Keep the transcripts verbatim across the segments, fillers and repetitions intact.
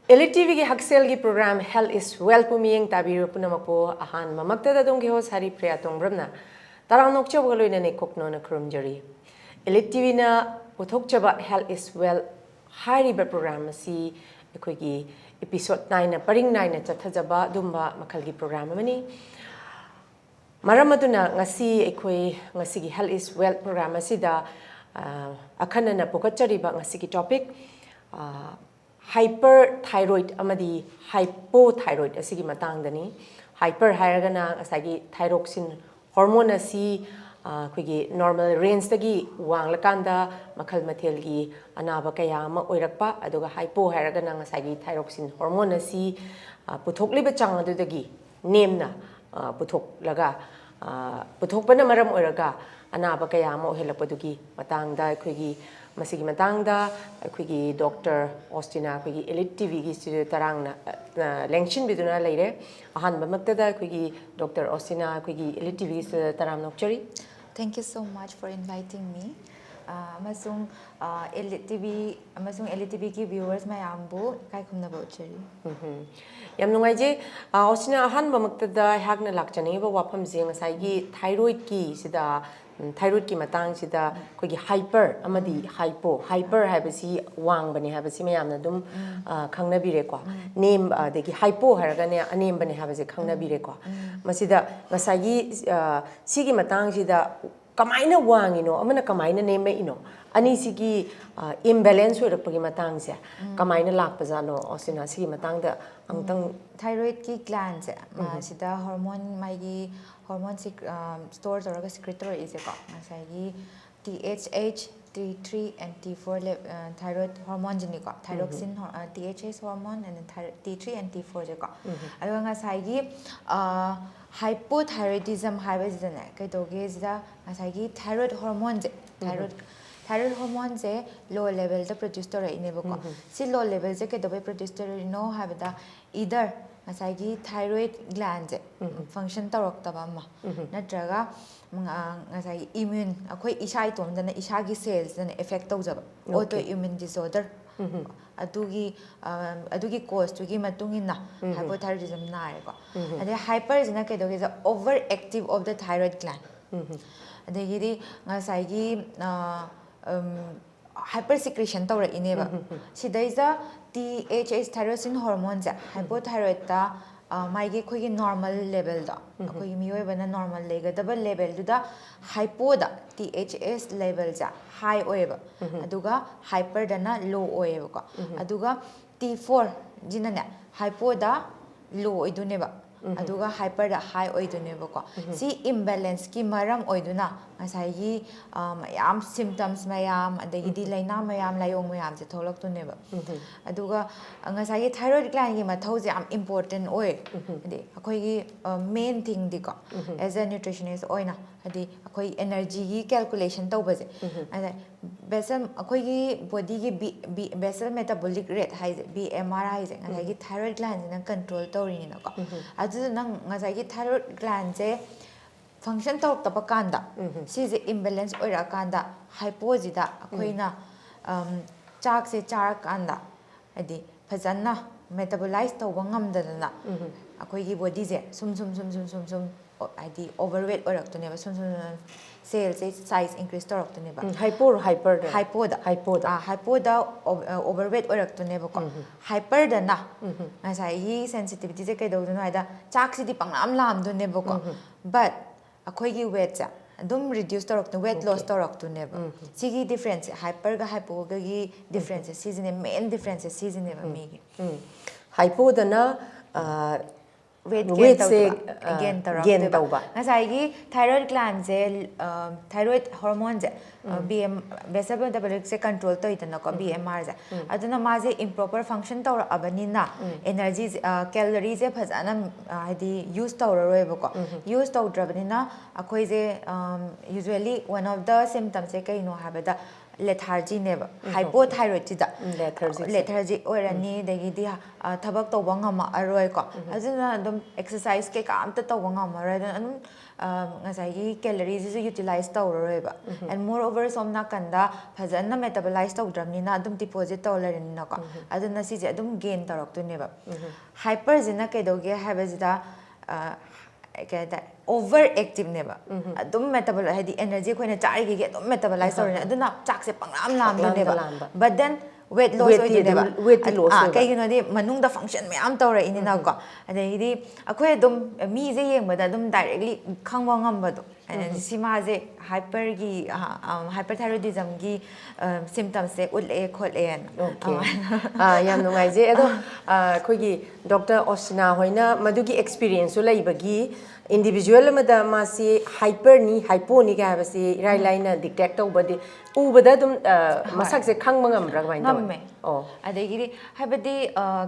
Elite ꯇꯤꯚꯤꯒꯤ ꯍꯛꯁꯦꯜꯒꯤ programme Health is Wealth ꯄꯨ ꯃꯤꯠꯌꯦꯡ ꯇꯥꯕꯤꯔꯤꯕ ꯄꯨꯝꯅꯃꯛꯄꯨ ꯑꯍꯥꯟꯕꯃꯛꯇꯗ ꯑꯗꯣꯝꯒꯤ host ꯍꯔꯤꯄ꯭ꯔꯤꯌꯥ ꯇꯣꯡꯕ꯭ꯔꯝꯅ ꯇꯔꯥꯝꯅ ꯑꯣꯛꯆꯕꯒ ꯂꯣꯏꯅꯅ ꯏꯀꯣꯛꯅꯣꯅ ꯈꯨꯔꯨꯝꯖꯔꯤ꯫ Elite ꯇꯤꯚꯤꯅ ꯄꯨꯊꯣꯛꯆꯕ Health is Wealth ꯍꯥꯏꯔꯤꯕ ꯄ꯭ꯔꯣꯒ꯭ꯔꯥꯝ ꯑꯁꯤ ꯑꯩꯈꯣꯏꯒꯤ episode ꯅꯥꯏꯅ, ꯄꯔꯤꯡ ꯅꯥꯏꯅ ꯆꯠꯊꯖꯕ ꯑꯗꯨꯝꯕ ꯃꯈꯜꯒꯤ ꯄ꯭ꯔꯣꯒ꯭ꯔꯥꯝ ꯑꯃꯅꯤ꯫ ꯃꯔꯝ ꯑꯗꯨꯅ ꯉꯁꯤ ꯑꯩꯈꯣꯏ ꯉꯁꯤꯒꯤ Health is Wealth ꯄ꯭ꯔꯣꯒ꯭ꯔꯥꯝ ꯑꯁꯤꯗ, ꯑ, ꯑꯈꯟꯅꯅ ꯄꯨꯈꯠꯆꯔꯤꯕ ꯉꯁꯤꯒꯤ topic, ꯑ, hyperthyroid ꯑꯃꯗꯤ hypothyroid ꯑꯁꯤꯒꯤ ꯃꯇꯥꯡꯗꯅꯤ꯫ Hyper ꯍꯥꯏꯔꯒꯅ ꯉꯁꯥꯏꯒꯤ thyroxine hormone ꯑꯁꯤ, ꯑ, ꯑꯩꯈꯣꯏꯒꯤ normal rangeꯇꯒꯤ ꯋꯥꯡꯂꯀꯥꯟꯗ ꯃꯈꯜ ꯃꯊꯦꯜꯒꯤ ꯑꯅꯥꯕ ꯀꯌꯥ ꯑꯃ ꯑꯣꯏꯔꯛꯄ, ꯑꯗꯨꯒ hypo ꯍꯥꯏꯔꯒꯅ ꯉꯁꯥꯏꯒꯤ thyroxine hormone ꯑꯁꯤ, ꯑ, ꯄꯨꯊꯣꯛꯂꯤꯕ ꯆꯥꯡ ꯑꯗꯨꯗꯒꯤ ꯅꯦꯝꯅ, ꯑ, ꯄꯨꯊꯣꯛꯂꯒ, ꯑ, ꯄꯨꯊꯣꯛꯄꯅ ꯃꯔꯝ ꯑꯣꯏꯔꯒ ꯑꯅꯥꯕ ꯀꯌꯥ ꯑꯃ ꯑꯣꯏꯍꯜꯂꯛꯄꯗꯨꯒꯤ ꯃꯇꯥꯡꯗ ꯑꯩꯈꯣꯏꯒꯤ, ꯃꯁꯤꯒꯤ ꯃꯇꯥꯡꯗ ꯑꯩꯈꯣꯏꯒꯤ ꯗꯣꯛꯇꯔ ꯑꯣꯁꯇꯤꯅꯥ ꯑꯩꯈꯣꯏꯒꯤ Elite ꯇꯤꯚꯤꯒꯤ studio ꯇꯔꯥꯝꯅ, ꯑ, ꯂꯦꯡꯁꯤꯟꯕꯤꯗꯨꯅ ꯂꯩꯔꯦ꯫ ꯑꯍꯥꯟꯕꯃꯛꯇꯗ ꯑꯩꯈꯣꯏꯒꯤ ꯗꯣꯛꯇꯔ ꯑꯣꯁꯇꯤꯅꯥ ꯑꯩꯈꯣꯏꯒꯤ Elite ꯇꯤꯚꯤꯒꯤ studio ꯇꯔꯥꯝꯅ ꯑꯣꯛꯆꯔꯤ꯫ Thank you so much for inviting me. ꯑ, ꯑꯃꯁꯨꯡ, ꯑ, Elite ꯇꯤꯚꯤ ꯑꯃꯁꯨꯡ Elite ꯇꯤꯚꯤꯒꯤ viewers ꯃꯌꯥꯝꯕꯨ ꯏꯀꯥꯏ ꯈꯨꯝꯅꯕ ꯎꯠꯆꯔꯤ꯫ ꯎꯝꯍꯨꯝ꯫ ꯌꯥꯝ ꯅꯨꯡꯉꯥꯏꯖꯩ꯫ ꯑ, ꯑꯣꯁꯇꯤꯅꯥ, ꯑꯍꯥꯟꯕꯃꯛꯇꯗ ꯑꯩꯍꯥꯛꯅ ꯂꯥꯛꯆꯅꯤꯡꯉꯤꯕ ꯋꯥꯐꯝꯁꯦ ꯉꯁꯥꯏꯒꯤ thyroidꯀꯤ ꯁꯤꯗ, ꯎꯝ, thyroidꯀꯤ ꯃꯇꯥꯡꯁꯤꯗ ꯑꯩꯈꯣꯏꯒꯤ hyper ꯑꯃꯗꯤ hypo, hyper ꯍꯥꯏꯕꯁꯤ ꯋꯥꯡꯕꯅꯦ ꯍꯥꯏꯕꯁꯤ ꯃꯌꯥꯝꯅ ꯑꯗꯨꯝ, ꯑ, ꯈꯪꯅꯕꯤꯔꯦꯀꯣ꯫ ꯅꯦꯝ-, ꯑꯗꯒꯤ hypo ꯍꯥꯏꯔꯒꯅꯦ ꯑꯅꯦꯝꯕꯅꯦ ꯍꯥꯏꯕꯁꯦ ꯈꯪꯅꯕꯤꯔꯦꯀꯣ꯫ ꯃꯁꯤꯗ ꯉꯁꯥꯏꯒꯤ, ꯑ, ꯁꯤꯒꯤ ꯃꯇꯥꯡꯁꯤꯗ ꯀꯃꯥꯏꯅ ꯋꯥꯡꯉꯤꯅꯣ, ꯑꯃꯅ ꯀꯃꯥꯏꯅ ꯅꯦꯝꯃꯛꯏꯅꯣ, ꯑꯅꯤꯁꯤꯒꯤ, ꯑ, imbalance ꯑꯣꯏꯔꯛꯄꯒꯤ ꯃꯇꯥꯡꯁꯦ ꯀꯃꯥꯏꯅ ꯂꯥꯛꯄꯖꯥꯠꯅꯣ, ꯑꯣꯁꯇꯤꯅꯥ? ꯁꯤꯒꯤ ꯃꯇꯥꯡꯗ ꯑꯃꯨꯛꯇꯪ. Thyroidꯀꯤ glandꯁꯦ, ꯃꯥ-, ꯁꯤꯗ hormone, ꯃꯥꯒꯤ hormone sec-, ꯑ, store ꯇꯧꯔꯒ secrete ꯇꯧꯔꯛꯏꯁꯦꯀꯣ, ꯉꯁꯥꯏꯒꯤ T H H, T three and T four le-, ꯑ, thyroid hormoneꯁꯤꯅꯤꯀꯣ, thyroxine hor-, ꯑ, T H H hormone and thyro-, T three and T fourꯁꯦꯀꯣ꯫ ꯑꯗꯨꯒ ꯉꯁꯥꯏꯒꯤ, ꯑ, hypothyroidism ꯍꯥꯏꯕꯁꯤꯗꯅꯦ, ꯀꯩꯗꯧꯒꯦ ꯁꯤꯗ ꯉꯁꯥꯏꯒꯤ thyroid hormoneꯁꯦ, thyroid, thyroid hormoneꯁꯦ low levelꯗ produce ꯇꯧꯔꯛꯏꯅꯦꯕꯀꯣ꯫ ꯁꯤ low levelꯁꯦ ꯀꯩꯗꯧꯕꯩ produce ꯇꯧꯔꯛꯏꯅꯣ ꯍꯥꯏꯕꯗ, either ꯉꯁꯥꯏꯒꯤ thyroid glandꯁꯦ function ꯇꯧꯔꯛꯇꯕ ꯑꯃ, ꯅꯠꯇ꯭ꯔꯒ, ꯎꯝ, ꯑ, ꯉꯁꯥꯏꯒꯤ immune, ꯑꯩꯈꯣꯏ ꯏꯁꯥ ꯏꯇꯣꯝꯇꯅ ꯏꯁꯥꯒꯤ cellꯁꯤꯗꯅ effect ꯇꯧꯖꯕ, autoimmune disorder ꯑꯗꯨꯒꯤ ꯑ, ꯑꯗꯨꯒꯤ ꯀꯣꯁꯇꯨꯒꯤ ꯃꯇꯨꯡ ꯏꯟꯅ ꯍꯥꯏꯄꯣꯊꯥꯏꯔꯣꯏꯗꯤꯖꯝ ꯅꯥꯔꯦꯀꯣ꯫ ꯑꯗꯩ ꯍꯥꯏꯄꯔꯁꯤꯅ ꯀꯩꯗꯧꯒꯦꯁꯦ, over active of the thyroid gland꯫ ꯑꯗꯒꯤꯗꯤ ꯉꯁꯥꯏꯒꯤ ꯍꯥꯏꯄꯔ ꯁꯤꯀ꯭ꯔꯦꯁꯟ ꯇꯧꯔꯛꯏꯅꯦꯕ꯫ ꯁꯤꯗꯩꯁꯤꯗ ꯇꯤ ꯑꯩꯆ ꯑꯦꯁ, ꯊꯥꯏꯔꯣꯁꯤꯟ ꯍꯣꯔꯃꯣꯟꯁꯦ ꯍꯥꯏꯄꯣꯊꯥꯏꯔꯣꯏꯗꯇ ꯃꯥꯒꯤ ꯑꯩꯈꯣꯏꯒꯤ ꯅꯣꯔꯃꯦꯜ ꯂꯦꯚꯦꯜꯗꯣ, ꯑꯩꯈꯣꯏꯒꯤ ꯃꯤꯑꯣꯏꯕꯅ ꯅꯣꯔꯃꯦꯜ ꯂꯩꯒꯗꯕ ꯂꯦꯚꯦꯜꯗꯨꯗ ꯍꯥꯏꯄꯣꯗ ꯇꯤ ꯑꯩꯆ ꯑꯦꯁ ꯂꯦꯚꯦꯜꯁꯦ ꯍꯥꯏ ꯑꯣꯏꯌꯦꯕ꯫ ꯑꯗꯨꯒ ꯍꯥꯏꯄꯔꯗꯅ ꯂꯣ ꯑꯣꯏꯌꯦꯕꯀꯣ꯫ ꯑꯗꯨꯒ ꯇꯤ ꯐꯣꯔꯁꯤꯅꯅꯦ ꯍꯥꯏꯄꯣꯗ ꯂꯣ ꯑꯣꯏꯗꯣꯏꯅꯦꯕ, ꯑꯗꯨꯒ ꯍꯥꯏꯄꯔꯗ ꯍꯥꯏ ꯑꯣꯏꯗꯣꯏꯅꯦꯕꯀꯣ꯫ ꯁꯤ ꯏꯝꯕꯦꯂꯦꯟꯁꯀꯤ ꯃꯔꯝ ꯑꯣꯏꯗꯨꯅ ꯉꯁꯥꯏꯒꯤ ꯑ, ꯃꯌꯥꯝ ꯁꯤꯝꯇꯝꯁ ꯃꯌꯥꯝ, ꯑꯗꯒꯤꯗꯤ ꯂꯥꯏꯅꯥ ꯃꯌꯥꯝ, ꯂꯥꯏꯑꯣꯡ ꯃꯌꯥꯝꯁꯦ ꯊꯣꯛꯂꯛꯇꯣꯏꯅꯦꯕ꯫ ꯑꯗꯨꯒ ꯉꯁꯥꯏꯒꯤ ꯊꯥꯏꯔꯣꯏꯗ ꯒ꯭ꯂꯥꯟꯒꯤ ꯃꯊꯧꯁꯦ ꯌꯥꯝ ꯏꯝꯄꯣꯔꯇꯦꯟ ꯑꯣꯏ꯫ ꯍꯥꯏꯗꯤ ꯑꯩꯈꯣꯏꯒꯤ ꯃꯦꯟ ꯊꯤꯡꯗꯤꯀꯣ, ꯑꯦꯖ ꯑ ꯅ꯭ꯌꯨꯇ꯭ꯔꯤꯁꯅꯤꯁ ꯑꯣꯏꯅ, ꯍꯥꯏꯗꯤ ꯑꯩꯈꯣꯏ ꯑꯦꯅꯔꯖꯤꯒꯤ ꯀꯦꯜꯀꯨꯂꯦꯁꯟ ꯇꯧꯕꯁꯦ, ꯑꯗ ꯕꯦꯁꯜ, ꯑꯩꯈꯣꯏꯒꯤ ꯕꯣꯗꯤꯒꯤ ꯕꯤ ꯕꯤ ꯕꯦꯁꯜ ꯃꯦꯇꯥꯕꯣꯂꯤꯛ ꯔꯦꯠ ꯍꯥꯏꯁꯦ, ꯕꯤ ꯑꯦꯝ ꯑꯥꯔ ꯍꯥꯏꯁꯦ, ꯉꯁꯥꯏꯒꯤ ꯊꯥꯏꯔꯣꯏꯗ ꯒ꯭ꯂꯥꯟꯁꯤꯅ ꯀꯟꯇ꯭ꯔꯣꯜ ꯇꯧꯔꯤꯅꯤꯅꯀꯣ꯫ ꯑꯗꯨꯗ ꯅꯪ ꯉꯁꯥꯏꯒꯤ ꯊꯥꯏꯔꯣꯏꯗ ꯒ꯭ꯂꯥꯟꯁꯦ ꯐꯪꯁꯟ ꯇꯧꯔꯛꯇꯕ ꯀꯥꯟꯗ ꯁꯤꯁꯦ ꯏꯝꯕꯦꯂꯦꯟꯁ ꯑꯣꯏꯔꯛꯑꯀꯥꯟꯗ ꯍꯥꯏꯄꯣꯁꯤꯗ ꯑꯩꯈꯣꯏꯅ ꯆꯥꯛꯁꯦ ꯆꯥꯔꯀꯥꯟꯗ ꯍꯥꯏꯗꯤ ꯐꯖꯅ ꯃꯦꯇꯥꯕꯣꯂꯥꯏꯁ ꯇꯧꯕ ꯉꯝꯗꯗꯅ ꯑꯩꯈꯣꯏꯒꯤ ꯕꯣꯗꯤꯁꯦ ꯁꯨꯝ ꯁꯨꯝ ꯁꯨꯝ ꯁꯨꯝ ꯁꯨꯝ ꯁꯨꯝ ꯍꯥꯏꯗꯤ ꯑꯣꯚꯔꯋꯦꯠ ꯑꯣꯏꯔꯛꯇꯣꯏꯅꯦꯕ꯫ ꯁꯨꯝ ꯁꯨꯝ ꯁꯦꯜꯁꯦ ꯁꯥꯏꯖ ꯏꯟꯀ꯭ꯔꯤꯁ ꯇꯧꯔꯛꯇꯣꯏꯅꯦꯕ꯫ ꯍꯥꯏꯄꯣꯔ ꯍꯥꯏꯄꯔꯗ ꯍꯥꯏꯄꯣꯗ ꯍꯥꯏꯄꯣꯗ ꯑꯥ, ꯍꯥꯏꯄꯣꯗ ꯑꯣꯚꯔꯋꯦꯠ ꯑꯣꯏꯔꯛꯇꯣꯏꯅꯦꯕꯀꯣ꯫ ꯍꯥꯏꯄꯔꯗꯅ ꯉꯁꯥꯏꯒꯤ ꯁꯦꯟꯁꯤꯇꯤꯚꯤꯇꯤꯁꯦ ꯀꯩꯗꯧꯗꯣꯏꯅꯣ ꯍꯥꯏꯗ, ꯆꯥꯛꯁꯤꯗꯤ ꯄꯪꯂꯥꯝ ꯂꯥꯝꯗꯣꯏꯅꯦꯕꯀꯣ, ꯕꯠ ꯑꯩꯈꯣꯏꯒꯤ ꯋꯦꯠꯁꯦ ꯑꯗꯨꯝ ꯔꯤꯗ꯭ꯌꯨꯁ ꯇꯧꯔꯛꯇꯣꯏꯅꯦ, ꯋꯦꯠ ꯂꯣꯁ ꯇꯧꯔꯛꯇꯣꯏꯅꯦꯕ꯫ ꯁꯤꯒꯤ ꯗꯤꯐ꯭ꯔꯦꯟꯁꯁꯦ, ꯍꯥꯏꯄꯔꯒ ꯍꯥꯏꯄꯣꯒꯒꯤ ꯗꯤꯐ꯭ꯔꯦꯟꯁꯁꯦ ꯁꯤꯁꯤꯅꯦ, ꯃꯦꯟ ꯗꯤꯐ꯭ꯔꯦꯟꯁꯁꯦ ꯁꯤꯁꯤꯅꯦꯕ ꯃꯤꯒꯤ꯫ ꯍꯥꯏꯄꯣꯗꯅ ꯋꯦꯠ ꯋꯦꯠꯁꯦ ꯒꯦꯟ ꯇꯧꯕ꯫ ꯉꯁꯥꯏꯒꯤ ꯊꯥꯏꯔꯣꯏꯗ ꯒ꯭ꯂꯥꯟꯁꯦ, ꯊꯥꯏꯔꯣꯏꯗ ꯍꯣꯔꯃꯣꯟꯁꯦ, ꯕꯤ ꯑꯦꯝ ꯕꯦꯁꯜ ꯃꯦꯇꯥꯕꯣꯂꯤꯛꯁꯦ ꯀꯟꯇ꯭ꯔꯣꯜ ꯇꯧꯋꯤꯗꯅꯀꯣ, ꯕꯤ ꯑꯦꯝ ꯑꯥꯔꯁꯦ꯫ ꯑꯗꯨꯅ ꯃꯥꯁꯦ ꯏꯝꯄ꯭ꯔꯣꯄꯔ ꯐꯪꯁꯟ ꯇꯧꯔꯛꯑꯕꯅꯤꯅ ꯑꯦꯅꯔꯖꯤꯁꯦ, ꯀꯦꯂꯣꯔꯤꯁꯦ ꯐꯖꯅ ꯍꯥꯏꯗꯤ ꯌꯨꯁ ꯇꯧꯔꯔꯣꯏꯕꯀꯣ꯫ ꯌꯨꯁ ꯇꯧꯗ꯭ꯔꯕꯅꯤꯅ ꯑꯩꯈꯣꯏꯁꯦ usually one of the symptomsꯁꯦ ꯀꯩꯅꯣ ꯍꯥꯏꯕꯗ ꯂꯦꯊꯥꯔꯖꯤꯅꯦꯕ ꯍꯥꯏꯄꯣꯊꯥꯏꯔꯣꯏꯗꯁꯤꯗ꯫ Lethargy. ꯂꯦꯊꯥꯔꯖꯤ ꯑꯣꯏꯔꯅꯤ, ꯑꯗꯒꯤꯗꯤ ꯊꯕꯛ ꯇꯧꯕ ꯉꯝꯃꯛꯑꯔꯣꯏꯀꯣ꯫ ꯑꯗꯨꯅ ꯑꯗꯨꯝ ꯑꯦꯛꯁꯔꯁꯥꯏꯁ ꯀꯩꯀꯥ ꯑꯝꯇ ꯇꯧꯕ ꯉꯝꯃꯔꯣꯏ꯫ ꯑꯗꯨꯅ ꯑꯗꯨꯝ ꯉꯁꯥꯏꯒꯤ ꯀꯦꯂꯔꯤꯁꯤꯁꯨ ꯌꯨꯇꯤꯂꯥꯏꯁ ꯇꯧꯔꯔꯣꯏꯕ꯫ And moreover, ꯁꯣꯝ ꯅꯥꯀꯟꯗ ꯐꯖꯅ ꯃꯦꯇꯥꯕꯣꯂꯥꯏꯁ ꯇꯧꯗ꯭ꯔꯕꯅꯤꯅ ꯑꯗꯨꯝ ꯗꯤꯄꯣꯖꯤꯠ ꯇꯧꯔ ꯂꯩꯔꯅꯤꯅꯀꯣ꯫ ꯑꯗꯨꯅ ꯁꯤꯁꯦ ꯑꯗꯨꯝ ꯒꯦꯟ ꯇꯧꯔꯛꯇꯣꯏꯅꯦꯕ꯫ ꯍꯥꯏꯄꯔꯁꯤꯅ ꯀꯩꯗꯧꯒꯦ ꯍꯥꯏꯕꯁꯤꯗ, ꯀꯩ ꯍꯥꯏꯇꯥꯔꯦ, ꯑꯣꯚꯔ ꯑꯦꯛꯇꯤꯞꯅꯦꯕ꯫ ꯑꯗꯨꯝ ꯃꯦꯇꯥꯕꯣꯂꯥꯏ ꯍꯥꯏꯗꯤ ꯑꯦꯅꯔꯖꯤ ꯑꯩꯈꯣꯏꯅ ꯆꯥꯔꯤꯈꯩꯒꯤ ꯑꯗꯨꯝ ꯃꯦꯇꯥꯕꯣꯂꯥꯏꯁ ꯇꯧꯔꯤꯅꯦ꯫ ꯑꯗꯨꯅ ꯆꯥꯛꯁꯦ ꯄꯪꯂꯥꯝ ꯂꯥꯝꯗꯣꯏꯅꯦꯕ꯫ ꯂꯥꯝꯕ꯫ But then weight loss Weightꯇꯤ ꯑꯣꯏꯗꯣꯏꯅꯦꯕ꯫ ꯑꯗꯨꯝ, weightꯇꯤ loss ꯑꯥ, ꯑꯣꯏꯕ꯫ ꯀꯩꯒꯤꯅꯣꯗꯤ ꯃꯅꯨꯡꯗ ꯐꯪꯁꯟ ꯃꯌꯥꯝ ꯇꯧꯔꯛꯏꯅꯤꯅꯀꯣ꯫ ꯑꯗꯒꯤꯗꯤ ꯑꯩꯈꯣꯏ ꯑꯗꯨꯝ ꯃꯤꯁꯦ ꯌꯦꯡꯕꯗ ꯑꯗꯨꯝ ꯗꯥꯏꯔꯦꯛꯂꯤ ꯈꯪꯕ ꯉꯝꯕꯗꯣ꯫ ꯁꯤ ꯃꯥꯁꯦ ꯍꯥꯏꯄꯔꯒꯤ, ꯍꯥꯏꯄꯔ ꯊꯥꯏꯔꯣꯏꯗꯤꯖꯝꯒꯤ ꯁꯤꯝꯇꯝꯁꯦ ꯎꯠꯂꯛꯑꯦ ꯈꯣꯠꯂꯛꯑꯦꯅ꯫ Okay. ꯑꯥ, ꯌꯥꯝ ꯅꯨꯡꯉꯥꯏꯖꯩ꯫ ꯑꯗꯣ ꯑꯩꯈꯣꯏꯒꯤ ꯗꯣꯛꯇꯔ ꯑꯣꯁꯤꯅꯥ ꯍꯣꯏꯅ ꯃꯗꯨꯒꯤ ꯑꯦꯛꯁꯄꯤꯔꯤꯌꯦꯟꯁꯁꯨ ꯂꯩꯕꯒꯤ, ꯏꯟꯗꯤꯕꯤꯖꯨꯋꯦꯜ ꯑꯃꯗ ꯃꯥꯁꯤ ꯍꯥꯏꯄꯔꯅꯤ, ꯍꯥꯏꯄꯣꯅꯤ ꯀꯥꯏ ꯍꯥꯏꯕꯁꯤ ꯏꯔꯥꯏ ꯂꯥꯏꯅ ꯗꯤꯇꯦꯛ ꯇꯧꯕꯗꯤ, ꯎꯕꯗ ꯑꯗꯨꯝ ꯃꯁꯛꯁꯦ ꯈꯪꯕ ꯉꯝꯕ꯭ꯔꯥ, ꯀꯃꯥꯏꯅ ꯇꯧꯋꯤ? ꯉꯝꯃꯦ꯫ ꯑꯣ꯫ ꯑꯗꯒꯤꯗꯤ ꯍꯥꯏꯕꯗꯤ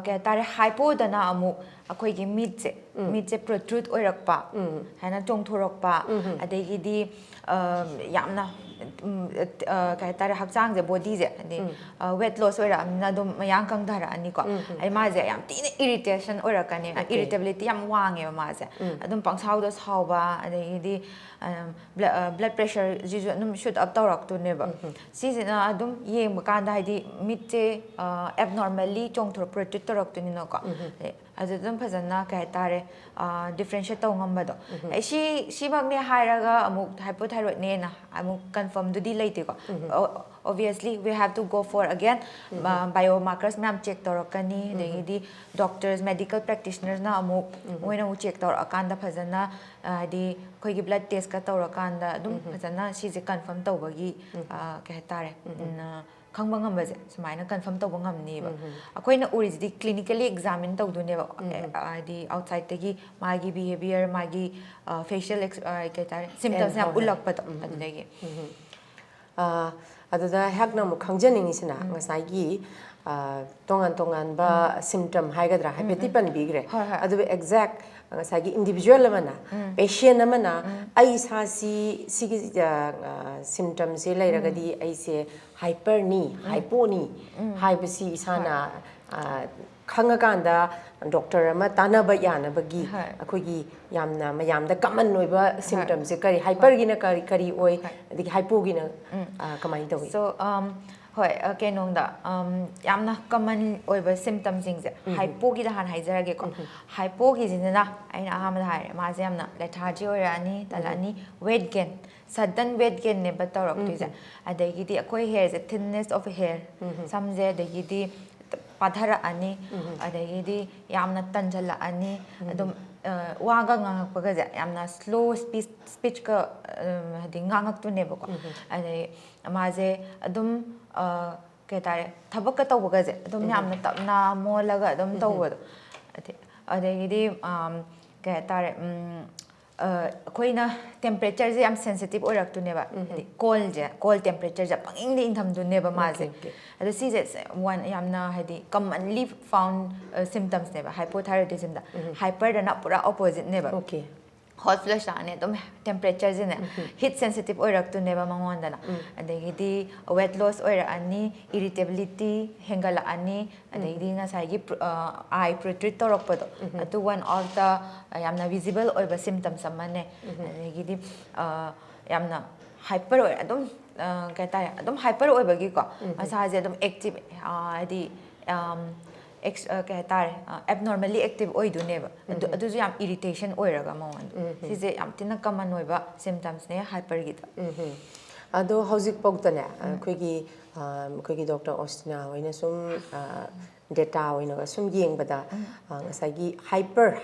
ꯀꯩ ꯍꯥꯏꯇꯥꯔꯦ, ꯍꯥꯏꯄꯣꯗꯅ ꯑꯃꯨꯛ ꯑꯩꯈꯣꯏꯒꯤ ꯃꯤꯠꯁꯦ, ꯃꯤꯠꯁꯦ ꯄ꯭ꯔꯣꯇ꯭ꯔꯨꯠ ꯑꯣꯏꯔꯛꯄ, ꯍꯥꯏꯅ ꯆꯣꯡꯊꯣꯔꯛꯄ, ꯑꯗꯒꯤꯗꯤ ꯌꯥꯝꯅ ꯀꯩ ꯍꯥꯏꯇꯥꯔꯦ, ꯍꯛꯆꯥꯡꯁꯦ, ꯕꯣꯗꯤꯁꯦ ꯍꯥꯏꯗꯤ ꯋꯦꯠ ꯂꯣꯁ ꯑꯣꯏꯔꯛꯑꯕꯅꯤꯅ ꯑꯗꯨꯝ ꯃꯌꯥꯡ ꯀꯪꯊꯔꯛꯑꯅꯤꯀꯣ꯫ ꯑꯩ ꯃꯥꯁꯦ ꯌꯥꯝ ꯊꯤꯅ ꯏꯔꯤꯇꯦꯁꯟ ꯑꯣꯏꯔꯛꯀꯅꯤ꯫ ꯏꯔꯤꯇꯦꯕꯤꯂꯤꯇꯤ ꯌꯥꯝ ꯋꯥꯡꯉꯦꯕ ꯃꯥꯁꯦ꯫ ꯑꯗꯨꯝ ꯄꯪꯁꯥꯎꯗ ꯁꯥꯎꯕ, ꯑꯗꯒꯤꯗꯤ ꯕ꯭ꯂꯗ ꯄ꯭ꯔꯦꯁꯔꯁꯤꯁꯨ ꯑꯗꯨꯝ ꯁꯨꯠ ꯑꯞ ꯇꯧꯔꯛꯇꯣꯏꯅꯦꯕ꯫ ꯁꯤꯁꯤꯅ ꯑꯗꯨꯝ ꯌꯦꯡꯕ ꯀꯥꯟꯗ ꯍꯥꯏꯗꯤ ꯃꯤꯠꯁꯦ ꯑꯦꯕꯅꯣꯔꯃꯦꯜꯂꯤ ꯆꯣꯡꯊꯣꯔꯛ ꯄ꯭ꯔꯣꯇ꯭ꯔꯨꯠ ꯇꯧꯔꯛꯇꯣꯏꯅꯤꯅꯀꯣ꯫ ꯑꯗꯨ ꯑꯗꯨꯝ ꯐꯖꯅ ꯀꯩ ꯍꯥꯏꯇꯥꯔꯦ, ꯗꯤꯐ꯭ꯔꯦꯟꯁꯤꯌꯦꯠ ꯇꯧ ꯉꯝꯕꯗꯣ꯫ ꯑꯩ ꯁꯤ ꯁꯤꯃꯛꯅꯦ ꯍꯥꯏꯔꯒ ꯑꯃꯨꯛ ꯍꯥꯏꯄꯣꯊꯥꯏꯔꯣꯏꯗꯅꯦꯅ ꯑꯃꯨꯛ ꯀꯟꯐꯥꯔꯝꯗꯨꯗꯤ ꯂꯩꯇꯦꯀꯣ꯫ Obviously we have to go for again, biomarkers ꯃꯌꯥꯝ ꯆꯦꯛ ꯇꯧꯔꯛꯀꯅꯤ, ꯑꯗꯒꯤꯗꯤ ꯗꯣꯛꯇꯔꯁ, ꯃꯦꯗꯤꯀꯦꯜ ꯄ꯭ꯔꯦꯛꯇꯤꯁꯅꯔꯁꯅ ꯑꯃꯨꯛ ꯃꯣꯏꯅ ꯑꯃꯨꯛ ꯆꯦꯛ ꯇꯧꯔꯛꯑꯀꯥꯟꯗ ꯐꯖꯅ, ꯍꯥꯏꯗꯤ ꯑꯩꯈꯣꯏꯒꯤ ꯕ꯭ꯂꯗ ꯇꯦꯁꯀ ꯇꯧꯔꯀꯥꯟꯗ ꯑꯗꯨꯝ ꯐꯖꯅ ꯁꯤꯁꯦ ꯀꯟꯐꯥꯔꯝ ꯇꯧꯕꯒꯤ, ꯀꯩ ꯍꯥꯏꯇꯥꯔꯦ, ꯈꯪꯕ ꯉꯝꯕꯁꯦ ꯁꯨꯃꯥꯏꯅ ꯀꯟꯐꯥꯔꯝ ꯇꯧꯕ ꯉꯝꯅꯤꯕ꯫ ꯑꯩꯈꯣꯏꯅ ꯎꯔꯤꯁꯤꯗꯤ ꯀ꯭ꯂꯤꯅꯤꯀꯦꯜꯂꯤ ꯑꯦꯛꯖꯥꯃꯤꯟ ꯇꯧꯗꯣꯏꯅꯦꯕ꯫ ꯍꯥꯏꯗꯤ ꯑꯥꯎꯠꯁꯥꯏꯗꯇꯒꯤ ꯃꯥꯒꯤ ꯕꯤꯍꯦꯕꯤꯌꯔ, ꯃꯥꯒꯤ ꯐꯦꯁꯤꯌꯦꯜ, ꯀꯩ ꯍꯥꯏꯇꯥꯔꯦ, ꯁꯤꯝꯇꯝꯁ ꯌꯥꯝ ꯎꯠꯂꯛꯄꯗꯣ꯫ ꯑꯗꯨꯗꯒꯤ ꯑꯗꯨꯗ ꯑꯩꯍꯥꯛꯅ ꯑꯃꯨꯛ ꯈꯪꯖꯅꯤꯡꯉꯤꯁꯤꯅ, ꯉꯁꯥꯏꯒꯤ ꯑ, ꯇꯣꯉꯥꯟ ꯇꯣꯉꯥꯟꯕ ꯁꯤꯝꯇꯝ ꯍꯥꯏꯒꯗ꯭ꯔꯥ ꯍꯥꯏꯐꯦꯠꯇꯤ ꯄꯟꯕꯤꯈ꯭ꯔꯦ꯫ ꯍꯣꯏ, ꯍꯣꯏ꯫ ꯑꯗꯨꯕꯨ ꯑꯦꯛꯖꯦꯛ ꯉꯁꯥꯏꯒꯤ ꯏꯟꯗꯤꯕꯤꯖꯨꯋꯦꯜ ꯑꯃꯅ, ꯄꯦꯁꯦꯟ ꯑꯃꯅ ꯑꯩ ꯏꯁꯥꯁꯤ ꯁꯤꯒꯤ ꯁꯤꯝꯇꯝꯁꯦ ꯂꯩꯔꯒꯗꯤ ꯑꯩꯁꯦ ꯍꯥꯏꯄꯔꯅꯤ, ꯍꯥꯏꯄꯣꯅꯤ ꯍꯥꯏꯕꯁꯤ ꯏꯁꯥꯅ ꯑ, ꯈꯪꯉꯀꯥꯟꯗ ꯗꯣꯛꯇꯔ ꯑꯃ ꯇꯥꯟꯅꯕ ꯌꯥꯅꯕꯒꯤ ꯍꯣꯏ꯫ ꯑꯩꯈꯣꯏꯒꯤ ꯌꯥꯝꯅ ꯃꯌꯥꯝꯗ ꯀꯃꯟ ꯑꯣꯏꯕ ꯁꯤꯝꯇꯝꯁꯦ ꯀꯔꯤ, ꯍꯥꯏꯄꯔꯒꯤꯅ ꯀꯔꯤ ꯀꯔꯤ ꯑꯣꯏ, ꯍꯣꯏ꯫ ꯑꯗꯒꯤ ꯍꯥꯏꯄꯣꯒꯤꯅ ꯑ, ꯀꯃꯥꯏꯅ ꯇꯧꯏ? So, um, ꯍꯣꯏ, ꯑ, ꯀꯩꯅꯣꯗ, um, ꯌꯥꯝꯅ ꯀꯃꯟ ꯑꯣꯏꯕ ꯁꯤꯝꯇꯝꯁꯤꯡꯁꯦ ꯍꯥꯏꯄꯣꯒꯤꯗ ꯍꯥꯟꯅ ꯍꯥꯏꯖꯔꯒꯦꯀꯣ꯫ ꯍꯥꯏꯄꯣꯒꯤꯁꯤꯅ ꯑꯩꯅ ꯑꯍꯥꯟꯕꯗ ꯍꯥꯏꯔꯦ, ꯃꯥꯁꯦ ꯌꯥꯝꯅ ꯂꯦꯊꯥꯔꯖꯤ ꯑꯣꯏꯔꯛꯑꯅꯤ, ꯇꯜꯂꯛꯑꯅꯤ, ꯋꯦꯠ ꯒꯦꯟ, ꯁꯗꯟ ꯋꯦꯠ ꯒꯦꯟꯅꯦꯕ ꯇꯧꯔꯛꯇꯣꯏꯁꯦ꯫ ꯑꯗꯒꯤꯗꯤ ꯑꯩꯈꯣꯏ ꯍꯦꯌꯔꯁꯦ, ꯊꯤꯟꯅꯦꯁ ꯑꯣꯐ ꯍꯦꯌꯔ, ꯁꯝꯁꯦ, ꯑꯗꯒꯤꯗꯤ ꯄꯥꯊꯔꯛꯑꯅꯤ, ꯑꯗꯒꯤꯗꯤ ꯌꯥꯝꯅ ꯇꯟꯁꯤꯜꯂꯛꯑꯅꯤ, ꯑꯗꯨꯝ ꯑ, ꯋꯥꯒ ꯉꯥꯡꯉꯛꯄꯒꯁꯦ ꯌꯥꯝꯅ ꯁ꯭ꯂꯣ ꯁ꯭ꯄꯤꯆ ꯁ꯭ꯄꯤꯆꯀ ꯍꯥꯏꯗꯤ ꯉꯥꯡꯉꯛꯇꯣꯏꯅꯦꯕꯀꯣ꯫ ꯑꯗꯩ ꯃꯥꯁꯦ ꯑꯗꯨꯝ ꯑ, ꯀꯩ ꯍꯥꯏꯇꯥꯔꯦ, ꯊꯕꯛꯀ ꯇꯧꯕꯒꯁꯦ ꯑꯗꯨꯝ ꯌꯥꯝꯅ ꯇꯞꯅ ꯃꯣꯜꯂꯒ ꯑꯗꯨꯝ ꯇꯧꯕꯗꯣ꯫ ꯑꯗꯩ- ꯑꯗꯒꯤꯗꯤ ꯑꯝ, ꯀꯩ ꯍꯥꯏꯇꯥꯔꯦ, ꯎꯝ, ꯑ, ꯑꯩꯈꯣꯏꯅ ꯇꯦꯝꯄꯔꯦꯆꯔꯁꯦ ꯌꯥꯝ ꯁꯦꯟꯁꯤꯇꯤꯞ ꯑꯣꯏꯔꯛꯇꯣꯏꯅꯦꯕ꯫ ꯍꯥꯏꯗꯤ ꯀꯣꯜꯁꯦ, ꯀꯣꯜ ꯇꯦꯝꯄꯔꯦꯆꯔꯁꯦ ꯄꯪꯏꯪꯗ ꯏꯪꯊꯝꯗꯣꯏꯅꯦꯕ ꯃꯥꯁꯦ꯫ Okay, okay. ꯑꯗꯣ ꯁꯤꯁꯦ ꯁ-, one ꯌꯥꯝꯅ ꯍꯥꯏꯗꯤ ꯀꯃꯟꯂꯤ ꯐꯥꯎꯟ ꯁꯤꯝꯇꯝꯁꯅꯦꯕ ꯍꯥꯏꯄꯣꯊꯥꯏꯔꯣꯏꯗꯤꯖꯝꯗ꯫ ꯍꯥꯏꯄꯔꯗꯅ ꯄꯨꯔꯥ ꯑꯣꯄꯣꯖꯤꯠꯅꯦꯕ꯫ Okay. ꯍꯣꯠ ꯐ꯭ꯂꯦꯁ ꯂꯥꯛꯑꯅꯤ, ꯑꯗꯨꯝ ꯇꯦꯝꯄꯔꯦꯆꯔꯁꯤꯅꯦ, ꯍꯤꯠ ꯁꯦꯟꯁꯤꯇꯤꯞ ꯑꯣꯏꯔꯛꯇꯣꯏꯅꯦꯕ ꯃꯉꯣꯟꯗꯅ꯫ ꯑꯗꯒꯤꯗꯤ ꯋꯦꯠ ꯂꯣꯁ ꯑꯣꯏꯔꯛꯑꯅꯤ, ꯏꯔꯤꯇꯦꯕꯤꯂꯤꯇꯤ ꯍꯦꯟꯒꯠꯂꯛꯑꯅꯤ, ꯑꯗꯒꯤꯗꯤ ꯉꯁꯥꯏꯒꯤ ꯑꯥꯏ ꯄ꯭ꯔꯣꯇ꯭ꯔꯨꯠ ꯇꯧꯔꯛꯄꯗꯣ, ꯑꯗꯨ ꯋꯥꯟ ꯑꯣꯐ ꯗ ꯌꯥꯝꯅ ꯚꯤꯖꯤꯕꯜ ꯑꯣꯏꯕ ꯁꯤꯝꯇꯝꯁ ꯑꯃꯅꯦ꯫ ꯑꯗꯒꯤꯗꯤ ꯑ, ꯌꯥꯝꯅ ꯍꯥꯏꯄꯔ ꯑꯣꯏ, ꯑꯗꯨꯝ ꯑ, ꯀꯩ ꯍꯥꯏꯇꯥꯔꯦ, ꯑꯗꯨꯝ ꯍꯥꯏꯄꯔ ꯑꯣꯏꯕꯒꯤꯀꯣ, ꯃꯁꯥꯁꯦ ꯑꯗꯨꯝ ꯑꯦꯛꯇꯤꯞ, ꯍꯥꯏꯗꯤ ꯑꯦꯛꯁ ꯀꯩ ꯍꯥꯏꯇꯥꯔꯦ, ꯑꯦꯕꯅꯣꯔꯃꯦꯂꯤ ꯑꯦꯛꯇꯤꯞ ꯑꯣꯏꯗꯣꯏꯅꯦꯕ꯫ ꯑꯗꯨ ꯑꯗꯨꯁꯨ ꯌꯥꯝ ꯏꯔꯤꯇꯦꯁꯟ ꯑꯣꯏꯔꯒ ꯃꯉꯣꯟꯗ꯫ ꯁꯤꯁꯦ ꯌꯥꯝ ꯊꯤꯅ ꯀꯃꯟ ꯑꯣꯏꯕ ꯁꯤꯝꯇꯝꯁꯅꯦ ꯍꯥꯏꯄꯔꯒꯤꯗ꯫ ꯑꯗꯣ ꯍꯧꯖꯤꯛꯐꯥꯎꯗꯅꯦ ꯑꯩꯈꯣꯏꯒꯤ ꯑ, ꯑꯩꯈꯣꯏꯒꯤ ꯗꯣꯛꯇꯔ ꯑꯣꯁꯇꯤꯅꯥ ꯍꯣꯏꯅ ꯁꯨꯝ ꯗꯦꯇꯥ ꯑꯣꯏꯅꯒ ꯁꯨꯝ ꯌꯦꯡꯕꯗ ꯑ, ꯉꯁꯥꯏꯒꯤ ꯍꯥꯏꯄꯔ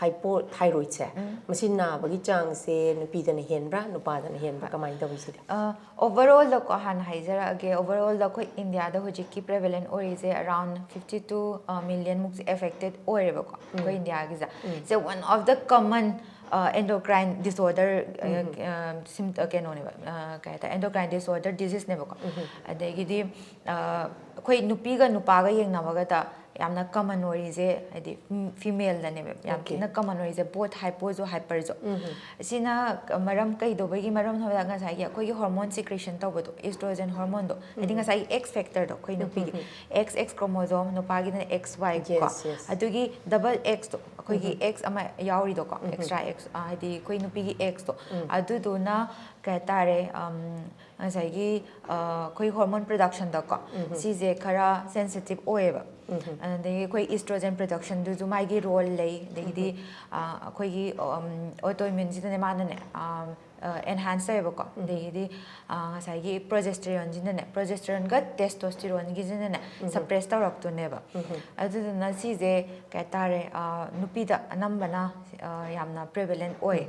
ꯍꯥꯏꯄꯣ ꯊꯥꯏꯔꯣꯏꯗꯁꯦ, ꯃꯁꯤ ꯅꯥꯕꯒꯤ ꯆꯥꯡꯁꯦ ꯅꯨꯄꯤꯗꯅ ꯍꯦꯟꯕ꯭ꯔꯥ, ꯅꯨꯄꯥꯗꯅ ꯍꯦꯟꯕ꯭ꯔꯥ, ꯀꯃꯥꯏꯅ ꯇꯧꯏ ꯁꯤꯗꯤ? ꯑꯣꯚꯔ ꯑꯣꯜꯗꯀꯣ ꯍꯥꯟꯅ ꯍꯥꯏꯖꯔꯛꯑꯒꯦ꯫ ꯑꯣꯚꯔ ꯑꯣꯜꯗ ꯑꯩꯈꯣꯏ ꯏꯟꯗꯤꯌꯥꯗ ꯍꯧꯖꯤꯛꯀꯤ ꯄ꯭ꯔꯦꯚꯦꯂꯦꯟ ꯑꯣꯏꯔꯤꯁꯦ ꯑꯔꯥꯎꯟ ꯐꯤꯐꯇꯤ ꯇꯨ ꯃꯤꯂꯤꯌꯟ ꯃꯨꯛꯁꯦ ꯑꯦꯐꯦꯛꯇꯦꯠ ꯑꯣꯏꯔꯦꯕꯀꯣ ꯑꯩꯈꯣꯏ ꯏꯟꯗꯤꯌꯥꯒꯤꯁꯦ꯫ ꯁꯦ one of the common endocrine disorder ꯀꯩꯅꯣꯅꯦꯕ, ꯑ, ꯀꯩ ꯍꯥꯏꯇꯥꯔꯦ, ꯑꯦꯟꯗꯣꯀ꯭ꯔꯥꯏꯟ ꯗꯤꯁꯑꯣꯔꯗꯔ ꯗꯤꯖꯤꯁꯅꯦꯕꯀꯣ꯫ ꯑꯗꯒꯤꯗꯤ ꯑ, ꯑꯩꯈꯣꯏ ꯅꯨꯄꯤꯒ ꯅꯨꯄꯥꯒ ꯌꯦꯡꯅꯕꯒꯗ ꯌꯥꯝꯅ ꯀꯃꯟ ꯑꯣꯏꯔꯤꯁꯦ, ꯍꯥꯏꯗꯤ ꯐꯤꯃꯦꯜꯗꯅꯦꯕ ꯌꯥꯝ Okay. ꯊꯤꯅ ꯀꯃꯟ ꯑꯣꯏꯔꯤꯁꯦ, ꯕꯣꯠ ꯍꯥꯏꯄꯣꯁꯨ ꯍꯥꯏꯄꯔꯁꯨ꯫ ꯑꯁꯤꯅ ꯃꯔꯝ ꯀꯩꯗꯧꯕꯒꯤ ꯃꯔꯝ ꯍꯥꯏꯕꯗ ꯉꯁꯥꯏꯒꯤ ꯑꯩꯈꯣꯏꯒꯤ ꯍꯣꯔꯃꯣꯟ ꯁꯤꯀ꯭ꯔꯤꯁꯟ ꯇꯧꯕꯗꯣ, ꯏꯁꯇ꯭ꯔꯣꯖꯦꯟ ꯍꯣꯔꯃꯣꯟꯗꯣ, ꯍꯥꯏꯗꯤ ꯉꯁꯥꯏꯒꯤ ꯑꯦꯛꯁ ꯐꯦꯛꯇꯔꯗꯣ ꯑꯩꯈꯣꯏ ꯅꯨꯄꯤꯒꯤ, ꯑꯦꯛꯁ ꯑꯦꯛꯁ ꯀ꯭ꯔꯣꯃꯣꯖꯣꯝ, ꯅꯨꯄꯥꯒꯤꯗꯅ ꯑꯦꯛꯁ ꯋꯥꯏ ꯀꯣ꯫ Yes, yes. ꯑꯗꯨꯒꯤ ꯗꯕꯜ ꯑꯦꯛꯁꯇꯣ, ꯑꯩꯈꯣꯏꯒꯤ ꯑꯦꯛꯁ ꯑꯃ ꯌꯥꯎꯔꯤꯗꯣꯀꯣ, ꯑꯦꯛꯁꯇ꯭ꯔꯥ ꯑꯦꯛꯁ, ꯍꯥꯏꯗꯤ ꯑꯩꯈꯣꯏ ꯅꯨꯄꯤꯒꯤ ꯑꯦꯛꯁꯇꯣ, ꯑꯗꯨꯗꯨꯅ ꯀꯩ ꯍꯥꯏꯇꯥꯔꯦ, ꯎꯝ, ꯉꯁꯥꯏꯒꯤ ꯑ, ꯑꯩꯈꯣꯏ ꯍꯣꯔꯃꯣꯟ ꯄ꯭ꯔꯗꯛꯁꯟꯗꯀꯣ, ꯁꯤꯁꯦ ꯈꯔ ꯁꯦꯟꯁꯤꯇꯤꯞ ꯑꯣꯏꯌꯦꯕ꯫ ꯑꯗꯒꯤ ꯑꯩꯈꯣꯏ ꯏꯁꯇ꯭ꯔꯣꯖꯦꯟ ꯄ꯭ꯔꯗꯛꯁꯟꯗꯨꯁꯨ ꯃꯥꯒꯤ ꯔꯣꯜ ꯂꯩ꯫ ꯑꯗꯒꯤꯗꯤ ꯑ, ꯑꯩꯈꯣꯏꯒꯤ ꯑꯣꯇꯣꯏꯃ꯭ꯌꯨꯟꯁꯤꯗꯅꯦ ꯃꯥꯅꯅꯦ ꯑꯦꯟꯍꯥꯟꯁ ꯇꯧꯋꯦꯕꯀꯣ꯫ ꯑꯗꯒꯤꯗꯤ ꯑ, ꯉꯁꯥꯏꯒꯤ ꯄ꯭ꯔꯣꯖꯦꯁꯇꯦꯔꯣꯟꯁꯤꯅꯅꯦ, ꯄ꯭ꯔꯣꯖꯦꯁꯇꯦꯔꯣꯟꯒ ꯇꯦꯁꯇꯣꯁꯇꯦꯔꯣꯟꯒꯤꯁꯤꯅꯅꯦ ꯁꯄ꯭ꯔꯦꯁ ꯇꯧꯔꯛꯇꯣꯏꯅꯦꯕ꯫ ꯑꯗꯨꯗꯨꯅ ꯁꯤꯁꯦ ꯀꯩ ꯍꯥꯏꯇꯥꯔꯦ, ꯑ, ꯅꯨꯄꯤꯗ ꯑꯅꯝꯕꯅ ꯑ, ꯌꯥꯝꯅ ꯄ꯭ꯔꯦꯚꯦꯂꯦꯟ ꯑꯣꯏ꯫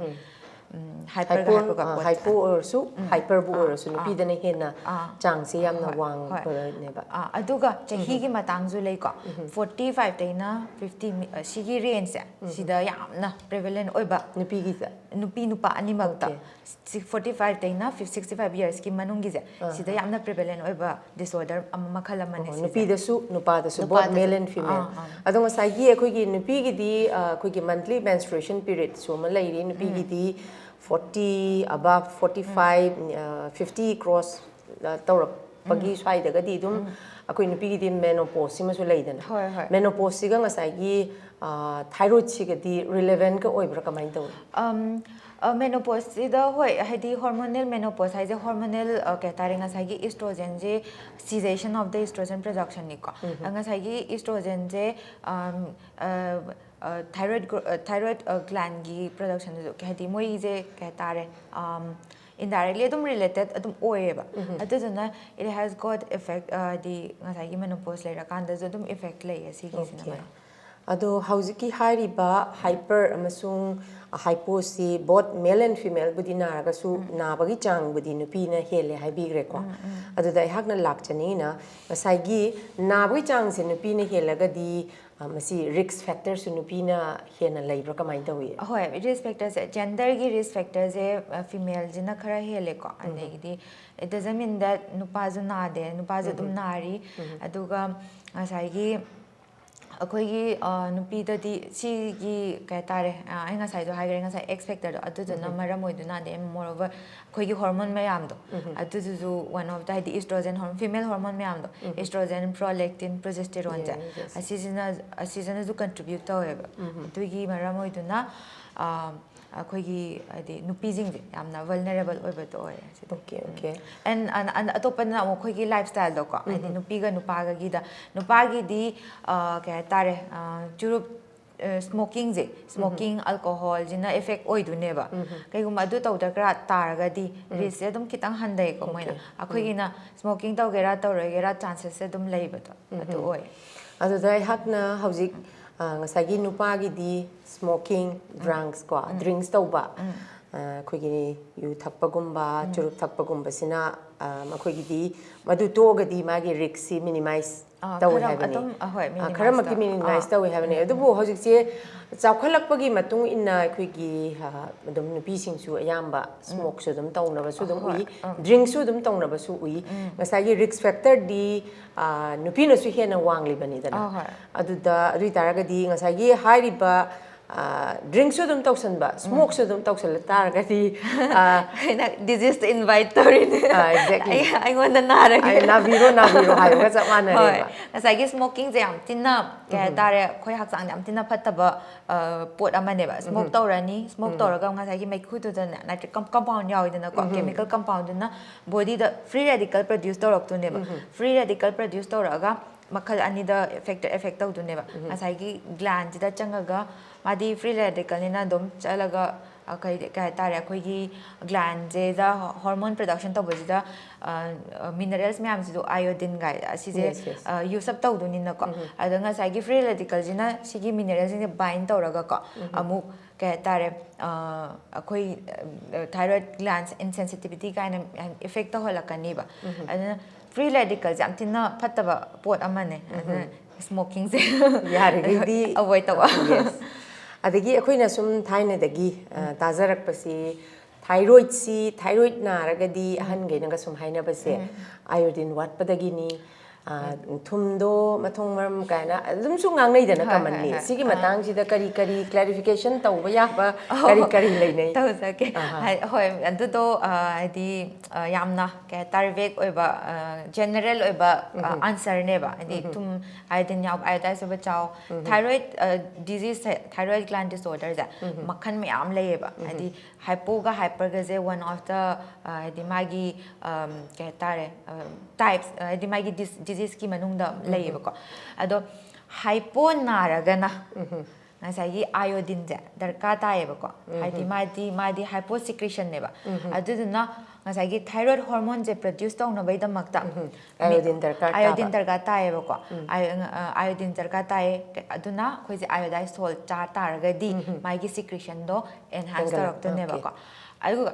ꯎꯝ, ꯍꯥꯏꯄꯔꯒ ꯍꯥꯏꯄꯣ ꯍꯥꯏꯄꯔꯒ ꯕꯣꯠꯇ꯫ ꯍꯥꯏꯄꯣ ꯑꯣꯏꯔꯁꯨ, ꯎꯝ. ꯍꯥꯏꯄꯔꯕꯨ ꯑꯥ, ꯑꯣꯏꯔꯁꯨ, ꯑꯥ. ꯅꯨꯄꯤꯗꯅ ꯍꯦꯟꯅ ꯑꯥ. ꯆꯥꯡꯁꯦ ꯌꯥꯝꯅ ꯍꯣꯏ, ꯍꯣꯏ. ꯋꯥꯡꯕꯅꯦꯕ꯫ ꯑꯥ, ꯑꯗꯨꯒ ꯆꯍꯤꯒꯤ ꯃꯇꯥꯡꯁꯨ ꯂꯩꯀꯣ꯫ ꯐꯣꯔꯇꯤ ꯐꯥꯏꯚꯇꯩꯅ ꯐꯤꯐꯇꯤ ꯁꯤꯒꯤ ꯔꯦꯟꯖꯁꯦ, ꯁꯤꯗ ꯌꯥꯝꯅ ꯄ꯭ꯔꯦꯚꯦꯂꯦꯟ ꯑꯣꯏꯕ꯫ ꯅꯨꯄꯤꯒꯤꯁꯦ? ꯅꯨꯄꯤ ꯅꯨꯄꯥ ꯑꯅꯤꯃꯛꯇ꯫ Okay. ꯁꯤ ꯐꯣꯔꯇꯤ ꯐꯥꯏꯚꯇꯩꯅ ꯁꯤꯛꯁꯇꯤ ꯐꯥꯏꯚ ꯌꯔꯁꯀꯤ ꯃꯅꯨꯡꯒꯤꯁꯦ, ꯁꯤꯗ ꯌꯥꯝꯅ ꯄ꯭ꯔꯦꯚꯦꯂꯦꯟ ꯑꯣꯏꯕ ꯗꯤꯁꯑꯣꯔꯗꯔ ꯑꯃ, ꯃꯈꯜ ꯑꯃꯅꯦ ꯑꯣ, ꯁꯤꯁꯦ꯫ ꯅꯨꯄꯤꯗꯁꯨ, ꯅꯨꯄꯥꯗꯁꯨ, both ꯅꯨꯄꯥꯗꯁꯨ꯫ Male and female. ꯑꯥ, ꯑꯥ. ꯑꯗꯣ ꯉꯁꯥꯏꯒꯤ ꯑꯩꯈꯣꯏꯒꯤ ꯅꯨꯄꯤꯒꯤꯗꯤ, ꯑ, ꯑꯩꯈꯣꯏꯒꯤ ꯃꯟꯊꯂꯤ ꯃꯦꯟꯁꯇ꯭ꯔꯨꯑꯦꯁꯟ ꯄꯤꯔꯤꯌꯗꯁꯨ ꯑꯃ ꯂꯩꯔꯤ꯫ ꯅꯨꯄꯤꯒꯤꯗꯤ ꯐꯣꯔꯇꯤ ꯑꯕꯞ, ꯐꯣꯔꯇꯤ ꯐꯥꯏꯚ, ꯐꯤꯐꯇꯤ ꯀ꯭ꯔꯣꯁ ꯇꯧꯔꯛꯄꯒꯤ ꯁ꯭ꯋꯥꯏꯗꯒꯗꯤ ꯑꯗꯨꯝ ꯑꯩꯈꯣꯏ ꯅꯨꯄꯤꯒꯤꯗꯤ ꯃꯦꯅꯣꯄꯣꯁ ꯁꯤꯃꯁꯨ ꯂꯩꯗꯅ꯫ ꯍꯣꯏ, ꯍꯣꯏ. ꯃꯦꯅꯣꯄꯣꯁꯁꯤꯒ ꯉꯁꯥꯏꯒꯤ, ꯑ, ꯊꯥꯏꯔꯣꯏꯗꯁꯤꯒꯗꯤ ꯔꯤꯂꯦꯚꯦꯟꯀ ꯑꯣꯏꯕ꯭ꯔꯥ, ꯀꯃꯥꯏꯅ ꯇꯧꯏ? ꯑꯝ, ꯑ, ꯃꯦꯅꯣꯄꯣꯁꯁꯤꯗ, ꯍꯣꯏ, ꯍꯥꯏꯗꯤ ꯍꯣꯔꯃꯣꯅꯦꯜ ꯃꯦꯅꯣꯄꯣꯁ ꯍꯥꯏꯁꯦ ꯍꯣꯔꯃꯣꯅꯦꯜ, ꯑ, ꯀꯩ ꯍꯥꯏꯇꯥꯔꯦ, ꯉꯁꯥꯏꯒꯤ ꯏꯁꯇ꯭ꯔꯣꯖꯦꯟꯁꯦ, cessation of the estrogen production ꯅꯤꯀꯣ꯫ ꯑ, ꯉꯁꯥꯏꯒꯤ ꯏꯁꯇ꯭ꯔꯣꯖꯦꯟꯁꯦ, ꯑꯝ, ꯑ, ꯑ, ꯊꯥꯏꯔꯣꯏꯗ ꯒ꯭ꯔꯣ-, ꯑ, ꯊꯥꯏꯔꯣꯏꯗ, ꯑ, ꯒ꯭ꯂꯦꯟꯒꯤ ꯄ꯭ꯔꯗꯛꯁꯟꯗꯁꯨ, ꯍꯥꯏꯗꯤ ꯃꯣꯏꯁꯦ ꯀꯩ ꯍꯥꯏꯇꯥꯔꯦ, ꯑꯝ, indirectly ꯑꯗꯨꯝ ꯔꯤꯂꯦꯇꯦꯠ ꯑꯗꯨꯝ ꯑꯣꯏꯌꯦꯕ꯫ ꯑꯗꯨꯗꯨꯅ it has got effect, ꯑ, ꯍꯥꯏꯗꯤ ꯉꯁꯥꯏꯒꯤ ꯃꯦꯅꯣꯄꯣꯁ ꯂꯩꯔꯀꯥꯟꯗꯁꯨ ꯑꯗꯨꯝ ꯏꯐꯦꯛ ꯂꯩꯌꯦ ꯁꯤꯒꯤꯁꯤꯅ꯫ Okay. ꯑꯗꯣ ꯍꯧꯖꯤꯛꯀꯤ ꯍꯥꯏꯔꯤꯕ ꯍꯥꯏꯄꯔ ꯑꯃꯁꯨꯡ ꯍꯥꯏꯄꯣꯁꯤ both male and female ꯕꯨꯗꯤ ꯅꯥꯔꯒꯁꯨ ꯅꯥꯕꯒꯤ ꯆꯥꯡꯕꯨꯗꯤ ꯅꯨꯄꯤꯅ ꯍꯦꯜꯂꯦ ꯍꯥꯏꯕꯤꯈ꯭ꯔꯦꯀꯣ꯫ ꯑꯗꯨꯗ ꯑꯩꯍꯥꯛꯅ ꯂꯥꯛꯆꯅꯤꯡꯉꯤꯅ, ꯉꯁꯥꯏꯒꯤ ꯅꯥꯕꯒꯤ ꯆꯥꯡꯁꯦ ꯅꯨꯄꯤꯅ ꯍꯦꯜꯂꯒꯗꯤ, ꯑ, ꯃꯁꯤ risk factor ꯁꯨ ꯅꯨꯄꯤꯅ ꯍꯦꯟꯅ ꯂꯩꯕ꯭ꯔꯥ, ꯀꯃꯥꯏꯅ ꯇꯧꯏ? ꯍꯣꯏ, risk factor ꯁꯦ, gender ꯒꯤ risk factor ꯁꯦ, ꯑ, female ꯁꯤꯅ ꯈꯔ ꯍꯦꯜꯂꯦꯀꯣ꯫ ꯑꯗꯒꯤꯗꯤ it doesn't mean that ꯅꯨꯄꯥꯁꯨ ꯅꯥꯗꯦ, ꯅꯨꯄꯥꯁꯨ ꯑꯗꯨꯝ ꯅꯥꯔꯤ꯫ ꯑꯗꯨꯒ ꯉꯁꯥꯏꯒꯤ ꯑꯩꯈꯣꯏꯒꯤ, ꯑ, ꯅꯨꯄꯤꯗꯗꯤ ꯁꯤꯒꯤ, ꯀꯩ ꯍꯥꯏꯇꯥꯔꯦ, ꯑ, ꯑꯩ ꯉꯁꯥꯏꯁꯨ ꯍꯥꯏꯈ꯭ꯔꯦ, ꯉꯁꯥꯏ X factor ꯗꯣ, ꯑꯗꯨꯗꯨꯅ ꯃꯔꯝ ꯑꯣꯏꯗꯨꯅ, ꯑꯗꯩ moreover ꯑꯩꯈꯣꯏꯒꯤ hormone ꯃꯌꯥꯝꯗꯣ, ꯑꯗꯨꯗꯨꯁꯨ one of the, ꯍꯥꯏꯗꯤ estrogen hormone, female hormone ꯃꯌꯥꯝꯗꯣ, estrogen, prolactin, progesterone ꯁꯦ, Yes, yes. ꯑꯁꯤꯁꯤꯅ, ꯑꯁꯤꯁꯤꯅꯁꯨ contribute ꯇꯧꯋꯦꯕ꯫ ꯑꯗꯨꯒꯤ ꯃꯔꯝ ꯑꯣꯏꯗꯨꯅ, ꯑ, ꯑꯩꯈꯣꯏꯒꯤ, ꯍꯥꯏꯗꯤ, ꯅꯨꯄꯤꯁꯤꯡꯁꯦ ꯌꯥꯝꯅ vulnerable ꯑꯣꯏꯕꯗꯣ ꯑꯣꯏꯌꯦ ꯁꯤꯗ꯫ Okay, okay. And, and, and ꯑꯇꯣꯞꯄꯅ ꯑꯃꯨꯛ ꯑꯩꯈꯣꯏꯒꯤ lifestyle ꯗꯣꯀꯣ, ꯍꯥꯏꯗꯤ, ꯅꯨꯄꯤꯒ ꯅꯨꯄꯥꯒꯒꯤꯗ, ꯅꯨꯄꯥꯒꯤꯗꯤ, ꯑ, ꯀꯩ ꯍꯥꯏꯇꯥꯔꯦ, ꯑ, ꯆꯨꯔꯨꯞ, ꯑ, smoking ꯁꯦ, smoking, alcohol ꯁꯤꯅ effect ꯑꯣꯏꯗꯣꯏꯅꯦꯕ꯫ ꯀꯩꯒꯨꯝꯕ ꯑꯗꯨ ꯇꯧꯗ꯭ꯔ ꯇꯥꯔꯒꯗꯤ risk ꯁꯦ ꯑꯗꯨꯝ ꯈꯤꯇꯪ ꯍꯟꯊꯩꯀꯣ ꯃꯣꯏꯅ꯫ Okay. ꯑꯩꯈꯣꯏꯒꯤꯅ smoking ꯇꯧꯒꯦꯔꯥ ꯇꯧꯔꯣꯏꯒꯦꯔꯥ chances ꯁꯦ ꯑꯗꯨꯝ ꯂꯩꯕꯗꯣ ꯑꯗꯨ ꯑꯣꯏ꯫ ꯑꯗꯨꯗ ꯑꯩꯍꯥꯛꯅ ꯍꯧꯖꯤꯛ, ꯑ, ꯉꯁꯥꯏꯒꯤ ꯅꯨꯄꯥꯒꯤꯗꯤ smoking, drugs ꯀꯣ, drinks ꯇꯧꯕ, ꯑ, ꯑꯩꯈꯣꯏꯒꯤ ꯌꯨ ꯊꯛꯄꯒꯨꯝꯕ, ꯆꯨꯔꯨꯞ ꯊꯛꯄꯒꯨꯝꯕꯁꯤꯅ, ꯑ, ꯃꯈꯣꯏꯒꯤꯗꯤ ꯃꯗꯨ ꯇꯣꯛꯑꯒꯗꯤ ꯃꯥꯒꯤ risk ꯁꯤ minimize ꯑꯥ, ꯇꯧꯋꯦ ꯈꯔ ꯍꯥꯏꯕꯅꯦ꯫ ꯑꯗꯨꯝ, ꯑꯍꯣꯏ, ꯑ, minimize ꯈꯔꯃꯛꯇꯤ ꯇꯧ-, minimize ꯑꯥ꯫ ꯇꯧꯋꯦ ꯍꯥꯏꯕꯅꯦ꯫ ꯑꯗꯨꯕꯨ ꯍꯧꯖꯤꯛꯁꯦ ꯆꯥꯎꯈꯠꯂꯛꯄꯒꯤ ꯃꯇꯨꯡ ꯏꯟꯅ ꯑꯩꯈꯣꯏꯒꯤ, ꯑ, ꯑꯗꯨꯝ ꯅꯨꯄꯤꯁꯤꯡꯁꯨ ꯑꯌꯥꯝꯕ smoke ꯁꯨ ꯑꯗꯨꯝ ꯇꯧꯅꯕꯁꯨ ꯑꯗꯨꯝ ꯍꯣꯏ, ꯎꯏ, ꯎꯝ꯫ drink ꯁꯨ ꯑꯗꯨꯝ ꯇꯧꯅꯕꯁꯨ ꯎꯏ꯫ ꯉꯁꯥꯏꯒꯤ risk factor ꯗꯤ, ꯑ, ꯅꯨꯄꯤꯅꯁꯨ ꯍꯦꯟꯅ ꯋꯥꯡꯂꯤꯕꯅꯤꯗꯅ꯫ ꯑꯍꯣꯏ꯫ ꯑꯗꯨꯗ, ꯑꯗꯨ ꯑꯣꯏꯇꯥꯔꯒꯗꯤ ꯉꯁꯥꯏꯒꯤ ꯍꯥꯏꯔꯤꯕ, ꯑ, drink ꯁꯨ ꯑꯗꯨꯝ ꯇꯧꯁꯟꯕ, smoke ꯁꯨ ꯑꯗꯨꯝ ꯇꯧꯁꯜꯂ ꯇꯥꯔꯒꯗꯤ, ꯑ, ꯑꯩꯅ disease ꯇ invite ꯇꯧꯔꯤꯅꯦ꯫ ꯑ, exactly. ꯑꯩ-, ꯑꯩꯉꯣꯟꯗ ꯅꯥꯔꯒꯦ꯫ ꯑꯩ ꯅꯥꯕꯤꯔꯣ, ꯅꯥꯕꯤꯔꯣ ꯍꯥꯏꯕꯒ ꯆꯞ ꯃꯥꯟꯅꯔꯦꯕ꯫ ꯍꯣꯏ꯫ ꯉꯁꯥꯏꯒꯤ smoking ꯁꯦ ꯌꯥꯝ ꯊꯤꯅ, ꯀꯩ ꯍꯥꯏꯇꯥꯔꯦ, ꯑꯩꯈꯣꯏ ꯍꯛꯆꯥꯡꯗ ꯌꯥꯝ ꯊꯤꯅ ꯐꯠꯇꯕ, ꯑ, ꯄꯣꯠ ꯑꯃꯅꯦꯕ꯫ Smoke ꯇꯧꯔꯅꯤ, smoke ꯇꯧꯔꯒ ꯉꯁꯥꯏꯒꯤ ꯃꯩꯈꯨꯗꯨꯗꯅꯦ nitric com-, compound ꯌꯥꯎꯋꯤꯗꯅꯀꯣ, chemical compound ꯗꯨꯅ body ꯗ free radical produce ꯇꯧꯔꯛꯇꯣꯏꯅꯦꯕ꯫ Free radical produce ꯇꯧꯔꯛꯑꯒ ꯃꯈꯜ ꯑꯅꯤꯗ factor effect ꯇꯧꯗꯣꯏꯅꯦꯕ꯫ ꯉꯁꯥꯏꯒꯤ gland ꯁꯤꯗ ꯆꯪꯉꯒ ꯃꯥꯗꯤ free radical ꯅꯤꯅ ꯑꯗꯨꯝ ꯆꯠꯂꯒ, ꯑ, ꯀꯩ ꯀꯩ ꯍꯥꯏꯇꯥꯔꯦ, ꯑꯩꯈꯣꯏꯒꯤ ꯒ꯭ꯂꯥꯟꯁꯤꯗ ꯍꯣꯔꯃꯣꯟ ꯄ꯭ꯔꯗꯛꯁꯟ ꯇꯧꯕꯁꯤꯗ ꯃꯤꯅꯔꯦꯜꯁ ꯃꯌꯥꯝꯁꯤꯁꯨ, ꯑꯥꯏꯑꯣꯗꯤꯟ ꯀꯥꯏ ꯑꯁꯤꯁꯦ Yes, yes. ꯌꯨꯁ ꯑꯞ ꯇꯧꯗꯣꯏꯅꯤꯅꯀꯣ. ꯑꯗꯣ ꯉꯁꯥꯏꯒꯤ ꯐ꯭ꯔꯤ ꯔꯦꯗꯤꯀꯜꯁꯤꯅ ꯁꯤꯒꯤ ꯃꯤꯅꯔꯦꯜꯁꯤꯡꯁꯦ ꯕꯥꯏꯟ ꯇꯧꯔꯒꯀꯣ, ꯑꯃꯨꯛ ꯀꯩ ꯍꯥꯏꯇꯥꯔꯦ, ꯑ, ꯑꯩꯈꯣꯏ ꯊꯥꯏꯔꯣꯏꯗ ꯒ꯭ꯂꯥꯟꯁ ꯏꯟꯁꯦꯟꯁꯤꯇꯤꯚꯤꯇꯤ ꯀꯥꯏꯅ ꯏꯐꯦꯛ ꯇꯧꯍꯜꯂꯛꯀꯅꯤꯕ. ꯑꯗꯨꯅ ꯐ꯭ꯔꯤ ꯔꯦꯗꯤꯀꯜꯁꯦ ꯌꯥꯝ ꯊꯤꯅ ꯐꯠꯇꯕ ꯄꯣꯠ ꯑꯃꯅꯦ꯫ ꯑꯗꯨꯅ ꯁ꯭ꯃꯣꯀꯤꯡꯁꯦ ꯌꯥꯔꯤꯈꯩꯗꯤ ꯑꯦꯚꯣꯏꯗ ꯇꯧꯕ. Yes. ꯑꯗꯒꯤ ꯑꯩꯈꯣꯏꯅ ꯁꯨꯝ ꯊꯥꯏꯅꯗꯒꯤ ꯑ, ꯇꯥꯖꯔꯛꯄꯁꯤ, ꯊꯥꯏꯔꯣꯏꯗꯁꯤ, ꯊꯥꯏꯔꯣꯏꯗ ꯅꯥꯔꯒꯗꯤ ꯑꯍꯟꯈꯩꯅꯒ ꯁꯨꯝ ꯍꯥꯏꯅꯕꯁꯦ ꯑꯥꯏꯑꯣꯗꯤꯟ ꯋꯥꯠꯄꯗꯒꯤꯅꯤ, ꯑ, ꯊꯨꯝꯗꯣ ꯃꯊꯣꯡ ꯃꯔꯝ ꯀꯥꯏꯅ ꯑꯗꯨꯝꯁꯨ ꯉꯥꯡꯅꯩꯗꯅ ꯍꯣꯏ, ꯍꯣꯏ, ꯀꯃꯟꯂꯤ꯫ ꯍꯣꯏ. ꯁꯤꯒꯤ ꯑꯥ. ꯃꯇꯥꯡꯁꯤꯗ ꯀꯔꯤ ꯀꯔꯤ ꯀ꯭ꯂꯦꯔꯤꯐꯤꯀꯦꯁꯟ ꯇꯧꯕ ꯌꯥꯕ, ꯀꯔꯤ ꯀꯔꯤ ꯂꯩꯅꯩ? ꯇꯧꯖꯒꯦ꯫ ꯑꯍꯥ. ꯍꯥꯏ-, ꯍꯣꯏ, ꯑꯗꯨꯗꯣ, ꯑ, ꯍꯥꯏꯗꯤ, ꯑ, ꯌꯥꯝꯅ ꯀꯩ ꯍꯥꯏꯇꯥꯔꯦ, ꯚꯦꯒ ꯑꯣꯏꯕ, ꯖꯦꯅꯔꯦꯜ ꯑꯣꯏꯕ ꯑꯟꯁꯔꯅꯦꯕ꯫ ꯍꯥꯏꯗꯤ ꯊꯨꯝ, ꯑꯥꯏꯑꯣꯗꯤꯟ ꯌꯥꯎꯕ, ꯑꯥꯏꯑꯣꯗꯥꯏꯁ ꯑꯣꯏꯕ ꯆꯥꯎ. ꯊꯥꯏꯔꯣꯏꯗ ꯗꯤꯖꯤꯁꯁꯦ, ꯊꯥꯏꯔꯣꯏꯗ ꯒ꯭ꯂꯥꯟ ꯗꯤꯁꯑꯣꯔꯗꯔꯁꯦ ꯃꯈꯜ ꯃꯌꯥꯝ ꯂꯩꯌꯦꯕ꯫ ꯍꯥꯏꯗꯤ ꯍꯥꯏꯄꯣꯒ ꯍꯥꯏꯄꯔꯒꯁꯦ one of the, ꯑ, ꯍꯥꯏꯗꯤ ꯃꯥꯒꯤ, ꯑꯝ, ꯀꯩ ꯍꯥꯏꯇꯥꯔꯦ, ꯇꯥꯏꯞꯁ, ꯍꯥꯏꯗꯤ ꯃꯥꯒꯤ ꯗꯤꯖꯤꯁꯀꯤ ꯃꯅꯨꯡꯗ ꯂꯩꯌꯦꯕꯀꯣ꯫ ꯑꯗꯣ ꯍꯥꯏꯄꯣ ꯅꯥꯔꯒꯅ ꯉꯁꯥꯏꯒꯤ ꯑꯥꯏꯑꯣꯗꯤꯟꯁꯦ ꯗꯔꯀꯥꯔ ꯇꯥꯏꯌꯦꯕꯀꯣ꯫ ꯍꯥꯏꯗꯤ ꯃꯥꯗꯤ, ꯃꯥꯗꯤ ꯍꯥꯏꯄꯣ ꯁꯤꯀ꯭ꯔꯤꯁꯟꯅꯦꯕ꯫ ꯑꯗꯨꯗꯨꯅ ꯉꯁꯥꯏꯒꯤ ꯊꯥꯏꯔꯣꯏꯗ ꯍꯣꯔꯃꯣꯟꯁꯦ ꯄ꯭ꯔꯗ꯭ꯌꯨꯁ ꯇꯧꯅꯕꯒꯤꯗꯃꯛꯇ ꯑꯥꯏꯑꯣꯗꯤꯟ ꯗꯔꯀꯥꯔ ꯇꯥꯕ꯫ ꯑꯥꯏꯑꯣꯗꯤꯟ ꯗꯔꯀꯥꯔ ꯇꯥꯏꯌꯦꯕꯀꯣ꯫ ꯑꯥꯏ-, ꯑ, ꯑꯥꯏꯑꯣꯗꯤꯟ ꯗꯔꯀꯥꯔ ꯇꯥꯏꯌꯦ꯫ ꯑꯗꯨꯅ ꯑꯩꯈꯣꯏꯁꯦ ꯑꯥꯏꯑꯣꯗꯥꯏꯁ ꯁꯣꯜꯠ ꯆꯥ ꯇꯥꯔꯒꯗꯤ ꯃꯥꯒꯤ ꯁꯤꯀ꯭ꯔꯤꯁꯟꯗꯣ ꯑꯦꯟꯍꯥꯟꯁ ꯍꯦꯟꯒꯠ-, ꯇꯧꯔꯛꯇꯣꯏꯅꯦꯕꯀꯣ꯫ okay. ꯑꯗꯨꯒ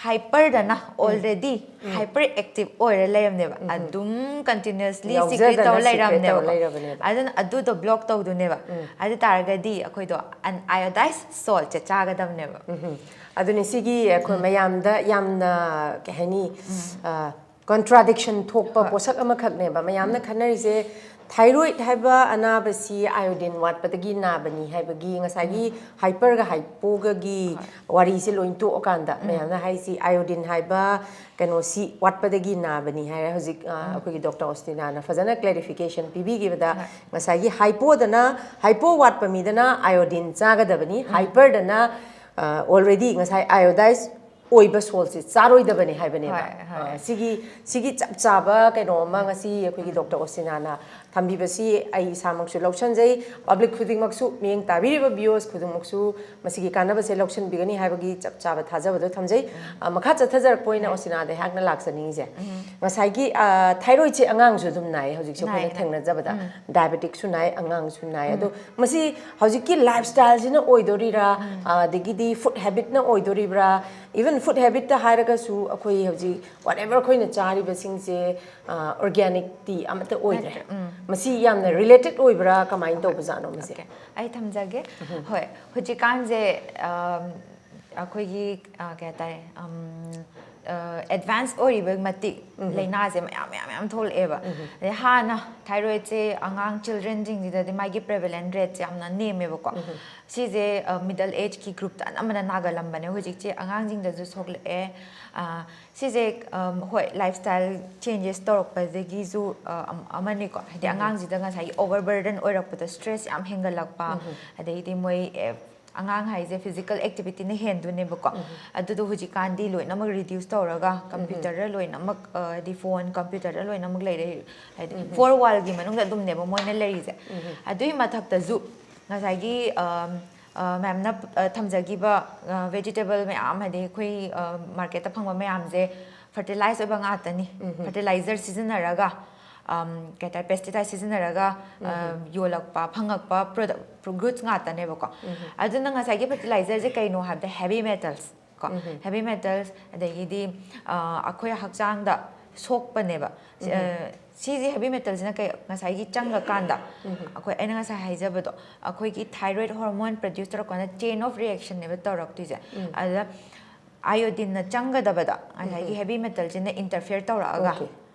ꯍꯥꯏꯄꯔꯗꯅ ꯑꯣꯜꯔꯦꯗꯤ ꯍꯥꯏꯄꯔ ꯑꯦꯛꯇꯤꯚ ꯑꯣꯏꯔ ꯂꯩꯔꯝꯅꯦꯕ꯫ ꯑꯗꯨꯝ ꯀꯟꯇꯤꯅ꯭ꯌꯨꯁꯂꯤ ꯁꯤꯀ꯭ꯔꯦꯠ ꯌꯥꯎꯖꯗꯅ ꯇꯧꯔ secrete ꯇꯧꯔ ꯂꯩꯔꯝꯅꯦꯕ꯫ ꯂꯩꯔꯕꯅꯦꯕ꯫ ꯑꯗꯨꯅ ꯑꯗꯨꯗꯣ ꯕ꯭ꯂꯣꯛ ꯇꯧꯗꯣꯏꯅꯦꯕ꯫ ꯑꯗꯨ ꯇꯥꯔꯒꯗꯤ ꯑꯩꯈꯣꯏꯗꯣ ꯑꯟꯑꯥꯏꯑꯣꯗꯥꯏꯁ ꯁꯣꯜꯠꯁꯦ ꯆꯥꯒꯗꯕꯅꯦꯕ꯫ ꯎꯝ꯫ ꯑꯗꯨꯅꯤ ꯁꯤꯒꯤ ꯑꯩꯈꯣꯏ ꯃꯌꯥꯝꯗ ꯌꯥꯝꯅ, ꯀꯩ ꯍꯥꯏꯅꯤ, ꯑ, ꯀꯣꯟꯇ꯭ꯔꯥꯗꯤꯛꯁꯟ ꯊꯣꯛꯄ ꯍꯣꯏ꯫ ꯄꯣꯠꯁꯛ ꯑꯃꯈꯛꯅꯦꯕ꯫ ꯃꯌꯥꯝꯅ ꯈꯟꯅꯔꯤꯁꯦ ꯊꯥꯏꯔꯣꯏꯗ ꯍꯥꯏꯕ ꯑꯅꯥꯕꯁꯤ ꯑꯥꯏꯑꯣꯗꯤꯟ ꯋꯥꯠꯄꯗꯒꯤ ꯅꯥꯕꯅꯤ ꯍꯥꯏꯕꯒꯤ ꯉꯁꯥꯏꯒꯤ ꯍꯥꯏꯄꯔꯒ ꯍꯥꯏꯄꯣꯒꯒꯤ ꯋꯥꯔꯤꯁꯦ ꯂꯣꯏ ꯇꯣꯛꯑꯀꯥꯟꯗ ꯃꯌꯥꯝꯅ ꯍꯥꯏꯁꯤ ꯑꯥꯏꯑꯣꯗꯤꯟ ꯍꯥꯏꯕ ꯀꯩꯅꯣꯁꯤ ꯋꯥꯠꯄꯗꯒꯤ ꯅꯥꯕꯅꯤ ꯍꯥꯏꯔꯦ꯫ ꯍꯧꯖꯤꯛ, ꯑ, ꯑꯩꯈꯣꯏꯒꯤ ꯗꯣꯛꯇꯔ ꯑꯣꯁꯇꯤꯅꯥꯅ ꯐꯖꯅ ꯀ꯭ꯂꯦꯔꯤꯐꯤꯀꯦꯁꯟ ꯄꯤꯕꯤꯈꯤꯕꯗ ꯍꯣꯏ꯫ ꯉꯁꯥꯏꯒꯤ ꯍꯥꯏꯄꯣꯗꯅ, ꯍꯥꯏꯄꯣ ꯋꯥꯠꯄ ꯃꯤꯗꯅ ꯑꯥꯏꯑꯣꯗꯤꯟ ꯆꯥꯒꯗꯕꯅꯤ, ꯍꯥꯏꯄꯔꯗꯅ, ꯑ, already ꯉꯁꯥꯏ ꯑꯥꯏꯑꯣꯗꯥꯏꯁ ꯑꯣꯏꯕ ꯁꯣꯜꯁꯦ ꯆꯥꯔꯣꯏꯗꯕꯅꯤ ꯍꯥꯏꯕꯅꯦꯕ꯫ ꯍꯣꯏ, ꯍꯣꯏ꯫ ꯑ, ꯁꯤꯒꯤ, ꯁꯤꯒꯤ ꯆꯞ ꯆꯥꯕ ꯀꯩꯅꯣ ꯑꯃ ꯉꯁꯤ ꯑꯩꯈꯣꯏꯒꯤ ꯗꯣꯛꯇꯔ ꯑꯣꯁꯤꯅꯥꯅ ꯊꯝꯕꯤꯕꯁꯤ ꯑꯩ ꯏꯁꯥꯃꯛꯁꯨ ꯂꯧꯁꯤꯟꯖꯩ꯫ ꯄꯕ꯭ꯂꯤꯛ ꯈꯨꯗꯤꯡꯃꯛꯁꯨ, ꯃꯤꯠꯌꯦꯡ ꯇꯥꯕꯤꯔꯤꯕ ꯚꯤꯌꯨꯋꯔꯁ ꯈꯨꯗꯤꯡꯃꯛꯁꯨ ꯃꯁꯤꯒꯤ ꯀꯥꯟꯅꯕꯁꯦ ꯂꯧꯁꯤꯟꯕꯤꯒꯅꯤ ꯍꯥꯏꯕꯒꯤ ꯆꯞ ꯆꯥꯕ ꯊꯥꯖꯕꯗꯣ ꯊꯝꯖꯩ꯫ ꯑ, ꯃꯈꯥ ꯆꯠꯊꯖꯔꯛꯄ ꯑꯣꯏꯅ ꯑꯣꯁꯤꯅꯥꯗ ꯑꯩꯍꯥꯛꯅ ꯂꯥꯛꯆꯅꯤꯡꯉꯤꯁꯦ, ꯉꯁꯥꯏꯒꯤ, ꯑ, ꯊꯥꯏꯔꯣꯏꯗꯁꯦ ꯑꯉꯥꯡꯁꯨ ꯑꯗꯨꯝ ꯅꯥꯏ꯫ ꯍꯧꯖꯤꯛꯁꯦ ꯑꯩꯈꯣꯏꯅ ꯅꯥꯏ, ꯅꯥꯏ꯫ ꯊꯦꯡꯅꯖꯕꯗ ꯗꯥꯏꯕꯦꯇꯤꯛꯁꯨ ꯅꯥꯏ, ꯑꯉꯥꯡꯁꯨ ꯅꯥꯏ꯫ ꯑꯗꯣ ꯃꯁꯤ ꯍꯧꯖꯤꯛꯀꯤ ꯂꯥꯏꯐꯁ꯭ꯇꯥꯏꯜꯁꯤꯅ ꯑꯣꯏꯗꯣꯔꯤꯔꯥ, ꯑꯗꯒꯤꯗꯤ ꯐꯨꯗ ꯍꯦꯕꯤꯠꯅ ꯑꯣꯏꯗꯣꯔꯤꯕ꯭ꯔꯥ? ꯏꯚꯟ ꯐꯨꯗ ꯍꯦꯕꯤꯠꯇ ꯍꯥꯏꯔꯒꯁꯨ ꯑꯩꯈꯣꯏ ꯍꯧꯖꯤꯛ ꯋꯥꯠꯑꯦꯚꯔ ꯑꯩꯈꯣꯏꯅ ꯆꯥꯔꯤꯕꯁꯤꯡꯁꯦ ꯑꯣꯔꯒꯥꯅꯤꯛꯇꯤ ꯑꯃꯠꯇ ꯑꯣꯏꯗ꯭ꯔꯦ꯫ ꯅꯠꯇ꯭ꯔꯦ, ꯎꯝ꯫ ꯃꯁꯤ ꯌꯥꯝꯅ ꯔꯤꯂꯦꯇꯦꯠ ꯑꯣꯏꯕ꯭ꯔꯥ, ꯀꯃꯥꯏꯅ ꯇꯧꯕꯖꯥꯠꯅꯣ ꯃꯁꯦ? Okay, ꯑꯩ ꯊꯝꯖꯒꯦ꯫ ꯍꯣꯏ, ꯍꯧꯖꯤꯛꯀꯥꯟꯁꯦ, ꯑꯝ, ꯑꯩꯈꯣꯏꯒꯤ, ꯑ, ꯀꯩ ꯍꯥꯏꯇꯥꯔꯦ, ꯑꯝ, ꯑ, ꯑꯦꯗꯚꯥꯟꯁ ꯑꯣꯏꯔꯤꯕ ꯃꯇꯤꯛ ꯂꯥꯏꯅꯥꯁꯦ ꯃꯌꯥꯝ ꯃꯌꯥꯝ ꯃꯌꯥꯝ ꯊꯣꯛꯂꯛꯑꯦꯕ꯫ ꯑꯗꯩ ꯍꯥꯟꯅ ꯊꯥꯏꯔꯣꯏꯗꯁꯦ ꯑꯉꯥꯡ ꯆꯤꯜꯗ꯭ꯔꯦꯟꯁꯤꯡꯁꯤꯗꯗꯤ ꯃꯥꯒꯤ ꯄ꯭ꯔꯦꯚꯦꯂꯦꯟ ꯔꯦꯠꯁꯦ ꯌꯥꯝꯅ ꯅꯦꯝꯃꯦꯕꯀꯣ꯫ ꯁꯤꯁꯦ ꯃꯤꯗꯜ ꯑꯦꯖꯀꯤ ꯒ꯭ꯔꯨꯞꯇ ꯑꯅꯝꯕꯅ ꯅꯥꯒꯜꯂꯝꯕꯅꯦ꯫ ꯍꯧꯖꯤꯛꯁꯦ ꯑꯉꯥꯡꯁꯤꯡꯗꯁꯨ ꯁꯣꯛꯂꯛꯑꯦ꯫ ꯑ, ꯁꯤꯁꯦ, ꯑꯝ, ꯍꯣꯏ, ꯂꯥꯏꯐꯁ꯭ꯇꯥꯏꯜ ꯆꯦꯟꯖꯦꯁ ꯇꯧꯔꯛꯄꯗꯒꯤꯁꯨ, ꯑ, ꯑꯝ-, ꯑꯃꯅꯤꯀꯣ꯫ ꯍꯥꯏꯗꯤ ꯑꯉꯥꯡꯁꯤꯗ ꯉꯁꯥꯏꯒꯤ ꯑꯣꯚꯔ ꯕꯔꯗꯟ ꯑꯣꯏꯔꯛꯄꯗ ꯁ꯭ꯇ꯭ꯔꯦꯁ ꯌꯥꯝ ꯍꯦꯟꯒꯠꯂꯛꯄ, ꯑꯗꯩꯗꯤ ꯃꯣꯏ, ꯑꯦ, ꯑꯉꯥꯡ ꯍꯥꯏꯁꯦ ꯐꯤꯖꯤꯀꯦꯜ ꯑꯦꯛꯇꯤꯚꯤꯇꯤꯅ ꯍꯦꯟꯗꯣꯏꯅꯦꯕꯀꯣ꯫ ꯑꯗꯨꯗꯣ ꯍꯧꯖꯤꯛꯀꯥꯟꯗꯤ ꯂꯣꯏꯅꯃꯛ ꯔꯤꯗ꯭ꯌꯨꯁ ꯇꯧꯔꯒ ꯀꯝꯄ꯭ꯌꯨꯇꯔꯗ ꯂꯣꯏꯅꯃꯛ, ꯑ, ꯍꯥꯏꯗꯤ ꯐꯣꯟ, ꯀꯝꯄ꯭ꯌꯨꯇꯔꯗ ꯂꯣꯏꯅꯃꯛ ꯂꯩꯔꯦ꯫ ꯍꯥꯏꯗꯤ ꯐꯣꯔ ꯋꯥꯜꯒꯤ ꯃꯅꯨꯡꯗ ꯑꯗꯨꯝꯅꯦꯕ ꯃꯣꯏꯅ ꯂꯩꯔꯤꯁꯦ꯫ ꯑꯗꯨꯒꯤ ꯃꯊꯛꯇꯁꯨ ꯉꯁꯥꯏꯒꯤ, ꯑꯝ, ꯑ, ꯃꯦꯝꯅ, ꯑ, ꯊꯝꯖꯈꯤꯕ, ꯑ, ꯚꯦꯖꯤꯇꯦꯕꯜ ꯃꯌꯥꯝ, ꯍꯥꯏꯗꯤ ꯑꯩꯈꯣꯏ, ꯑ, ꯃꯥꯔꯀꯦꯠꯇ ꯐꯪꯕ ꯃꯌꯥꯝꯁꯦ ꯐꯔꯇꯤꯂꯥꯏꯖ ꯑꯣꯏꯕ ꯉꯥꯛꯇꯅꯤ꯫ ꯐꯔꯇꯤꯂꯥꯏꯖꯔ ꯁꯤꯖꯤꯟꯅꯔꯒ, ꯑꯝ, ꯀꯩ ꯍꯥꯏꯇꯥꯔꯦ, ꯄꯦꯁꯇꯤꯁꯥꯏꯠ ꯁꯤꯖꯤꯟꯅꯔꯒ, ꯑ, ꯌꯣꯜꯂꯛꯄ, ꯐꯪꯉꯛꯄ ꯄ꯭ꯔꯣꯗꯛ, ꯒꯨꯗꯁ ꯉꯥꯛꯇꯅꯦꯕꯀꯣ꯫ ꯑꯗꯨꯅ ꯉꯁꯥꯏꯒꯤ ꯐꯔꯇꯤꯂꯥꯏꯖꯔꯁꯦ ꯀꯩꯅꯣ ꯍꯥꯏꯕꯗ ꯍꯦꯚꯤ ꯃꯦꯇꯜꯁ ꯀꯣ꯫ ꯍꯦꯚꯤ ꯃꯦꯇꯜꯁ, ꯑꯗꯒꯤꯗꯤ, ꯑ, ꯑꯩꯈꯣꯏ ꯍꯛꯆꯥꯡꯗ ꯁꯣꯛꯄꯅꯦꯕ꯫ ꯑ, ꯁꯤꯁꯦ, ꯍꯦꯚꯤ ꯃꯦꯇꯜꯁꯤꯅ ꯀꯩ, ꯉꯁꯥꯏꯒꯤ ꯆꯪꯉꯀꯥꯟꯗ ꯑꯩꯈꯣꯏ, ꯑꯩꯅ ꯉꯁꯥꯏ ꯍꯥꯏꯖꯕꯗꯣ, ꯑꯩꯈꯣꯏꯒꯤ ꯊꯥꯏꯔꯣꯏꯗ ꯍꯣꯔꯃꯣꯟ ꯄ꯭ꯔꯗ꯭ꯌꯨꯁ ꯇꯧꯔꯛꯄꯅ ꯆꯦꯟ ꯑꯣꯐ ꯔꯤꯌꯦꯛꯁꯟꯅꯦꯕ ꯇꯧꯔꯛꯇꯣꯏꯁꯦ꯫ ꯑꯗ ꯑꯥꯏꯑꯣꯗꯤꯟꯅ ꯆꯪꯒꯗꯕꯗ ꯉꯁꯥꯏꯒꯤ ꯍꯦꯚꯤ ꯃꯦꯇꯜꯁꯤꯅ ꯏꯟꯇꯔꯐꯤꯌꯔ ꯇꯧꯔꯛꯑꯒ, Okay.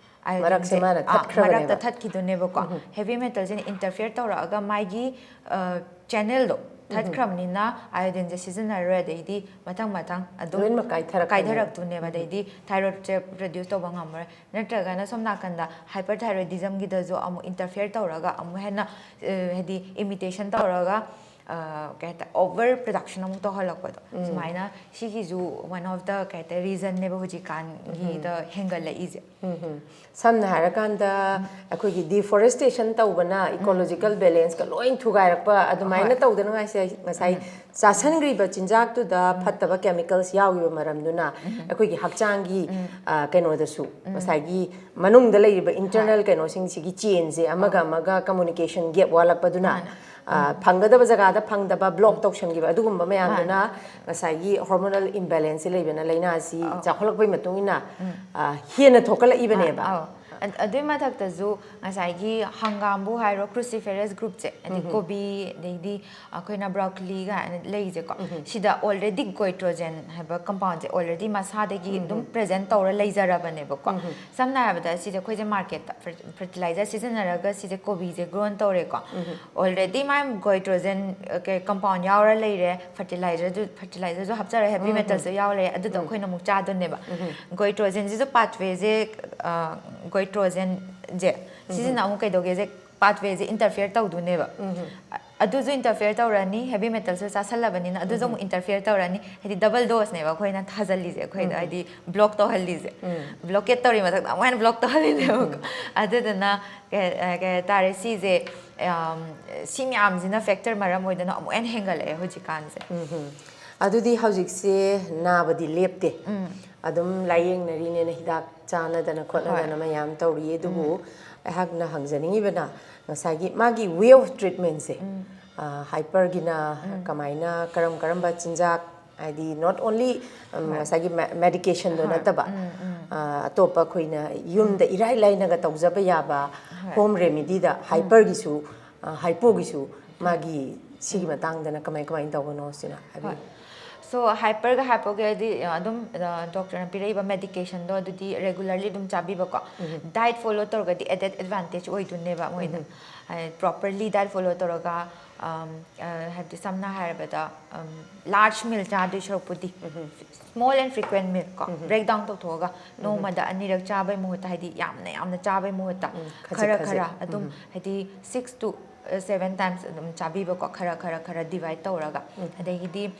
ꯑꯥꯏꯑꯣꯗꯤꯟꯁꯦ, ꯃꯔꯛꯁꯦ ꯃꯥꯅ ꯑꯥ, ꯃꯔꯛꯇ ꯊꯠꯈ꯭ꯔꯕꯅꯦꯕ꯫ ꯊꯠꯈꯤꯗꯣꯏꯅꯦꯕꯀꯣ꯫ ꯍꯦꯚꯤ ꯃꯦꯇꯜꯁꯤꯅ ꯏꯟꯇꯔꯐꯤꯌꯔ ꯇꯧꯔꯛꯑꯒ ꯃꯥꯒꯤ, ꯑ, ꯆꯦꯅꯦꯜꯗꯣ ꯊꯠꯈ꯭ꯔꯕꯅꯤꯅ ꯑꯥꯏꯑꯣꯗꯤꯟꯁꯦ ꯁꯤꯖꯤꯟꯅꯔꯔꯣꯏ, ꯑꯗꯩꯗꯤ ꯃꯊꯪ ꯃꯊꯪ ꯑꯗꯨꯝ ꯂꯣꯏꯅꯃꯛ ꯀꯥꯏꯊꯔꯛꯇꯣꯏꯅꯦꯕ꯫ ꯀꯥꯏꯊꯔꯛꯇꯣꯏꯅꯦꯕ꯫ ꯑꯗꯩꯗꯤ ꯊꯥꯏꯔꯣꯏꯗꯁꯦ ꯄ꯭ꯔꯗ꯭ꯌꯨꯁ ꯇꯧꯕ ꯉꯝꯃꯔꯣꯏ꯫ ꯅꯠꯇ꯭ꯔꯒꯅ ꯁꯣꯝ ꯅꯥꯀꯟꯗ ꯍꯥꯏꯄꯔ ꯊꯥꯏꯔꯣꯏꯗꯤꯖꯝꯒꯤꯗꯁꯨ ꯑꯃꯨꯛ ꯏꯟꯇꯔꯐꯤꯌꯔ ꯇꯧꯔꯒ ꯑꯃꯨꯛ ꯍꯦꯟꯅ, ꯑ, ꯍꯥꯏꯗꯤ ꯏꯃꯤꯇꯦꯁꯟ ꯇꯧꯔꯒ ꯀꯩ ꯍꯥꯏꯇꯥꯔꯦ, ꯑꯣꯚꯔ ꯄ꯭ꯔꯗꯛꯁꯟ ꯑꯃꯨꯛ ꯇꯧꯍꯜꯂꯛꯄꯗꯣ, ꯁꯨꯃꯥꯏꯅ ꯁꯤꯒꯤꯁꯨ ꯋꯥꯟ ꯑꯣꯐ ꯗ, ꯀꯩ ꯍꯥꯏꯇꯥꯔꯦ, ꯔꯤꯖꯟꯅꯦꯕ ꯍꯧꯖꯤꯛꯀꯥꯟꯒꯤꯗ ꯍꯦꯟꯒꯠꯂꯛꯏꯁꯦ꯫ ꯎꯝ ꯍꯝ꯫ ꯁꯝꯅ ꯍꯥꯏꯔꯀꯥꯟꯗ ꯑꯩꯈꯣꯏꯒꯤ ꯗꯤꯐꯣꯔꯦꯁꯇꯦꯁꯟ ꯇꯧꯕꯅ ꯏꯀꯣꯂꯣꯖꯤꯀꯦꯜ ꯕꯦꯂꯦꯟꯁꯀ ꯂꯣꯏ ꯊꯨꯒꯥꯏꯔꯛꯄ ꯑꯗꯨꯃꯥꯏꯅ ꯇꯧꯗꯅꯉꯥꯏꯁꯦ, ꯉꯁꯥꯏ ꯆꯥꯁꯟꯈ꯭ꯔꯤꯕ ꯆꯤꯟꯖꯥꯛꯇꯨꯗ ꯐꯠꯇꯕ ꯀꯦꯃꯤꯀꯜꯁ ꯌꯥꯎꯈꯤꯕ ꯃꯔꯝꯗꯨꯅ ꯑꯩꯈꯣꯏꯒꯤ ꯍꯛꯆꯥꯡꯒꯤ ꯑ, ꯀꯩꯅꯣꯗꯁꯨ, ꯉꯁꯥꯏꯒꯤ ꯃꯅꯨꯡꯗ ꯂꯩꯔꯤꯕ ꯏꯟꯇꯔꯅꯦꯜ ꯀꯩꯅꯣꯁꯤꯡꯁꯤꯒꯤ ꯆꯦꯟꯁꯦ ꯑꯃꯒ ꯑꯃꯒ ꯀꯝꯃꯨꯅꯤꯀꯦꯁꯟ ꯒꯦꯞ ꯋꯥꯠꯂꯛꯄꯗꯨꯅ, ꯑ, ꯐꯪꯒꯗꯕ ꯖꯒꯥꯗ ꯐꯪꯗꯕ, ꯕ꯭ꯂꯣꯛ ꯇꯧꯁꯟꯈꯤꯕ, ꯑꯗꯨꯒꯨꯝꯕ ꯃꯌꯥꯝꯗꯨꯅ ꯉꯁꯥꯏꯒꯤ ꯍꯣꯔꯃꯣꯅꯦꯜ ꯏꯝꯕꯦꯂꯦꯟꯁꯁꯤ ꯂꯩꯕꯅ ꯂꯥꯏꯅꯥꯁꯤ ꯆꯥꯎꯈꯠꯂꯛꯄꯒꯤ ꯃꯇꯨꯡ ꯏꯟꯅ, ꯑ, ꯍꯦꯟꯅ ꯊꯣꯛꯀꯠꯂꯛꯏꯕꯅꯦꯕ꯫ ꯑꯧ꯫ ꯑ-, ꯑꯗꯨꯏ ꯃꯊꯛꯇꯁꯨ ꯉꯁꯥꯏꯒꯤ ꯍꯪꯒꯥꯝꯕꯨ ꯍꯥꯏꯔꯣ, ꯀ꯭ꯔꯨꯁꯤꯐꯦꯔꯁ ꯒ꯭ꯔꯨꯞꯁꯦ, ꯍꯥꯏꯗꯤ ꯀꯣꯕꯤ, ꯑꯗꯩꯗꯤ ꯑꯩꯈꯣꯏꯅ ꯕ꯭ꯔꯣꯀꯂꯤ ꯀꯥꯏꯅ ꯂꯩꯁꯦꯀꯣ, ꯁꯤꯗ ꯑꯣꯜꯔꯦꯗꯤ ꯒꯣꯏꯇ꯭ꯔꯣꯖꯦꯟ ꯍꯥꯏꯕ ꯀꯝꯄꯥꯎꯟꯁꯦ ꯑꯣꯜꯔꯦꯗꯤ ꯃꯁꯥꯗꯒꯤ ꯑꯗꯨꯝ ꯄ꯭ꯔꯦꯖꯦꯟ ꯇꯧꯔ ꯂꯩꯖꯔꯕꯅꯦꯕꯀꯣ꯫ ꯁꯝꯅ ꯍꯥꯏꯔꯕꯗ, ꯁꯤꯁꯦ ꯑꯩꯈꯣꯏꯁꯦ ꯃꯥꯔꯀꯦꯠꯇ ꯐꯔꯇꯤꯂꯥꯏꯖꯔ ꯁꯤꯖꯤꯟꯅꯔꯒ ꯁꯤꯁꯦ ꯀꯣꯕꯤꯁꯦ ꯒ꯭ꯔꯣꯟ ꯇꯧꯔꯦꯀꯣ꯫ ꯑꯣꯜꯔꯦꯗꯤ ꯃꯥꯏ ꯒꯣꯏꯇ꯭ꯔꯣꯖꯦꯟ ꯀꯝꯄꯥꯎꯟ ꯌꯥꯎꯔ ꯂꯩꯔꯦ, ꯐꯔꯇꯤꯂꯥꯏꯖꯔꯗꯨ ꯐꯔꯇꯤꯂꯥꯏꯖꯔꯁꯨ ꯍꯥꯞꯆꯔꯦ, ꯍꯦꯚꯤ ꯃꯦꯇꯜꯁꯨ ꯌꯥꯎꯔꯦ, ꯑꯗꯨꯗꯣ ꯑꯩꯈꯣꯏꯅ ꯑꯃꯨꯛ ꯆꯥꯗꯣꯏꯅꯦꯕ꯫ ꯒꯣꯏꯇ꯭ꯔꯣꯖꯦꯟꯁꯤꯁꯨ ꯄꯥꯊꯋꯦꯁꯦ, ꯒꯣꯏꯇ꯭ꯔꯣꯖꯦꯟꯁꯦ ꯁꯤꯁꯤꯅ ꯑꯃꯨꯛ ꯀꯩꯗꯧꯒꯦꯁꯦ, ꯄꯥꯊꯋꯦꯁꯦ ꯏꯟꯇꯔꯐꯤꯌꯔ ꯇꯧꯗꯣꯏꯅꯦꯕ꯫ ꯑ-, ꯑꯗꯨꯁꯨ ꯏꯟꯇꯔꯐꯤꯌꯔ ꯇꯧꯔꯅꯤ, ꯍꯦꯚꯤ ꯃꯦꯇꯜꯁꯨ ꯆꯥꯁꯜꯂꯕꯅꯤꯅ ꯑꯗꯨꯁꯨ ꯑꯃꯨꯛ ꯏꯟꯇꯔꯐꯤꯌꯔ ꯇꯧꯔꯅꯤ꯫ ꯍꯥꯏꯗꯤ ꯗꯕꯜ ꯗꯣꯁꯅꯦꯕ ꯑꯩꯈꯣꯏꯅ ꯊꯥꯖꯜꯂꯤꯁꯦ ꯑꯩꯈꯣꯏꯗ, ꯍꯥꯏꯗꯤ ꯕ꯭ꯂꯣꯛ ꯇꯧꯍꯜꯂꯤꯁꯦ꯫ ꯕ꯭ꯂꯣꯀꯦꯠ ꯇꯧꯔꯤ ꯃꯊꯛꯇ ꯑꯃꯨꯛ ꯍꯦꯟꯅ ꯕ꯭ꯂꯣꯛ ꯇꯧꯍꯜꯂꯤꯅꯦꯕꯀꯣ꯫ ꯑꯗꯨꯗꯨꯅ ꯀꯩ, ꯑ, ꯀꯩ ꯍꯥꯏꯇꯥꯔꯦ, ꯁꯤꯁꯦ, ꯑꯝ, ꯁꯤ ꯃꯌꯥꯝꯁꯤꯅ ꯐꯦꯛꯇꯔ ꯃꯔꯝ ꯑꯣꯏꯗꯅ ꯑꯃꯨꯛ ꯍꯦꯟꯅ ꯍꯦꯟꯒꯠꯂꯛꯑꯦ ꯍꯧꯖꯤꯛꯀꯥꯟꯁꯦ꯫ ꯑꯗꯨꯗꯤ ꯍꯧꯖꯤꯛꯁꯦ ꯅꯥꯕꯗꯤ ꯂꯦꯞꯇꯦ꯫ ꯑꯗꯨꯝ ꯂꯥꯏꯌꯦꯡꯅꯔꯤꯅꯦꯅ, ꯍꯤꯗꯥꯛ ꯆꯥꯅꯗꯅ ꯈꯣꯠꯅꯗꯅ ꯃꯌꯥꯝ ꯇꯧꯔꯤ꯫ ꯑꯗꯨꯕꯨ ꯑꯩꯍꯥꯛꯅ ꯍꯪꯖꯅꯤꯡꯉꯤꯕꯅ, ꯉꯁꯥꯏꯒꯤ ꯃꯥꯒꯤ ꯋꯦ ꯑꯣꯐ ꯇ꯭ꯔꯤꯠꯃꯦꯟꯁꯦ, ꯍꯥꯏꯄꯔꯒꯤꯅ ꯀꯃꯥꯏꯅ, ꯀꯔꯝ ꯀꯔꯝꯕ ꯆꯤꯟꯖꯥꯛ, ꯍꯥꯏꯗꯤ not only, ꯎꯝ, ꯉꯁꯥꯏꯒꯤ ꯃꯦ-, ꯃꯦꯗꯤꯀꯦꯁꯟꯗꯣ ꯅꯠꯇꯕ, ꯑ, ꯑꯇꯣꯞꯄ ꯑꯩꯈꯣꯏꯅ ꯌꯨꯝꯗ ꯏꯔꯥꯏ ꯂꯥꯏꯅꯒ ꯇꯧꯖꯕ ꯌꯥꯕ ꯍꯣꯝ ꯔꯦꯃꯤꯗꯤꯗ ꯍꯥꯏꯄꯔꯒꯤꯁꯨ, ꯑ, ꯍꯥꯏꯄꯣꯒꯤꯁꯨ ꯃꯥꯒꯤ ꯁꯤꯒꯤ ꯃꯇꯥꯡꯗꯅ ꯀꯃꯥꯏ ꯀꯃꯥꯏꯅ ꯇꯧꯕꯅꯣ ꯁꯤꯅ ꯍꯥꯏꯕꯤꯌꯨ꯫ ꯁꯣ ꯍꯥꯏꯄꯔꯒ ꯍꯥꯏꯄꯣꯒꯤ ꯍꯥꯏꯗꯤ, ꯑ, ꯑꯗꯨꯝ, ꯑ, ꯗꯣꯛꯇꯔꯅ ꯄꯤꯔꯛꯏꯕ ꯃꯦꯗꯤꯀꯦꯁꯟꯗꯣ ꯑꯗꯨꯗꯤ ꯔꯦꯒꯨꯂꯔꯂꯤ ꯑꯗꯨꯝ ꯆꯥꯕꯤꯕꯀꯣ꯫ ꯗꯥꯏꯠ ꯐꯣꯂꯣ ꯇꯧꯔꯒꯗꯤ ꯑꯦꯗꯦꯠ ꯑꯦꯗꯚꯥꯟꯇꯦꯖ ꯑꯣꯏꯗꯣꯏꯅꯦꯕ ꯃꯣꯏꯗ꯫ ꯄ꯭ꯔꯣꯄꯔꯂꯤ ꯗꯥꯏꯠ ꯐꯣꯂꯣ ꯇꯧꯔꯒ, ꯑꯝ, ꯑ, ꯍꯥꯏꯕꯗꯤ ꯁꯝꯅ ꯍꯥꯏꯔꯕꯗ, ꯂꯥꯔꯖ ꯃꯤꯜ ꯆꯥꯗꯣꯏ ꯁꯔꯨꯛꯄꯨꯗꯤ ꯁ꯭ꯃꯣꯜ ꯑꯦꯟ ꯐ꯭ꯔꯤꯀ꯭ꯋꯦꯟ ꯃꯤꯜ ꯀꯣ, ꯕ꯭ꯔꯦꯛ ꯗꯥꯎꯟ ꯇꯧꯊꯣꯛꯑꯒ ꯅꯣꯡꯃꯗ ꯑꯅꯤꯔꯛ ꯆꯥꯕꯩ ꯃꯍꯨꯠꯇ, ꯍꯥꯏꯗꯤ ꯌꯥꯝꯅ ꯌꯥꯝꯅ ꯆꯥꯕꯩ ꯃꯍꯨꯠꯇ ꯈꯖꯤꯛ ꯈꯔ ꯈꯖꯤꯛ꯫ ꯈꯔ ꯑꯗꯨꯝ, ꯍꯥꯏꯗꯤ ꯁꯤꯛꯁ ꯇꯨ seven times ꯑꯗꯨꯝ ꯆꯥꯕꯤꯕꯀꯣ, ꯈꯔ ꯈꯔ ꯈꯔ divide ꯇꯧꯔꯒ꯫ ꯑꯗꯒꯤꯗꯤ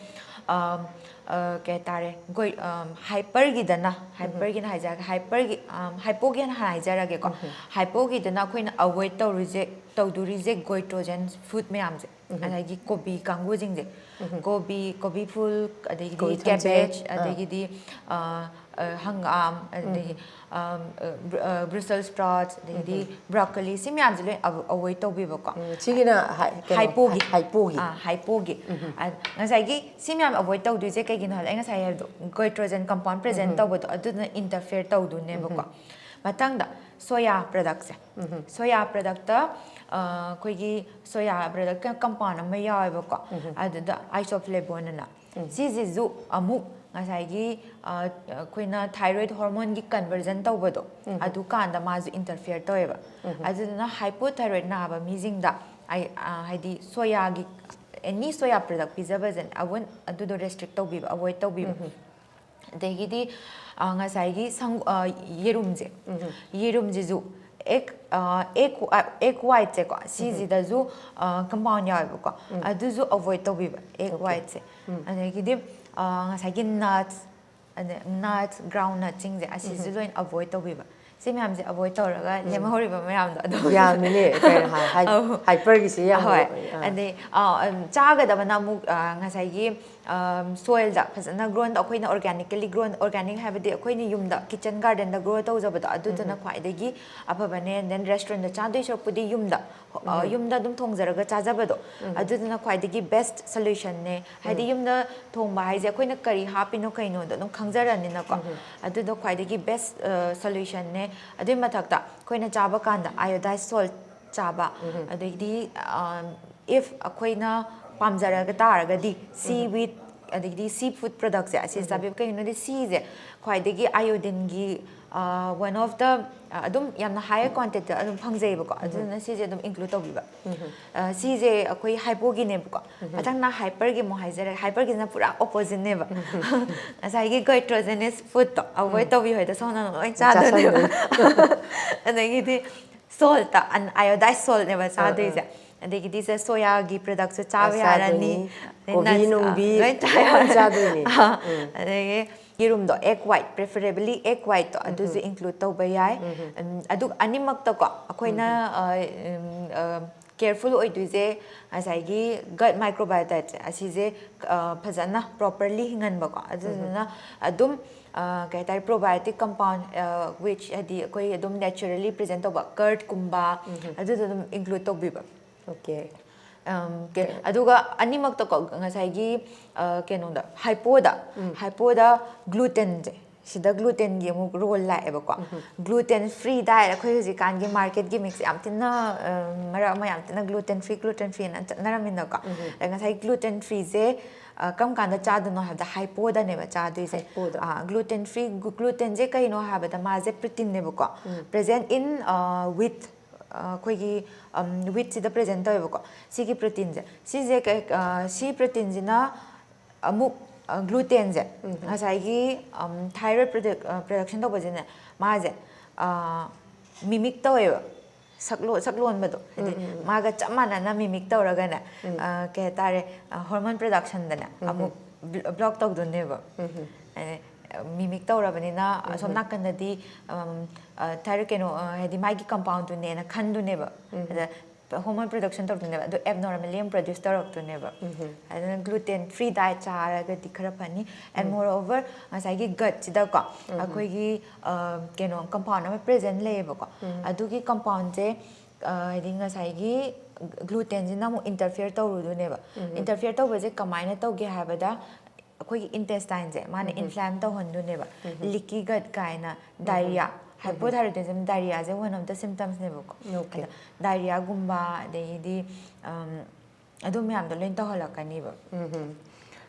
ꯑꯝ, ꯑ, ꯀꯩ ꯍꯥꯏꯇꯥꯔꯦ, ꯒꯣꯏ-, ꯑꯝ, hyperꯒꯤꯗꯅ, hyperꯒꯤꯅ ꯍꯥꯏꯖꯔꯒꯦ, hyperꯒꯤ, ꯑꯝ, hypoꯒꯤ ꯍꯥꯟꯅ ꯍꯥꯏꯖꯔꯒꯦꯀꯣ꯫ Hypoꯒꯤꯗꯅ ꯑꯩꯈꯣꯏꯅ avoid ꯇꯧꯔꯤꯁꯦ, ꯇꯧꯗꯣꯔꯤꯁꯦ goitrogen food ꯃꯌꯥꯝꯁꯦ, ꯑꯗꯒꯤ ꯀꯣꯕꯤ ꯀꯥꯡꯕꯨꯁꯤꯡꯁꯦ, ꯀꯣꯕꯤ, ꯀꯣꯕꯤ ꯐꯨꯜ, ꯑꯗꯒꯤꯗꯤ ꯀꯣꯕꯤ ꯊꯝꯆꯦꯠ, cabbage, ꯑꯥ꯫ ꯑꯗꯒꯤꯗꯤ ꯑ, ꯑ, ꯍꯪꯒꯥꯝ, ꯑꯗꯒꯤ ꯑꯝ, ꯑ, Bru-, ꯑ, Brussels sprouts, ꯑꯗꯒꯤꯗꯤ broccoli, ꯁꯤ ꯃꯌꯥꯝꯁꯦ ꯂꯣꯏ avo-, avoid ꯇꯧꯕꯤꯕꯀꯣ꯫ ꯎꯝ, ꯁꯤꯒꯤꯅ ꯍꯥꯏ-, ꯀꯩꯅꯣ, hypoꯒꯤ꯫ Hypoꯒꯤ꯫ ꯑ, hypoꯒꯤ꯫ ꯑ, ꯉꯁꯥꯏꯒꯤ ꯁꯤ ꯃꯌꯥꯝ avoid ꯇꯧꯗꯣꯏꯁꯦ ꯀꯩꯒꯤꯅꯣ ꯍꯥꯏꯕꯗ, ꯑꯩ ꯉꯁꯥꯏ ꯍꯥꯏꯕꯗꯣ, goitrogen compound present ꯇꯧꯕꯗꯣ, ꯑꯗꯨꯅ interfere ꯇꯧꯗꯣꯏꯅꯦꯕꯀꯣ꯫ ꯃꯊꯪꯗ soya productꯁꯦ꯫ Soya productꯇ, ꯑ, ꯑꯩꯈꯣꯏꯒꯤ soya product compound ꯑꯃ ꯌꯥꯎꯋꯦꯕꯀꯣ꯫ ꯑꯗꯨꯗ isoflavone ꯑꯅ꯫ ꯁꯤꯁꯤꯁꯨ ꯑꯃꯨꯛ ꯉꯁꯥꯏꯒꯤ, ꯑ, ꯑꯩꯈꯣꯏꯅ thyroid hormoneꯒꯤ conversion ꯇꯧꯕꯗꯣ, ꯑꯗꯨꯀꯥꯟꯗ ꯃꯥꯁꯨ interfere ꯇꯧꯋꯦꯕ꯫ ꯑꯗꯨꯗꯨꯅ hypothyroid ꯅꯥꯕ ꯃꯤꯁꯤꯡꯗ ꯑꯩ, ꯑ, ꯍꯥꯏꯗꯤ soyaꯒꯤ, any soya product ꯄꯤꯖꯕꯁꯦ ꯑꯗꯨꯗꯣ restrict ꯇꯧꯕꯤꯕ, avoid ꯇꯧꯕꯤꯕ꯫ ꯑꯗꯒꯤꯗꯤ, ꯑ, ꯉꯁꯥꯏꯒꯤ ꯁꯪ-, ꯑ, ꯌꯦꯔꯨꯝꯁꯦ, ꯌꯦꯔꯨꯝꯁꯤꯁꯨ egg, ꯑ, egg, ꯑ, egg whiteꯁꯦꯀꯣ, ꯁꯤꯁꯤꯗꯁꯨ, ꯑ, compound ꯌꯥꯎꯋꯦꯕꯀꯣ꯫ ꯑꯗꯨꯁꯨ avoid ꯇꯧꯕꯤꯕ, egg whiteꯁꯦ꯫ ꯑꯗꯒꯤꯗꯤ, ꯑ, ꯉꯁꯥꯏꯒꯤ nuts, ꯑꯗꯩ nuts, ground nutꯁꯤꯡꯁꯦ, ꯑꯁꯤꯁꯨ ꯂꯣꯏꯅ avoid ꯇꯧꯕꯤꯕ꯫ ꯁꯤ ꯃꯌꯥꯝꯁꯦ avoid ꯇꯧꯔꯒ ꯂꯦꯝꯍꯧꯔꯤꯕ ꯃꯌꯥꯝꯗꯣ ꯑꯗꯨꯝ ꯌꯥꯝꯃꯤꯅꯦ, ꯀꯩꯅꯣ ꯍꯥꯏ-, ꯍꯥꯏ-, ꯑꯧ꯫ Hyperꯒꯤꯁꯤ ꯌꯥꯝ ꯍꯣꯏ꯫ ꯑꯥ꯫ ꯑꯗꯩ, ꯑ, ꯎꯝ, ꯆꯥꯒꯗꯕꯅ ꯑꯃꯨꯛ, ꯑ, ꯉꯁꯥꯏꯒꯤ, ꯑꯝ, soilꯗ ꯐꯖꯅ grown, ꯑꯩꯈꯣꯏꯅ organically grown, organic ꯍꯥꯏꯕꯗꯤ ꯑꯩꯈꯣꯏꯅ ꯌꯨꯝꯗ kitchen gardenꯗ grow ꯇꯧꯖꯕꯗꯣ, ꯑꯗꯨꯗꯨꯅ ꯈ꯭ꯋꯥꯏꯗꯒꯤ ꯑꯐꯕꯅꯦ꯫ Then restaurantꯗ ꯆꯥꯗꯣꯏ ꯁꯔꯨꯛꯄꯨꯗꯤ ꯌꯨꯝꯗ, ꯑ, ꯌꯨꯝꯗ ꯑꯗꯨꯝ ꯊꯣꯡꯖꯔꯒ ꯆꯥꯖꯕꯗꯣ, ꯑꯗꯨꯗꯨꯅ ꯈ꯭ꯋꯥꯏꯗꯒꯤ best solutionꯅꯦ꯫ ꯍꯥꯏꯗꯤ ꯌꯨꯝꯗ ꯊꯣꯡꯕ ꯍꯥꯏꯁꯦ ꯑꯩꯈꯣꯏꯅ ꯀꯔꯤ ꯍꯥꯞꯄꯤꯅꯣ ꯀꯩꯅꯣꯗꯣ ꯑꯗꯨꯝ ꯈꯪꯖꯔꯅꯤꯅꯀꯣ꯫ ꯑꯗꯨꯗꯣ ꯈ꯭ꯋꯥꯏꯗꯒꯤ best, ꯑ, solutionꯅꯦ꯫ ꯑꯗꯨꯏ ꯃꯊꯛꯇ ꯑꯩꯈꯣꯏꯅ ꯆꯥꯕ ꯀꯥꯟꯗ iodized salt ꯆꯥꯕ, ꯑꯗꯒꯤꯗꯤ, ꯑ, if ꯑꯩꯈꯣꯏꯅ ꯄꯥꯝꯖꯔꯒ ꯇꯥꯔꯒꯗꯤ seaweed, ꯑꯗꯒꯤꯗꯤ sea food productꯁꯦ ꯑꯁꯤ ꯆꯥꯕꯤꯕ꯫ ꯀꯩꯒꯤꯅꯣꯗꯤ seaꯁꯦ ꯈ꯭ꯋꯥꯏꯗꯒꯤ iotineꯒꯤ, ꯑ, one of the, ꯑ, ꯑꯗꯨꯝ ꯌꯥꯝꯅ high quantityꯗ ꯑꯗꯨꯝ ꯐꯪꯖꯩꯌꯦꯕꯀꯣ꯫ ꯑꯗꯨꯗꯨꯅ ꯁꯤꯁꯦ ꯑꯗꯨꯝ include ꯇꯧꯕꯤꯕ꯫ ꯑ, ꯁꯤꯁꯦ ꯑꯩꯈꯣꯏ hypoꯒꯤꯅꯦꯕꯀꯣ꯫ ꯃꯊꯪꯅ hyperꯒꯤ ꯑꯃꯨꯛ ꯍꯥꯏꯖꯔꯒꯦ꯫ Hyperꯒꯤꯁꯤꯅ ꯄꯨꯔꯥ oppositeꯅꯦꯕ꯫ ꯉꯁꯥꯏꯒꯤ goitrogenous foodꯇꯣ avoid ꯇꯧꯕꯤꯌꯨ ꯍꯥꯏꯗꯣ ꯁꯣꯝꯅ ꯂꯣꯏ ꯆꯥꯗꯣꯏꯅꯦꯕ꯫ ꯆꯥꯁꯟꯗꯣꯏꯅꯦ꯫ ꯑꯗꯒꯤꯗꯤ saltꯇ, un-, iodized saltꯅꯦꯕ ꯑꯥ, ꯑꯥ꯫ ꯆꯥꯗꯣꯏꯁꯦ꯫ ꯑꯗꯒꯤꯗꯤ ꯁꯦ ꯁꯣꯌꯥꯒꯤ ꯄ꯭ꯔꯗꯛꯁꯨ ꯆꯥꯕ ꯑꯁ, ꯌꯥꯔꯅꯤ꯫ ꯆꯥꯗꯣꯏꯅꯤ꯫ ꯀꯣꯕꯤ, ꯅꯨꯡꯕꯤ, ꯂꯣꯏ ꯆꯥ ꯂꯣꯏ ꯌꯥꯔꯅꯤ꯫ ꯆꯥꯗꯣꯏꯅꯤ꯫ ꯑꯗꯒꯤ ꯌꯦꯔꯨꯝꯗꯣ, ꯑꯦꯒ ꯋꯥꯏꯠ, ꯄ꯭ꯔꯦꯐꯔꯦꯕꯂꯤ ꯑꯦꯒ ꯋꯥꯏꯠꯇꯣ ꯑꯗꯨꯁꯨ ꯏꯟꯀ꯭ꯂꯨꯗ ꯇꯧꯕ ꯌꯥꯏ꯫ ꯎꯝ, ꯑꯗꯨ ꯑꯅꯤꯃꯛꯇꯀꯣ ꯑꯩꯈꯣꯏꯅ ꯀꯦꯌꯔꯐꯨꯜ ꯑꯣꯏꯗꯣꯏꯁꯦ ꯉꯁꯥꯏꯒꯤ ꯒꯠ ꯃꯥꯏꯀ꯭ꯔꯣꯕꯥꯏꯑꯣꯇꯥꯁꯦ ꯑꯁꯤꯁꯦ ꯐꯖꯅ ꯄ꯭ꯔꯣꯄꯔꯂꯤ ꯍꯤꯡꯍꯟꯕꯀꯣ꯫ ꯑꯗꯨꯗꯨꯅ ꯑꯗꯨꯝ ꯀꯩ ꯍꯥꯏꯇꯥꯔꯦ, ꯄ꯭ꯔꯣꯕꯥꯏꯑꯣꯇꯤꯛ ꯀꯝꯄꯥꯎꯟ ꯋꯤꯆ ꯍꯥꯏꯗꯤ ꯑꯩꯈꯣꯏ ꯑꯗꯨꯝ ꯅꯦꯆꯔꯦꯂꯤ ꯄ꯭ꯔꯖꯦꯟ ꯇꯧꯕ ꯀꯔꯠꯀꯨꯝꯕ ꯑꯗꯨꯗꯣ ꯑꯗꯨꯝ ꯏꯟꯀ꯭ꯂꯨꯗ ꯇꯧꯕꯤꯕ꯫ ꯑꯣꯀꯦ꯫ ꯑꯗꯨꯒ ꯑꯅꯤꯃꯛꯇꯀꯣ ꯉꯁꯥꯏꯒꯤ ꯀꯩꯅꯣꯗ, ꯍꯥꯏꯄꯣꯗ, ꯍꯥꯏꯄꯣꯗ ꯒ꯭ꯂꯨꯇꯦꯟꯁꯦ, ꯁꯤꯗ ꯒ꯭ꯂꯨꯇꯦꯟꯒꯤ ꯑꯃꯨꯛ ꯔꯣꯜ ꯂꯥꯛꯑꯦꯕꯀꯣ꯫ ꯒ꯭ꯂꯨꯇꯦꯟ ꯐ꯭ꯔꯤ ꯗꯥꯏꯠ, ꯑꯩꯈꯣꯏ ꯍꯧꯖꯤꯛꯀꯥꯟꯒꯤ ꯃꯥꯔꯀꯦꯠꯀꯤ ꯃꯤꯛꯁ ꯌꯥꯝ ꯊꯤꯅ ꯃꯔꯛ ꯑꯃ ꯌꯥꯝ ꯊꯤꯅ ꯒ꯭ꯂꯨꯇꯦꯟ ꯐ꯭ꯔꯤ, ꯒ꯭ꯂꯨꯇꯦꯟ ꯐ꯭ꯔꯤꯅ ꯆꯠꯅꯔꯝꯃꯤꯅꯀꯣ꯫ ꯑꯗ ꯉꯁꯥꯏ ꯒ꯭ꯂꯨꯇꯦꯟ ꯐ꯭ꯔꯤꯁꯦ ꯀꯔꯝ ꯀꯥꯟꯗ ꯆꯥꯗꯣꯏꯅꯣ ꯍꯥꯏꯕꯗ ꯍꯥꯏꯄꯣꯗꯅꯦꯕ ꯆꯥꯗꯣꯏꯁꯦ꯫ ꯍꯥꯏꯄꯣꯗ꯫ ꯒ꯭ꯂꯨꯇꯦꯟ ꯐ꯭ꯔꯤ, ꯒ꯭ꯂꯨꯇꯦꯟꯁꯦ ꯀꯩꯅꯣ ꯍꯥꯏꯕꯗ ꯃꯥꯁꯦ ꯄ꯭ꯔꯣꯇꯤꯟꯅꯦꯕꯀꯣ꯫ ꯄ꯭ꯔꯦꯖꯦꯟ ꯏꯟ ꯋꯤꯠ, ꯑꯩꯈꯣꯏꯒꯤ ꯋꯤꯠꯁꯤꯗ ꯄ꯭ꯔꯦꯖꯦꯟ ꯇꯧꯋꯦꯕꯀꯣ꯫ ꯁꯤꯒꯤ ꯄ꯭ꯔꯣꯇꯤꯟꯁꯦ, ꯁꯤꯁꯦ ꯁꯤ ꯄ꯭ꯔꯣꯇꯤꯟꯁꯤꯅ ꯑꯃꯨꯛ ꯒ꯭ꯂꯨꯇꯦꯟꯁꯦ ꯉꯁꯥꯏꯒꯤ ꯊꯥꯏꯔꯣꯏꯗ ꯄ꯭ꯔꯗꯛꯁꯟ ꯇꯧꯕꯁꯤꯅꯦ, ꯃꯥꯁꯦ ꯃꯤꯃꯤꯛ ꯇꯧꯋꯦꯕ꯫ ꯁꯛꯂꯣꯟꯕꯗꯣ ꯍꯥꯏꯗꯤ ꯃꯥꯒ ꯆꯞ ꯃꯥꯟꯅꯅ ꯃꯤꯃꯤꯛ ꯇꯧꯔꯒꯅꯦ, ꯀꯩ ꯍꯥꯏꯇꯥꯔꯦ, ꯍꯣꯔꯃꯣꯟ ꯄ꯭ꯔꯗꯛꯁꯟꯗꯅꯦ ꯑꯃꯨꯛ ꯕ꯭ꯂꯣꯛ ꯇꯧꯗꯣꯏꯅꯦꯕ꯫ ꯃꯤꯃꯤꯛ ꯇꯧꯔꯕꯅꯤꯅ ꯑꯁꯣꯝ ꯅꯥꯀꯟꯗꯗꯤ ꯊꯥꯏꯔꯣꯏꯗ ꯀꯩꯅꯣ, ꯍꯥꯏꯗꯤ ꯃꯥꯒꯤ ꯀꯝꯄꯥꯎꯟꯗꯨꯅꯦꯅ ꯈꯟꯗꯣꯏꯅꯦꯕ꯫ ꯑꯗ ꯍꯣꯔꯃꯣꯟ ꯄ꯭ꯔꯗꯛꯁꯟ ꯇꯧꯔꯛꯇꯣꯏꯅꯦꯕ, ꯑꯗꯣ ꯑꯦꯕꯅꯣꯔꯃꯦꯜꯂꯤ ꯑꯃꯨꯛ ꯄ꯭ꯔꯗ꯭ꯌꯨꯁ ꯇꯧꯔꯛꯇꯣꯏꯅꯦꯕ꯫ ꯑꯗꯨꯅ ꯒ꯭ꯂꯨꯇꯦꯟ ꯐ꯭ꯔꯤ ꯗꯥꯏꯠ ꯆꯥꯔꯒꯗꯤ ꯈꯔ ꯐꯅꯤ꯫ ꯑꯦꯟ ꯃꯣꯔ ꯑꯣꯚꯔ ꯉꯁꯥꯏꯒꯤ ꯒꯠꯁꯤꯗꯀꯣ ꯑꯩꯈꯣꯏꯒꯤ ꯀꯩꯅꯣ ꯀꯝꯄꯥꯎꯟ ꯑꯃ ꯄ꯭ꯔꯦꯖꯦꯟ ꯂꯩꯌꯦꯕꯀꯣ꯫ ꯑꯗꯨꯒꯤ ꯀꯝꯄꯥꯎꯟꯁꯦ ꯍꯥꯏꯗꯤ ꯉꯁꯥꯏꯒꯤ ꯒ꯭ꯂꯨꯇꯦꯟꯁꯤꯅ ꯑꯃꯨꯛ ꯏꯟꯇꯔꯐꯤꯌꯔ ꯇꯧꯔꯨꯗꯣꯏꯅꯦꯕ꯫ ꯏꯟꯇꯔꯐꯤꯌꯔ ꯇꯧꯕꯁꯦ ꯀꯃꯥꯏꯅ ꯇꯧꯒꯦ ꯍꯥꯏꯕꯗ ꯑꯩꯈꯣꯏꯒꯤ ꯏꯟꯇꯦꯁꯇꯥꯏꯟꯁꯦ ꯃꯥꯅ ꯏꯟꯐ꯭ꯂꯦꯝ ꯇꯧꯍꯟꯗꯣꯏꯅꯦꯕ꯫ ꯂꯤꯀꯤ ꯒꯠ ꯀꯥꯏꯅ, ꯗꯥꯏꯔꯤꯌꯥ, ꯍꯥꯏꯄꯣꯊꯥꯏꯔꯣꯏꯗꯤꯖꯝ ꯗꯥꯏꯔꯤꯌꯥꯁꯦ ꯋꯥꯟ ꯑꯣꯐ ꯗ ꯁꯤꯝꯇꯝꯁꯅꯦꯕꯀꯣ꯫ ꯑꯣꯀꯦ꯫ ꯑꯗ ꯗꯥꯏꯔꯤꯌꯥꯒꯨꯝꯕ, ꯑꯗꯒꯤꯗꯤ ꯑꯗꯨ ꯃꯌꯥꯝꯗꯣ ꯂꯣꯏ ꯇꯧꯍꯜꯂꯛꯀꯅꯤꯕ꯫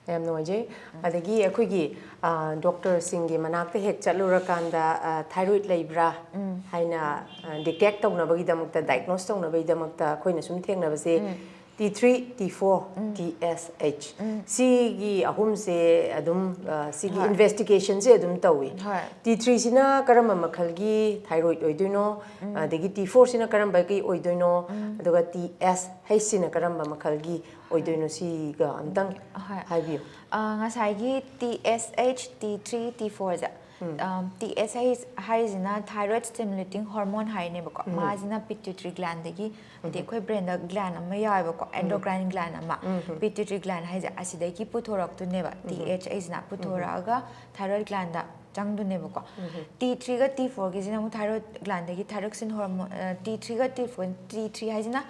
ꯌꯥꯝ ꯅꯨꯡꯉꯥꯏꯖꯩ꯫ ꯑꯗꯒꯤ ꯑꯩꯈꯣꯏꯒꯤ ꯗꯣꯛꯇꯔꯁꯤꯡꯒꯤ ꯃꯅꯥꯛꯇ ꯍꯦꯛ ꯆꯠꯂꯨꯔꯀꯥꯟꯗ ꯊꯥꯏꯔꯣꯏꯗ ꯂꯩꯕ꯭ꯔꯥ ꯍꯥꯏꯅ ꯗꯤꯇꯦꯛ ꯇꯧꯅꯕꯒꯤꯗꯃꯛꯇ, ꯗꯥꯏꯒꯅꯣꯁ ꯇꯧꯅꯕꯒꯤꯗꯃꯛꯇ ꯑꯩꯈꯣꯏꯅ ꯁꯨꯝ ꯊꯦꯡꯅꯕꯁꯦ, T three, T four, T S H, ꯁꯤꯒꯤ ꯑꯍꯨꯝꯁꯦ ꯑꯗꯨꯝ, ꯑ, ꯁꯤꯒꯤ investigationꯁꯦ ꯑꯗꯨꯝ ꯇꯧꯏ꯫ ꯍꯣꯏ꯫ T threeꯁꯤꯅ ꯀꯔꯝꯕ ꯃꯈꯜꯒꯤ thyroid ꯑꯣꯏꯗꯣꯏꯅꯣ? ꯑꯗꯒꯤ T fourꯁꯤꯅ ꯀꯔꯝꯕꯒꯤ ꯑꯣꯏꯗꯣꯏꯅꯣ? ꯑꯗꯨꯒ T S Hꯁꯤꯅ ꯀꯔꯝꯕ ꯃꯈꯜꯒꯤ ꯑꯣꯏꯗꯣꯏꯅꯣ? ꯁꯤꯒ ꯑꯝꯇꯪ ꯍꯣꯏ꯫ ꯍꯥꯏꯕꯤꯌꯨ꯫ ꯑ, ꯉꯁꯥꯏꯒꯤ T S H, T three, T fourꯁꯦ, ꯇꯤ ꯑꯦꯁ ꯑꯩꯆ ꯍꯥꯏꯔꯤꯁꯤꯅ thyroid stimulating hormone ꯍꯥꯏꯅꯦꯕꯀꯣ꯫ ꯃꯥꯁꯤꯅ pituitary glandꯗꯒꯤ, ꯍꯥꯏꯗꯤ ꯑꯩꯈꯣꯏ brainꯗ gland ꯑꯃ ꯌꯥꯎꯋꯦꯕꯀꯣ, endocrine gland ꯑꯃ, pituitary gland ꯍꯥꯏꯁꯦ, ꯑꯁꯤꯗꯒꯤ ꯄꯨꯊꯣꯔꯛꯇꯣꯏꯅꯦꯕ꯫ T H ꯑꯩꯁꯤꯅ ꯄꯨꯊꯣꯔꯛꯑꯒ thyroid glandꯗ ꯆꯪꯗꯣꯏꯅꯦꯕꯀꯣ꯫ T threeꯒ T fourꯒꯤꯁꯤꯅ ꯑꯃꯨꯛ thyroid glandꯗꯒꯤ thyroxine hormone, T threeꯒ T four, T three ꯍꯥꯏꯁꯤꯅ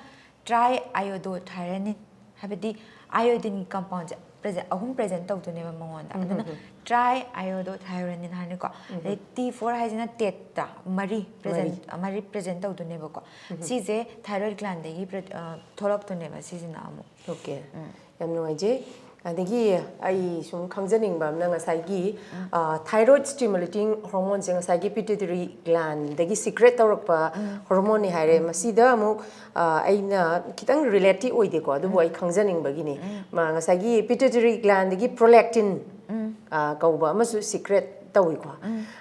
triiodothyronine, ꯍꯥꯏꯕꯗꯤ iodineꯒꯤ compoundꯁꯦ present, ꯑꯍꯨꯝ present ꯇꯧꯗꯣꯏꯅꯦꯕ ꯃꯉꯣꯟꯗ꯫ ꯑꯗꯨꯅ triiodothyronine ꯍꯥꯏꯅꯀꯣ꯫ ꯑꯗꯩ T four ꯍꯥꯏꯁꯤꯅ ꯇꯦꯠꯇ ꯃꯔꯤ present, ꯃꯔꯤ present ꯇꯧꯗꯣꯏꯅꯦꯕꯀꯣ꯫ ꯁꯤꯁꯦ thyroid glandꯗꯒꯤ pre-, ꯑ, ꯊꯣꯛꯂꯛꯇꯣꯏꯅꯦꯕ ꯁꯤꯁꯤꯅ ꯑꯃꯨꯛ꯫ Okay. ꯌꯥꯝ ꯅꯨꯡꯉꯥꯏꯖꯩ꯫ ꯑꯗꯒꯤ ꯑꯩ ꯁꯨꯝ ꯈꯪꯖꯅꯤꯡꯕ ꯑꯃꯅ, ꯉꯁꯥꯏꯒꯤ, ꯑ, thyroid stimulating hormoneꯁꯦ ꯉꯁꯥꯏꯒꯤ pituitary glandꯗꯒꯤ secrete ꯇꯧꯔꯛꯄ hormoneꯅꯤ ꯍꯥꯏꯔꯦ꯫ ꯃꯁꯤꯗ ꯑꯃꯨꯛ, ꯑ, ꯑꯩꯅ ꯈꯤꯇꯪ relateꯇꯤ ꯑꯣꯏꯗꯦꯀꯣ, ꯑꯗꯨꯕꯨ ꯑꯩ ꯈꯪꯖꯅꯤꯡꯕꯒꯤꯅꯤ꯫ ꯃꯥ ꯉꯁꯥꯏꯒꯤ pituitary glandꯗꯒꯤ prolactin, ꯑ, ꯀꯧꯕ ꯑꯃꯁꯨ secrete ꯇꯧꯏꯀꯣ꯫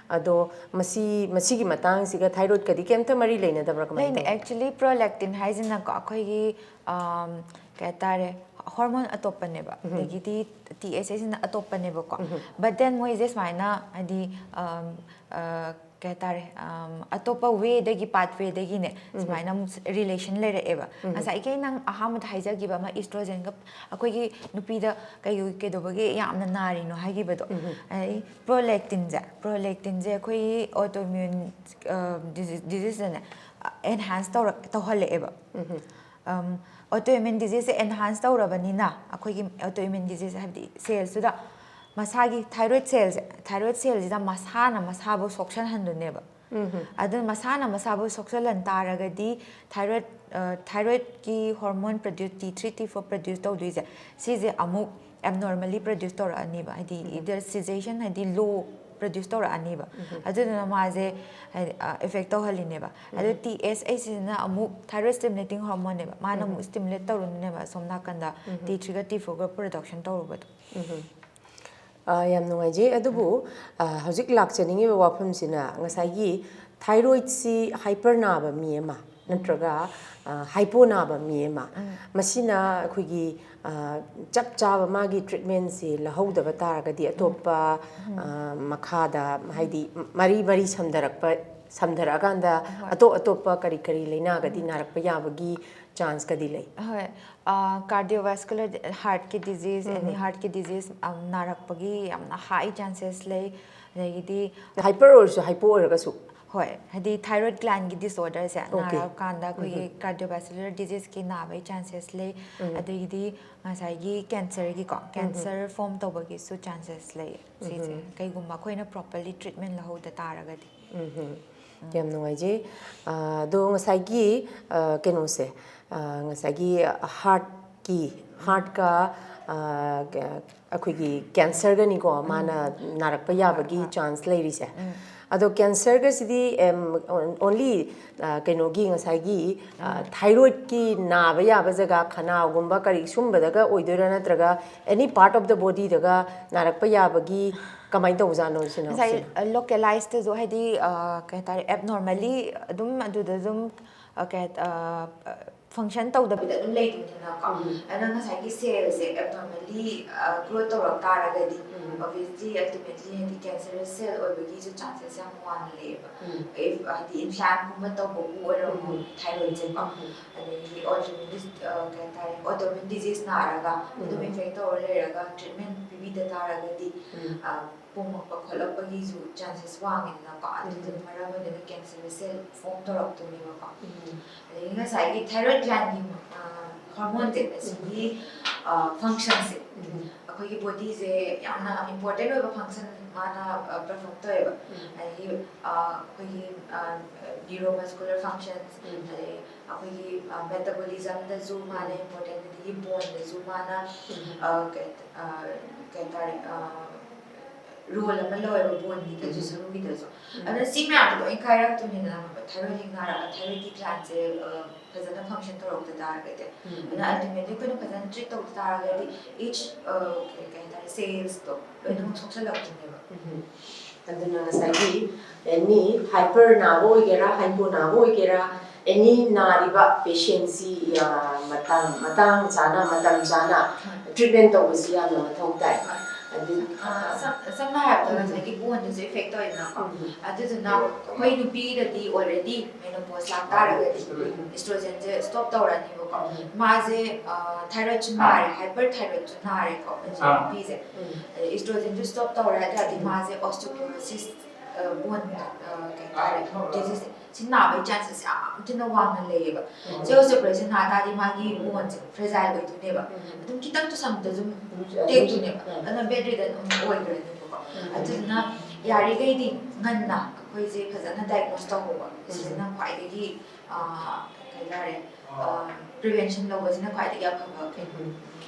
ꯑꯗꯣ ꯃꯁꯤ, ꯃꯁꯤꯒꯤ ꯃꯇꯥꯡꯁꯤꯒ thyroidꯀꯗꯤ ꯀꯩꯝꯇ ꯃꯔꯤ ꯂꯩꯅꯗꯕ꯭ꯔꯥ, ꯀꯃꯥꯏꯅ ꯂꯩꯅꯩ꯫ ꯇꯧꯏ? Actually, prolactin ꯍꯥꯏꯁꯤꯅꯀꯣ, ꯑꯩꯈꯣꯏꯒꯤ, ꯑꯝ, ꯀꯩ ꯍꯥꯏꯇꯥꯔꯦ, hormone ꯑꯇꯣꯞꯄꯅꯦꯕ꯫ ꯑꯗꯒꯤꯗꯤ T S H ꯁꯤꯅ ꯑꯇꯣꯞꯄꯅꯦꯕꯀꯣ꯫ But then ꯃꯣꯏꯁꯦ ꯁꯨꯃꯥꯏꯅ, ꯍꯥꯏꯗꯤ, ꯑꯝ, ꯑ, ꯀꯩ ꯍꯥꯏꯇꯥꯔꯦ, ꯑꯝ, ꯑꯇꯣꯞꯄ wayꯗꯒꯤ, pathwayꯗꯒꯤꯅꯦ, ꯁꯨꯃꯥꯏꯅ ꯑꯃꯨꯛ relation ꯂꯩꯔꯛꯑꯦꯕ꯫ ꯉꯁꯥꯏꯒꯤ ꯅꯪ ꯑꯍꯥꯟꯕꯗ ꯍꯥꯏꯖꯈꯤꯕ ꯑꯃ, estrogenꯒ ꯑꯩꯈꯣꯏꯒꯤ ꯅꯨꯄꯤꯗ ꯀꯩ-, ꯀꯩꯗꯧꯕꯒꯤ ꯌꯥꯝꯅ ꯅꯥꯔꯤꯅꯣ ꯍꯥꯏꯈꯤꯕꯗꯣ꯫ ꯑꯩ prolactinꯁꯦ, prolactinꯁꯦ ꯑꯩꯈꯣꯏꯒꯤ autoimmune, ꯑ, disease, diseaseꯇꯅꯦ, enhance ꯇꯧꯔꯛ-, ꯇꯧꯍꯜꯂꯛꯑꯦꯕ꯫ ꯑꯝ, autoimmune diseaseꯁꯦ enhance ꯇꯧꯔꯕꯅꯤꯅ, ꯑꯩꯈꯣꯏꯒꯤ autoimmune disease ꯍꯥꯏꯕꯗꯤ cellꯁꯤꯗ ꯃꯁꯥꯒꯤ thyroid cellꯁꯦ, thyroid cellꯁꯤꯗ ꯃꯁꯥꯅ ꯃꯁꯥꯕꯨ ꯁꯣꯛꯆꯟꯍꯟꯗꯣꯏꯅꯦꯕ꯫ ꯑꯗꯨꯅ ꯃꯁꯥꯅ ꯃꯁꯥꯕꯨ ꯁꯣꯛꯆꯜꯍꯟ ꯇꯥꯔꯒꯗꯤ thyroid, ꯑ, thyroidꯀꯤ hormone produce, T three, T four produce ꯇꯧꯗꯣꯏꯁꯦ, ꯁꯤꯁꯦ ꯑꯃꯨꯛ abnormally produce ꯇꯧꯔꯛꯑꯅꯤꯕ꯫ ꯍꯥꯏꯗꯤ either cessation, ꯍꯥꯏꯗꯤ low ꯄ꯭ꯔꯣꯗ꯭ꯌꯨꯁ ꯇꯧꯔꯛꯑꯅꯤꯕ꯫ ꯑꯗꯨꯗꯨꯅ ꯃꯥꯁꯦ ꯍꯥꯏꯗꯤ ꯏꯐꯦꯛ ꯇꯧꯍꯜꯂꯤꯅꯦꯕ꯫ ꯑꯗꯣ ꯇꯤ ꯑꯦꯁ ꯑꯩꯆꯁꯤꯅ ꯑꯃꯨꯛ ꯊꯥꯏꯔꯣꯏꯗ ꯁ꯭ꯇꯤꯃꯨꯂꯦꯇꯤꯡ ꯍꯣꯔꯃꯣꯟꯅꯦꯕ, ꯃꯥꯅ ꯑꯃꯨꯛ ꯁ꯭ꯇꯤꯃꯨꯂꯦꯠ ꯇꯧꯔꯨꯅꯤꯅꯦꯕ ꯑꯁꯣꯝ ꯅꯥꯀꯟꯗ ꯇꯤ ꯊ꯭ꯔꯤꯒ ꯇꯤ ꯐꯣꯔꯒ ꯄ꯭ꯔꯣꯗꯛꯁꯟ ꯇꯧꯔꯨꯕꯗꯣ꯫ ꯑꯥ, ꯌꯥꯝ ꯅꯨꯡꯉꯥꯏꯖꯩ꯫ ꯑꯗꯨꯕꯨ ꯑꯥ, ꯍꯧꯖꯤꯛ ꯂꯥꯛꯆꯅꯤꯡꯉꯤꯕ ꯋꯥꯐꯝꯁꯤꯅ ꯉꯁꯥꯏꯒꯤ ꯊꯥꯏꯔꯣꯏꯗꯁꯤ ꯍꯥꯏꯄꯔ ꯅꯥꯕ ꯃꯤ ꯑꯃ ꯅꯠꯇ꯭ꯔꯒ ꯍꯥꯏꯄꯣ ꯅꯥꯕ ꯃꯤ ꯑꯃ, ꯃꯁꯤꯅ ꯑꯩꯈꯣꯏꯒꯤ ꯑꯥ, ꯆꯞ ꯆꯥꯕ ꯃꯥꯒꯤ ꯇ꯭ꯔꯤꯠꯃꯦꯟꯁꯤ ꯂꯧꯍꯧꯗꯕ ꯇꯥꯔꯒꯗꯤ ꯑꯇꯣꯞꯄ ꯑꯥ, ꯃꯈꯥꯗ ꯍꯥꯏꯗꯤ ꯃꯔꯤ ꯃꯔꯤ ꯁꯝꯊꯔꯛꯄ ꯁꯝꯊꯔꯛꯑꯀꯥꯟꯗ ꯑꯇꯣꯞ ꯑꯇꯣꯞꯄ ꯀꯔꯤ ꯀꯔꯤ ꯂꯥꯏꯅꯥꯒꯗꯤ ꯅꯥꯔꯛꯄ ꯌꯥꯕꯒꯤ ꯆꯥꯟꯁꯀꯗꯤ ꯂꯩ? ꯍꯣꯏ, ꯀꯥꯔꯗꯤꯑꯣꯚꯥꯁꯀꯨꯂꯔ ꯍꯥꯔꯠꯀꯤ ꯗꯤꯖꯤꯖ, ꯑꯦꯅꯤ ꯍꯥꯔꯠꯀꯤ ꯗꯤꯖꯤꯖ ꯅꯥꯔꯛꯄꯒꯤ ꯌꯥꯝꯅ ꯍꯥꯏ ꯆꯥꯟꯁꯦꯁ ꯂꯩ꯫ ꯑꯗꯒꯤꯗꯤ ꯍꯥꯏꯄꯔ ꯑꯣꯏꯔꯁꯨ ꯍꯥꯏꯄꯣ ꯑꯣꯏꯔꯒꯁꯨ? ꯍꯣꯏ, ꯍꯥꯏꯗꯤ ꯊꯥꯏꯔꯣꯏꯗ ꯒ꯭ꯂꯥꯟꯒꯤ ꯗꯤꯁꯑꯣꯔꯗꯔꯁꯦ ꯅꯥꯔꯛꯑꯀꯥꯟꯗ ꯑꯩꯈꯣꯏꯒꯤ ꯀꯥꯔꯗꯤꯑꯣꯚꯥꯁꯀꯨꯂꯔ ꯗꯤꯖꯤꯖꯀꯤ ꯅꯥꯕꯒꯤ ꯆꯥꯟꯁꯦꯁ ꯂꯩ꯫ ꯑꯗꯒꯤꯗꯤ ꯉꯁꯥꯏꯒꯤ ꯀꯦꯟꯁꯔꯒꯤꯀꯣ, ꯀꯦꯟꯁꯔ ꯐꯣꯝ ꯇꯧꯕꯒꯤꯁꯨ ꯆꯥꯟꯁꯦꯁ ꯂꯩ꯫ ꯁꯤꯁꯦ ꯀꯩꯒꯨꯝꯕ ꯑꯩꯈꯣꯏꯅ ꯄ꯭ꯔꯣꯄꯔꯂꯤ ꯇ꯭ꯔꯤꯠꯃꯦꯟ ꯂꯧꯍꯧꯗ ꯇꯥꯔꯒꯗꯤ꯫ ꯌꯥꯝ ꯅꯨꯡꯉꯥꯏꯖꯩ꯫ ꯑꯥ, ꯑꯗꯣ ꯉꯁꯥꯏꯒꯤ ꯑꯥ, ꯀꯩꯅꯣꯁꯦ, ꯑꯥ, ꯉꯁꯥꯏꯒꯤ ꯍꯥꯔꯠꯀꯤ ꯍꯥꯔꯠꯀ ꯑꯥ, ꯀ- ꯑꯩꯈꯣꯏꯒꯤ ꯀꯦꯟꯁꯔꯒꯅꯤꯀꯣ ꯃꯥꯅ ꯅꯥꯔꯛꯄ ꯌꯥꯕꯒꯤ ꯆꯥꯟꯁ ꯂꯩꯔꯤꯁꯦ꯫ ꯑꯗꯣ ꯀꯦꯟꯁꯔꯒꯁꯤꯗꯤ ꯑꯣꯟꯂꯤ ꯀꯩꯅꯣꯒꯤ ꯉꯁꯥꯏꯒꯤ ꯊꯥꯏꯔꯣꯏꯗꯀꯤ ꯅꯥꯕ ꯌꯥꯕ ꯖꯒꯥ, ꯈꯅꯥꯎꯒꯨꯝꯕ ꯀꯔꯤ ꯁꯨꯝꯕꯗꯒ ꯑꯣꯏꯗꯣꯏꯔꯥ, ꯅꯠꯇ꯭ꯔꯒ ꯑꯦꯅꯤ ꯄꯥꯔꯠ ꯑꯣꯐ ꯗ ꯕꯣꯗꯤꯗꯒ ꯅꯥꯔꯛꯄ ꯌꯥꯕꯒꯤ ꯀꯃꯥꯏꯅ ꯇꯧꯕꯖꯥꯠꯅꯣ ꯁꯤꯅ? ꯉꯁꯥꯏ ꯂꯣꯀꯦꯂꯥꯏꯁꯇꯁꯨ ꯍꯥꯏꯗꯤ ꯑ, ꯀꯩ ꯍꯥꯏꯇꯥꯔꯦ, ꯑꯦꯕꯅꯣꯔꯃꯦꯜꯂꯤ ꯑꯗꯨꯝ ꯑꯗꯨꯗ ꯑꯗꯨꯝ ꯑ, ꯀꯩ ꯍꯥꯏ- ꯑ, ꯐꯪꯁꯟ ꯇꯧꯗꯕꯤꯗ ꯑꯗꯨꯝ ꯂꯩꯗꯣꯏꯅꯤꯅꯀꯣ꯫ ꯑꯗꯨꯅ ꯉꯁꯥꯏꯒꯤ ꯁꯦꯜꯁꯦ ꯑꯦꯕꯅꯣꯔꯃꯦꯜꯂꯤ ꯒ꯭ꯔꯣ ꯇꯧꯔꯛ ꯇꯥꯔꯒꯗꯤ ꯑꯣꯕꯤꯌꯁꯂꯤ ꯑꯜꯇꯤꯃꯦꯠꯂꯤ ꯍꯥꯏꯗꯤ ꯀꯦꯟꯁꯔꯁ ꯁꯦꯜ ꯑꯣꯏꯕꯒꯤꯁꯨ ꯆꯥꯟꯁꯦꯁ ꯌꯥꯝ ꯋꯥꯡꯅ ꯂꯩꯌꯦꯕ꯫ If ꯍꯥꯏꯗꯤ ꯏꯟꯐ꯭ꯂꯥꯝꯒꯨꯝꯕ ꯇꯧꯕꯕꯨ ꯑꯣꯏꯔꯝꯃꯣ, ꯊꯥꯏꯔꯣꯏꯗꯁꯦꯀꯣ꯫ ꯑꯗꯒꯤ ꯑꯣꯇꯣꯃꯤꯟ ꯀꯩ ꯍꯥꯏꯇꯥꯔꯦ, ꯑꯣꯇꯣꯃꯤꯟ ꯗꯤꯖꯤꯖ ꯅꯥꯔꯒ ꯑꯗꯨꯝ ꯏꯟꯐꯦꯛ ꯇꯧꯔ ꯂꯩꯔꯒ ꯇ꯭ꯔꯤꯠꯃꯦꯟ ꯄꯤꯕꯤꯗ ꯇꯥꯔꯒꯗꯤ ꯑ, ꯄꯣꯝꯃꯛꯄ ꯈꯣꯠꯂꯛꯄꯒꯤꯁꯨ ꯆꯥꯟꯁꯦꯁ ꯋꯥꯡꯉꯦꯗꯅꯀꯣ꯫ ꯑꯗꯨꯗꯨꯅ ꯃꯔꯝ ꯑꯣꯏꯔꯒ ꯀꯦꯟꯁꯔ ꯁꯦꯜ ꯐꯣꯝ ꯇꯧꯔꯛꯇꯣꯏꯅꯦꯕꯀꯣ꯫ ꯑꯗꯒꯤ ꯉꯁꯥꯏꯒꯤ ꯊꯥꯏꯔꯣꯏꯗ ꯒ꯭ꯂꯥꯟꯒꯤ ꯍꯣꯔꯃꯣꯟꯁꯦ ꯑꯁꯤꯒꯤ ꯐꯪꯁꯟꯁꯦ ꯑꯩꯈꯣꯏꯒꯤ ꯕꯣꯗꯤꯁꯦ ꯌꯥꯝꯅ ꯏꯝꯄꯣꯔꯇꯦꯟ ꯑꯣꯏꯕ ꯐꯪꯁꯟ ꯃꯥꯅ ꯄꯔꯐꯣꯝ ꯇꯧꯋꯦꯕ꯫ ꯑꯗꯒꯤ ꯑ, ꯑꯩꯈꯣꯏꯒꯤ ꯅ꯭ꯌꯨꯔꯣꯃꯁꯀꯨꯂꯔ ꯐꯪꯁꯟꯁ, ꯑꯗꯩ ꯑꯩꯈꯣꯏꯒꯤ ꯃꯦꯇꯥꯕꯣꯂꯤꯖꯝꯗꯁꯨ ꯃꯥꯅ ꯏꯝꯄꯣꯔꯇꯦꯟ, ꯑꯗꯒꯤ ꯕꯣꯟꯗꯁꯨ ꯃꯥꯅ ꯑ, ꯀꯩ ꯑ, ꯀꯩ ꯍꯥꯏꯇꯥꯔꯦ, ꯑ, ꯔꯣꯜ ꯑꯃ ꯂꯧꯋꯦꯕ ꯕꯣꯟꯒꯤꯗꯁꯨ, ꯁꯔꯨꯒꯤꯗꯁꯨ꯫ ꯑꯗꯨꯅ ꯁꯤ ꯃꯌꯥꯝꯗꯣ ꯂꯣꯏ ꯀꯥꯏꯔꯛꯇꯣꯏꯅꯤꯗꯅ, ꯈꯪꯕ꯭ꯔꯥ? ꯊꯥꯏꯔꯣꯏꯗ ꯅꯥꯔꯛꯑ ꯊꯥꯏꯔꯣꯏꯗꯀꯤ ꯒ꯭ꯂꯥꯟꯁꯦ, ꯑ, ꯐꯖꯅ ꯐꯪꯁꯟ ꯇꯧꯔꯛꯇ ꯇꯥꯔꯒꯗꯤ꯫ ꯑꯗꯨꯅ ꯑꯜꯇꯤꯃꯦꯠꯂꯤ ꯑꯩꯈꯣꯏꯅ ꯐꯖꯅ ꯇ꯭ꯔꯤꯠ ꯇꯧꯗ ꯇꯥꯔꯒꯗꯤ ꯏꯆ, ꯑ, ꯀꯩ, ꯀꯩ ꯍꯥꯏꯇꯥꯔꯦ, ꯁꯦꯜꯁꯇꯣ ꯂꯣꯏꯅꯃꯛ ꯁꯣꯛꯆꯜꯂꯛꯇꯣꯏꯅꯦꯕ꯫ ꯑꯗꯨꯅ ꯉꯁꯥꯏꯒꯤ ꯑꯦꯅꯤ ꯍꯥꯏꯄꯔ ꯅꯥꯕ ꯑꯣꯏꯒꯦꯔꯥ, ꯍꯥꯏꯄꯣ ꯅꯥꯕ ꯑꯣꯏꯒꯦꯔꯥ, ꯑꯦꯅꯤ ꯅꯥꯔꯤꯕ ꯄꯦꯁꯦꯟꯁꯤ ꯃꯇꯥꯡ ꯃꯇꯥꯡ ꯆꯥꯅ, ꯃꯇꯝ ꯆꯥꯅ ꯇ꯭ꯔꯤꯠꯃꯦꯟ ꯇꯧꯕꯁꯤ ꯌꯥꯝꯅ ꯃꯊꯧ ꯇꯥꯏ꯫ ꯑꯗꯨ ꯑ, ꯁꯝ- ꯁꯝꯅ ꯍꯥꯏꯔꯕꯗ ꯉꯁꯥꯏꯒꯤ ꯕꯣꯟꯗꯁꯨ ꯏꯐꯦꯛ ꯇꯧꯋꯦꯗꯅꯀꯣ꯫ ꯑꯗꯨꯗꯨꯅ ꯑꯩꯈꯣꯏ ꯅꯨꯄꯤꯗꯗꯤ ꯑꯣꯜꯔꯦꯗꯤ ꯃꯦꯅꯣꯄꯣꯁ ꯂꯥꯛꯇꯥꯔꯒꯗꯤ ꯏꯁꯇ꯭ꯔꯣꯖꯦꯟꯁꯦ ꯁ꯭ꯇꯣꯞ ꯇꯧꯔꯅꯤꯕꯀꯣ꯫ ꯃꯥꯁꯦ, ꯑ, ꯊꯥꯏꯔꯣꯏꯗꯁꯨ ꯅꯥꯔꯦ, ꯍꯥꯏꯄꯔ ꯊꯥꯏꯔꯣꯏꯗꯁꯨ ꯅꯥꯔꯦꯀꯣ ꯍꯧꯖꯤꯛ ꯅꯨꯄꯤꯁꯦ꯫ ꯏꯁꯇ꯭ꯔꯣꯖꯦꯟꯁꯨ ꯁ꯭ꯇꯣꯞ ꯇꯧꯔꯦ, ꯑꯗꯨ ꯇꯥꯔꯗꯤ ꯃꯥꯁꯦ ꯑꯣꯁꯇꯤꯌꯣꯄꯣꯔꯣꯁꯤꯁ, ꯕꯣꯟ, ꯀꯩ ꯍꯥꯏꯇꯥꯔꯦ, ꯗꯤꯖꯤꯁ, ꯁꯤ ꯅꯥꯕꯒꯤ ꯆꯥꯟꯁꯦꯁ ꯌꯥꯝ ꯊꯤꯅ ꯋꯥꯡꯅ ꯂꯩꯌꯦꯕ꯫ ꯁꯤ ꯑꯣꯁꯇꯤꯌꯣꯄꯣꯔꯣꯁꯤꯁ ꯅꯥ ꯇꯥꯔꯗꯤ ꯃꯥꯒꯤ ꯕꯣꯟꯁꯦ ꯐ꯭ꯔꯦꯖꯥꯏꯜ ꯑꯣꯏꯗꯣꯏꯅꯦꯕ꯫ ꯑꯗꯨꯝ ꯈꯤꯇꯪ ꯇꯨꯁꯟꯕꯗ ꯑꯗꯨꯝ ꯇꯦꯛꯇꯣꯏꯅꯦꯕ꯫ ꯑꯗꯨꯅ ꯕꯦꯗ ꯔꯤꯗꯟ ꯑꯗꯨꯝ ꯑꯣꯏꯈ꯭ꯔꯅꯤꯕꯀꯣ꯫ ꯑꯗꯨꯗꯨꯅ ꯌꯥꯔꯤꯈꯩꯗꯤ ꯉꯟꯅ ꯑꯩꯈꯣꯏꯁꯦ ꯐꯖꯅ ꯗꯥꯏꯒꯅꯣꯁ ꯇꯧꯍꯧꯕ, ꯁꯤꯁꯤꯅ ꯈ꯭ꯋꯥꯏꯗꯒꯤ, ꯑ, ꯀꯩ ꯍꯥꯏꯇꯥꯔꯦ, ꯄ꯭ꯔꯤꯚꯦꯟꯁꯟ ꯂꯧꯕꯁꯤꯅ ꯈ꯭ꯋꯥꯏꯗꯒꯤ ꯑꯐꯕ ꯀꯩꯅꯣ꯫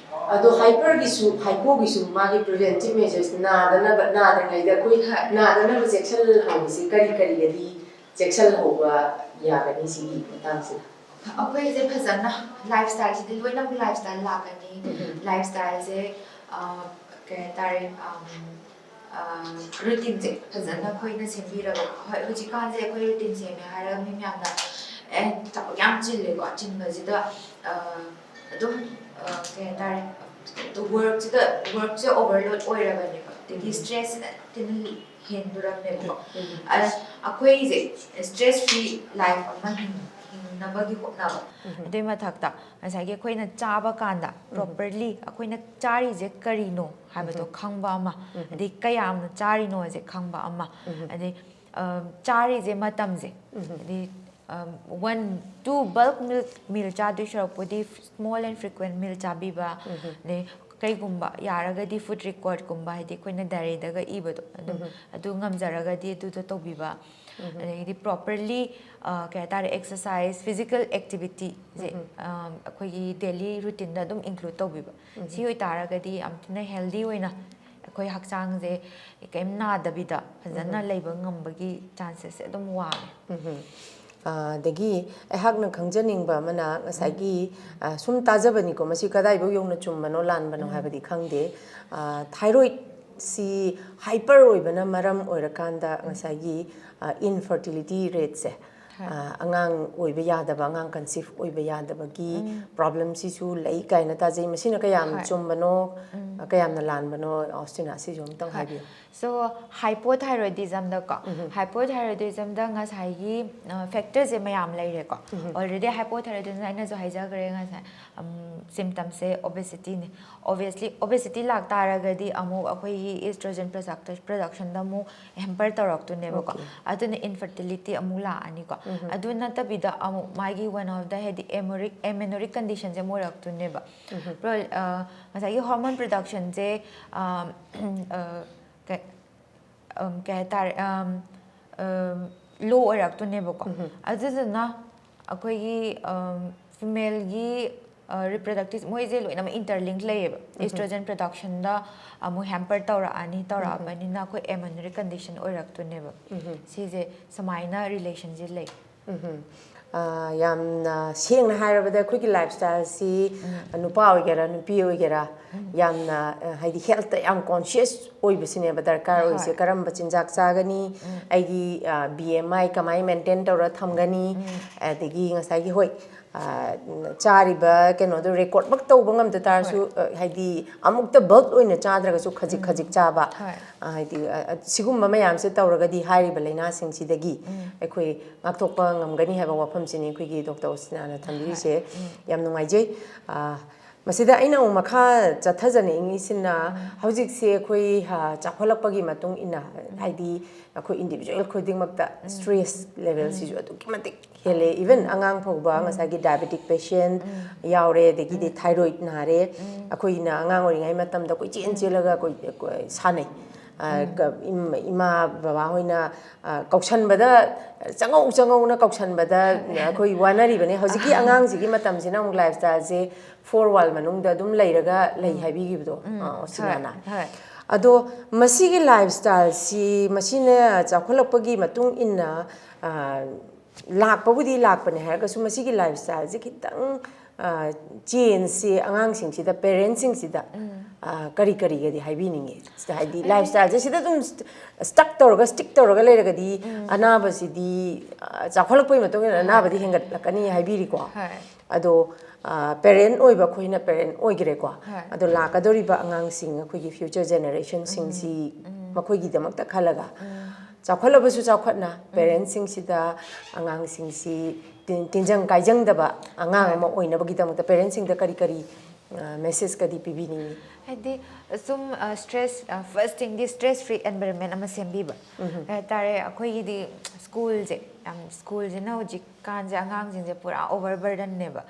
ꯑꯗꯣ ꯍꯥꯏꯄꯔꯒꯤꯁꯨ, ꯍꯥꯏꯄꯣꯒꯤꯁꯨ ꯃꯥꯒꯤ ꯄ꯭ꯔꯤꯚꯦꯟꯇꯤꯚ ꯃꯦꯖꯔꯁ, ꯅꯥꯗꯅꯕ, ꯅꯥꯗ꯭ꯔꯤꯉꯩꯗ ꯑꯩꯈꯣꯏ ꯅꯥꯗꯅꯕ ꯆꯦꯛꯁꯤꯜꯍꯧꯕꯁꯤ ꯀꯔꯤ ꯀꯔꯤꯒꯗꯤ ꯆꯦꯛꯁꯤꯜꯍꯧꯕ ꯌꯥꯒꯅꯤ ꯁꯤꯒꯤ ꯃꯇꯥꯡꯁꯤꯗ? ꯑꯩꯈꯣꯏꯁꯦ ꯐꯖꯅ ꯂꯥꯏꯐ ꯁ꯭ꯇꯥꯏꯜꯁꯤꯗꯤ ꯂꯣꯏꯅꯃꯛ ꯂꯥꯏꯐ ꯁ꯭ꯇꯥꯏꯜ ꯂꯥꯛꯀꯅꯤ꯫ ꯂꯥꯏꯐ ꯁ꯭ꯇꯥꯏꯜꯁꯦ, ꯑ, ꯀꯩ ꯍꯥꯏꯇꯥꯔꯦ, ꯑꯝ, ꯑ, ꯔꯨꯇꯤꯟꯁꯦ ꯐꯖꯅ ꯑꯩꯈꯣꯏꯅ ꯁꯦꯝꯕꯤꯔꯒ, ꯍꯣꯏ, ꯍꯧꯖꯤꯛꯀꯥꯟꯁꯦ ꯑꯩꯈꯣꯏ ꯔꯨꯇꯤꯟ ꯁꯦꯝꯃꯦ ꯍꯥꯏꯔꯒ ꯃꯤ ꯃꯌꯥꯝꯅ, "ꯑꯦ, ꯊꯕꯛ ꯌꯥꯝ ꯆꯤꯜꯂꯦꯀꯣ, ꯆꯤꯟꯕꯁꯤꯗ, ꯑ, ꯑꯗꯨꯝ, ꯑ, ꯀꯩ ꯍꯥꯏꯇꯥꯔꯦ, ꯋꯔꯛꯁꯤꯗ, ꯋꯔꯛꯁꯦ ꯑꯣꯚꯔꯂꯣꯗ ꯑꯣꯏꯔꯕꯅꯦꯕ, ꯑꯗꯒꯤ ꯁ꯭ꯇ꯭ꯔꯦꯁꯁꯤꯅ ꯊꯤꯅ ꯍꯦꯟꯗꯣꯔꯝꯃꯦꯕꯀꯣ꯫ ꯑꯗ ꯑꯩꯈꯣꯏꯁꯦ ꯁ꯭ꯇ꯭ꯔꯦꯁ ꯐ꯭ꯔꯤ ꯂꯥꯏꯐ ꯑꯃ ꯍꯤꯡ-, ꯍꯤꯡꯅꯕꯒꯤ ꯍꯣꯠꯅꯕ꯫ ꯑꯗꯨꯏ ꯃꯊꯛꯇ ꯉꯁꯥꯏꯒꯤ ꯑꯩꯈꯣꯏꯅ ꯆꯥꯕ ꯀꯥꯟꯗ ꯄ꯭ꯔꯣꯄꯔꯂꯤ ꯑꯩꯈꯣꯏꯅ ꯆꯥꯔꯤꯁꯦ ꯀꯔꯤꯅꯣ ꯍꯥꯏꯕꯗꯣ ꯈꯪꯕ ꯑꯃ, ꯑꯗꯩ ꯀꯌꯥꯝꯅ ꯆꯥꯔꯤꯅꯣꯁꯦ ꯈꯪꯕ ꯑꯃ, ꯑꯗꯩ, ꯑ, ꯆꯥꯔꯤꯁꯦ ꯃꯇꯝꯁꯦ, ꯑꯗꯩ, ꯑ, one two bulk meal, meal ꯆꯥꯗꯣꯏ ꯁꯔꯨꯛꯄꯨꯗꯤ ꯁ꯭ꯃꯣꯜ ꯑꯦꯟ ꯐ꯭ꯔꯤꯀ꯭ꯋꯦꯟ ꯃꯤꯜ ꯆꯥꯕꯤꯕ, ꯑꯗꯩ ꯀꯩꯒꯨꯝꯕ ꯌꯥꯔꯒꯗꯤ ꯐꯨꯗ ꯔꯤꯀꯣꯔꯠꯀꯨꯝꯕ, ꯍꯥꯏꯗꯤ ꯑꯩꯈꯣꯏꯅ ꯗꯥꯏꯔꯤꯗꯒ ꯏꯕꯗꯣ, ꯑꯗꯨꯝ ꯑꯗꯨ ꯉꯝꯖꯔꯒꯗꯤ ꯑꯗꯨꯗꯣ ꯇꯧꯕꯤꯕ, ꯑꯗꯒꯤꯗꯤ ꯄ꯭ꯔꯣꯄꯔꯂꯤ, ꯑ, ꯀꯩ ꯍꯥꯏꯇꯥꯔꯦ, ꯑꯦꯛꯁꯔꯁꯥꯏꯁ, ꯐꯤꯖꯤꯀꯦꯜ ꯑꯦꯛꯇꯤꯚꯤꯇꯤꯁꯦ, ꯑ, ꯑꯩꯈꯣꯏꯒꯤ ꯗꯦꯂꯤ ꯔꯨꯇꯤꯟꯗ ꯑꯗꯨꯝ ꯏꯟꯀ꯭ꯂꯨꯗ ꯇꯧꯕꯤꯕ꯫ ꯁꯤ ꯑꯣꯏꯇꯥꯔꯒꯗꯤ ꯌꯥꯝ ꯊꯤꯅ ꯍꯦꯜꯗꯤ ꯑꯣꯏꯅ ꯑꯩꯈꯣꯏ ꯍꯛꯆꯥꯡꯁꯦ ꯀꯩꯝ ꯅꯥꯗꯕꯤꯗ ꯐꯖꯅ ꯂꯩꯕ ꯉꯝꯕꯒꯤ ꯆꯥꯟꯁꯦꯁꯁꯦ ꯑꯗꯨꯝ ꯋꯥꯡꯉꯦ꯫ ꯑꯗꯒꯤ ꯑꯩꯍꯥꯛꯅ ꯈꯪꯖꯅꯤꯡꯕ ꯑꯃꯅ ꯉꯁꯥꯏꯒꯤ ꯁꯨꯝ ꯇꯥꯖꯕꯅꯤꯀꯣ, ꯃꯁꯤ ꯀꯗꯥꯏꯐꯥꯎ ꯌꯧꯅ ꯆꯨꯝꯕꯅꯣ ꯂꯥꯟꯕꯅꯣ ꯍꯥꯏꯕꯗꯤ ꯈꯪꯗꯦ꯫ ꯊꯥꯏꯔꯣꯏꯗꯁꯤ ꯍꯥꯏꯄꯔ ꯑꯣꯏꯕꯅ ꯃꯔꯝ ꯑꯣꯏꯔꯀꯥꯟꯗ ꯉꯁꯥꯏꯒꯤ ꯏꯟꯐꯔꯇꯤꯂꯤꯇꯤ ꯔꯦꯠꯁꯦ, ꯑꯉꯥꯡ ꯑꯣꯏꯕ ꯌꯥꯗꯕ, ꯑꯉꯥꯡ ꯀꯟꯁꯤꯞ ꯑꯣꯏꯕ ꯌꯥꯗꯕꯒꯤ ꯄ꯭ꯔꯣꯕ꯭ꯂꯦꯝꯁꯤꯁꯨ ꯂꯩ ꯀꯥꯏꯅ ꯇꯥꯖꯩ꯫ ꯃꯁꯤꯅ ꯀꯌꯥꯝ ꯆꯨꯝꯕꯅꯣ, ꯀꯌꯥꯝꯅ ꯂꯥꯟꯕꯅꯣ, ꯑꯣꯁꯇꯤꯅꯥ, ꯁꯤꯁꯨ ꯑꯃꯨꯛꯇꯪ ꯍꯥꯏꯕꯤꯌꯨ꯫ So, ꯍꯥꯏꯄꯣꯊꯥꯏꯔꯣꯏꯗꯤꯖꯝꯗꯀꯣ, ꯍꯥꯏꯄꯣꯊꯥꯏꯔꯣꯏꯗꯤꯖꯝꯗ ꯉꯁꯥꯏꯒꯤ ꯐꯦꯛꯇꯔꯁꯦ ꯃꯌꯥꯝ ꯂꯩꯔꯦꯀꯣ꯫ ꯑꯣꯜꯔꯦꯗꯤ ꯍꯥꯏꯄꯣꯊꯥꯏꯔꯣꯏꯗꯤꯖꯝꯗ ꯑꯩꯅꯁꯨ ꯍꯥꯏꯖꯈ꯭ꯔꯦ ꯉꯁꯥꯏ, ꯁꯤꯝꯇꯝꯁꯦ ꯑꯣꯕꯦꯁꯤꯇꯤꯅꯦ꯫ ꯑꯣꯕꯤꯌꯁꯂꯤ ꯑꯣꯕꯦꯁꯤꯇꯤ ꯂꯥꯛꯇꯥꯔꯒꯗꯤ ꯑꯃꯨꯛ ꯑꯩꯈꯣꯏꯒꯤ ꯏꯁꯇ꯭ꯔꯣꯖꯦꯟ ꯄ꯭ꯔꯗꯛꯇ ꯄ꯭ꯔꯗꯛꯁꯟꯗ ꯑꯃꯨꯛ ꯍꯦꯝꯄꯔ ꯇꯧꯔꯛꯇꯣꯏꯅꯦꯕꯀꯣ꯫ ꯑꯗꯨꯅ ꯏꯟꯐꯔꯇꯤꯂꯤꯇꯤ ꯑꯃꯨꯛ ꯂꯥꯛꯑꯅꯤꯀꯣ꯫ ꯑꯗꯨ ꯅꯠꯇꯕꯤꯗ ꯑꯃꯨꯛ ꯃꯥꯒꯤ ꯋꯥꯟ ꯑꯣꯐ ꯗ ꯍꯥꯏꯗꯤ ꯑꯦꯃꯣꯔꯤꯛ ꯑꯦꯃꯦꯅꯣꯔꯤꯛ ꯀꯟꯗꯤꯁꯟꯁꯦ ꯑꯃꯨꯛ ꯑꯣꯏꯔꯛꯇꯣꯏꯅꯦꯕ꯫ ꯄ꯭ꯔꯣ- ꯑ, ꯉꯁꯥꯏꯒꯤ ꯍꯣꯔꯃꯣꯟ ꯄ꯭ꯔꯗꯛꯁꯟꯁꯦ ꯀꯩ ꯀꯩ ꯍꯥꯏꯇꯥꯔꯦ, ꯂꯣ ꯑꯣꯏꯔꯛꯇꯣꯏꯅꯦꯕꯀꯣ꯫ ꯑꯗꯨꯗꯨꯅ ꯑꯩꯈꯣꯏꯒꯤ ꯐꯤꯃꯦꯜꯒꯤ ꯔꯤꯄ꯭ꯔꯗꯛꯇꯤꯞ ꯃꯣꯏꯁꯦ ꯂꯣꯏꯅꯃꯛ ꯏꯟꯇꯔꯂꯤꯡꯛ ꯂꯩꯌꯦꯕ꯫ ꯏꯁꯇ꯭ꯔꯣꯖꯦꯟ ꯄ꯭ꯔꯗꯛꯁꯟꯗ ꯑꯃꯨꯛ ꯍꯦꯝꯄꯔ ꯇꯧꯔꯛꯑꯅꯤ, ꯇꯧꯔꯛꯑꯕꯅꯤꯅ ꯑꯩꯈꯣꯏ ꯑꯦꯃꯦꯅꯣꯔꯤꯛ ꯀꯟꯗꯤꯁꯟ ꯑꯣꯏꯔꯛꯇꯣꯏꯅꯦꯕ꯫ ꯁꯤꯁꯦ ꯁꯨꯃꯥꯏꯅ ꯔꯤꯂꯦꯁꯟꯁꯦ ꯂꯩ꯫ ꯎꯝ꯫ ꯑ, ꯌꯥꯝꯅ ꯁꯦꯡꯅ ꯍꯥꯏꯔꯕꯗ ꯑꯩꯈꯣꯏꯒꯤ ꯂꯥꯏꯐ ꯁ꯭ꯇꯥꯏꯜꯁꯤ ꯅꯨꯄꯥ ꯑꯣꯏꯒꯦꯔꯥ ꯅꯨꯄꯤ ꯑꯣꯏꯒꯦꯔꯥ ꯌꯥꯝꯅ, ꯑ, ꯍꯥꯏꯗꯤ ꯍꯦꯜꯠꯇ ꯌꯥꯝ ꯀꯣꯟꯁꯤꯌꯁ ꯑꯣꯏꯕꯁꯤꯅꯦꯕ ꯗꯔꯀꯥꯔ ꯑꯣꯏꯔꯤꯁꯦ꯫ ꯍꯣꯏ꯫ ꯀꯔꯝꯕ ꯆꯤꯟꯖꯥꯛ ꯆꯥꯒꯅꯤ, ꯑꯩꯒꯤ ꯕꯤ ꯑꯦꯝ ꯑꯥꯏ ꯀꯃꯥꯏꯅ ꯃꯦꯟꯇꯦꯟ ꯇꯧꯔ ꯊꯝꯒꯅꯤ, ꯑꯗꯒꯤ ꯉꯁꯥꯏꯒꯤ, ꯍꯣꯏ, ꯑ, ꯆꯥꯔꯤꯕ ꯀꯩꯅꯣꯗꯣ ꯔꯦꯀꯣꯔꯠꯃꯛ ꯇꯧꯕ ꯉꯝꯗ ꯇꯥꯔꯁꯨ, ꯍꯣꯏ꯫ ꯑ, ꯍꯥꯏꯗꯤ ꯑꯃꯨꯛꯇ ꯕꯜꯛ ꯑꯣꯏꯅ ꯆꯥꯗ꯭ꯔꯒꯁꯨ ꯈꯖꯤꯛ ꯈꯖꯤꯛ ꯆꯥꯕ꯫ ꯍꯣꯏ꯫ ꯑ, ꯍꯥꯏꯗꯤ, ꯑ, ꯑ, ꯁꯤꯒꯨꯝꯕ ꯃꯌꯥꯝꯁꯦ ꯇꯧꯔꯒꯗꯤ ꯍꯥꯏꯔꯤꯕ ꯂꯥꯏꯅꯥꯁꯤꯡꯁꯤꯗꯒꯤ ꯑꯩꯈꯣꯏ ꯉꯥꯛꯊꯣꯛꯄ ꯉꯝꯒꯅꯤ ꯍꯥꯏꯕ ꯋꯥꯐꯝꯁꯤꯅꯤ ꯑꯩꯈꯣꯏꯒꯤ ꯗꯣꯛꯇꯔ ꯑꯣꯁꯤꯅꯥꯅ ꯊꯝꯕꯤꯔꯤꯁꯦ꯫ ꯍꯣꯏ꯫ ꯎꯝ꯫ ꯌꯥꯝ ꯅꯨꯡꯉꯥꯏꯖꯩ꯫ ꯑ, ꯃꯁꯤꯗ ꯑꯩꯅ ꯑꯃꯨꯛ ꯃꯈꯥ ꯆꯠꯊꯖꯅꯤꯡꯉꯤꯁꯤꯅ, ꯍꯧꯖꯤꯛꯁꯦ ꯑꯩꯈꯣꯏ, ꯑ, ꯆꯥꯎꯈꯠꯂꯛꯄꯒꯤ ꯃꯇꯨꯡ ꯏꯟꯅ, ꯍꯥꯏꯗꯤ ꯑꯩꯈꯣꯏ ꯏꯟꯗꯤꯕꯤꯖꯨꯋꯦꯜ ꯈꯨꯗꯤꯡꯃꯛꯇ ꯁ꯭ꯇ꯭ꯔꯦꯁ ꯂꯦꯚꯦꯜꯁꯤꯁꯨ ꯑꯗꯨꯛꯀꯤ ꯃꯇꯤꯛ ꯍꯦꯜꯂꯦ꯫ ꯏꯚꯟ ꯑꯉꯥꯡ ꯐꯥꯎꯕ ꯉꯁꯥꯏꯒꯤ ꯗꯥꯏꯕꯦꯇꯤꯛ ꯄꯦꯁꯦꯟ ꯌꯥꯎꯔꯦ, ꯑꯗꯒꯤꯗꯤ ꯊꯥꯏꯔꯣꯏꯗ ꯅꯥꯔꯦ꯫ ꯑꯩꯈꯣꯏꯅ ꯑꯉꯥꯡ ꯑꯣꯏꯔꯤꯉꯩ ꯃꯇꯝꯗ ꯀꯣꯏꯆꯦꯟ ꯆꯦꯜꯂꯒ ꯑꯩꯈꯣꯏ, ꯑꯩꯈꯣꯏ ꯁꯥꯟꯅꯩ꯫ ꯑ, ꯀ-, ꯏꯝ-, ꯏꯃꯥ ꯕꯕꯥ ꯍꯣꯏꯅ, ꯑ, ꯀꯧꯁꯟꯕꯗ ꯆꯪꯉꯧ ꯆꯪꯉꯧꯅ ꯀꯧꯁꯟꯕꯗ ꯑꯩꯈꯣꯏ ꯋꯥꯅꯔꯤꯕꯅꯦ꯫ ꯍꯧꯖꯤꯛꯀꯤ ꯑꯉꯥꯡꯁꯤꯒꯤ ꯃꯇꯝꯁꯤꯅ ꯑꯃꯨꯛ ꯂꯥꯏꯐ ꯁ꯭ꯇꯥꯏꯜꯁꯦ ꯐꯣꯔ ꯋꯥꯜ ꯃꯅꯨꯡꯗ ꯑꯗꯨꯝ ꯂꯩꯔꯒ ꯂꯩ ꯍꯥꯏꯕꯤꯈꯤꯕꯗꯣ, ꯑ, ꯑꯣꯁꯤꯅꯥꯅ꯫ ꯍꯣꯏ꯫ ꯑꯗꯣ ꯃꯁꯤꯒꯤ ꯂꯥꯏꯐ ꯁ꯭ꯇꯥꯏꯜꯁꯤ, ꯃꯁꯤꯅ ꯆꯥꯎꯈꯠꯂꯛꯄꯒꯤ ꯃꯇꯨꯡ ꯏꯟꯅ, ꯑ, ꯂꯥꯛꯄꯕꯨꯗꯤ ꯂꯥꯛꯄꯅꯦ ꯍꯥꯏꯔꯒꯁꯨ, ꯃꯁꯤꯒꯤ ꯂꯥꯏꯐ ꯁ꯭ꯇꯥꯏꯜꯁꯦ ꯈꯤꯇꯪ, ꯑ, ꯆꯦꯟꯖꯁꯦ ꯑꯉꯥꯡꯁꯤꯡꯁꯤꯗ, ꯄꯦꯔꯦꯟꯁꯁꯤꯡꯁꯤꯗ, ꯑ, ꯀꯔꯤ ꯀꯔꯤꯒꯗꯤ ꯍꯥꯏꯕꯤꯅꯤꯡꯉꯤ? ꯁꯤꯗ ꯍꯥꯏꯗꯤ ꯂꯥꯏꯐ ꯁ꯭ꯇꯥꯏꯜꯁꯦ ꯁꯤꯗ ꯑꯗꯨꯝ ꯁ꯭ꯇꯛ ꯇꯧꯔꯒ, ꯁ꯭ꯇꯤꯛ ꯇꯧꯔꯒ ꯂꯩꯔꯒꯗꯤ ꯑꯅꯥꯕꯁꯤꯗꯤ, ꯑ, ꯆꯥꯎꯈꯠꯂꯛꯄꯒꯤ ꯃꯇꯨꯡ ꯏꯟꯅ ꯑꯅꯥꯕꯗꯤ ꯍꯦꯟꯒꯠꯂꯛꯀꯅꯤ ꯍꯥꯏꯕꯤꯔꯤꯀꯣ꯫ ꯍꯣꯏ꯫ ꯑꯗꯣ, ꯑ, ꯄꯦꯔꯦꯟ ꯑꯣꯏꯕ ꯑꯩꯈꯣꯏꯅ ꯄꯦꯔꯦꯟ ꯑꯣꯏꯈ꯭ꯔꯦꯀꯣ꯫ ꯍꯣꯏ꯫ ꯑꯗꯣ ꯂꯥꯛꯀꯗꯧꯔꯤꯕ ꯑꯉꯥꯡꯁꯤꯡ, ꯑꯩꯈꯣꯏꯒꯤ ꯐ꯭ꯌꯨꯆꯔ ꯖꯦꯅꯦꯔꯦꯁꯟꯁꯤꯡꯁꯤ ꯃꯈꯣꯏꯒꯤꯗꯃꯛꯇ ꯈꯜꯂꯒ, ꯆꯥꯎꯈꯠꯂꯕꯁꯨ ꯆꯥꯎꯈꯠꯅ ꯄꯦꯔꯦꯟꯁꯁꯤꯡꯁꯤꯗ ꯑꯉꯥꯡꯁꯤꯡꯁꯤ ꯇꯤꯟ-, ꯇꯤꯟꯖꯪ ꯀꯥꯏꯖꯪꯗꯕ ꯑꯉꯥꯡ ꯑꯃ ꯑꯣꯏꯅꯕꯒꯤꯗꯃꯛꯇ ꯄꯦꯔꯦꯟꯁꯁꯤꯡꯗ ꯀꯔꯤ ꯀꯔꯤ, ꯑ, ꯃꯦꯁꯦꯖꯀꯗꯤ ꯄꯤꯕꯤꯅꯤꯡꯉꯤ? ꯍꯥꯏꯗꯤ ꯁꯨꯝ, ꯑ, ꯁ꯭ꯇ꯭ꯔꯦꯁ, ꯑ, ꯐꯥꯔꯁ ꯊꯤꯡꯗꯤ ꯁ꯭ꯇ꯭ꯔꯦꯁ ꯐ꯭ꯔꯤ ꯑꯦꯟꯚꯥꯏꯔꯟꯃꯦꯟ ꯑꯃ ꯁꯦꯝꯕꯤꯕ꯫ ꯀꯩ ꯍꯥꯏꯇꯥꯔꯦ, ꯑꯩꯈꯣꯏꯒꯤꯗꯤ ꯁ꯭ꯀꯨꯜꯁꯦ ꯌꯥꯝ, ꯁ꯭ꯀꯨꯜꯁꯤꯅ ꯍꯧꯖꯤꯛꯀꯥꯟꯁꯦ ꯑꯉꯥꯡꯁꯤꯡꯁꯦ ꯄꯨꯔꯥ ꯑꯣꯚꯔ ꯕꯔꯗꯟꯅꯦꯕ꯫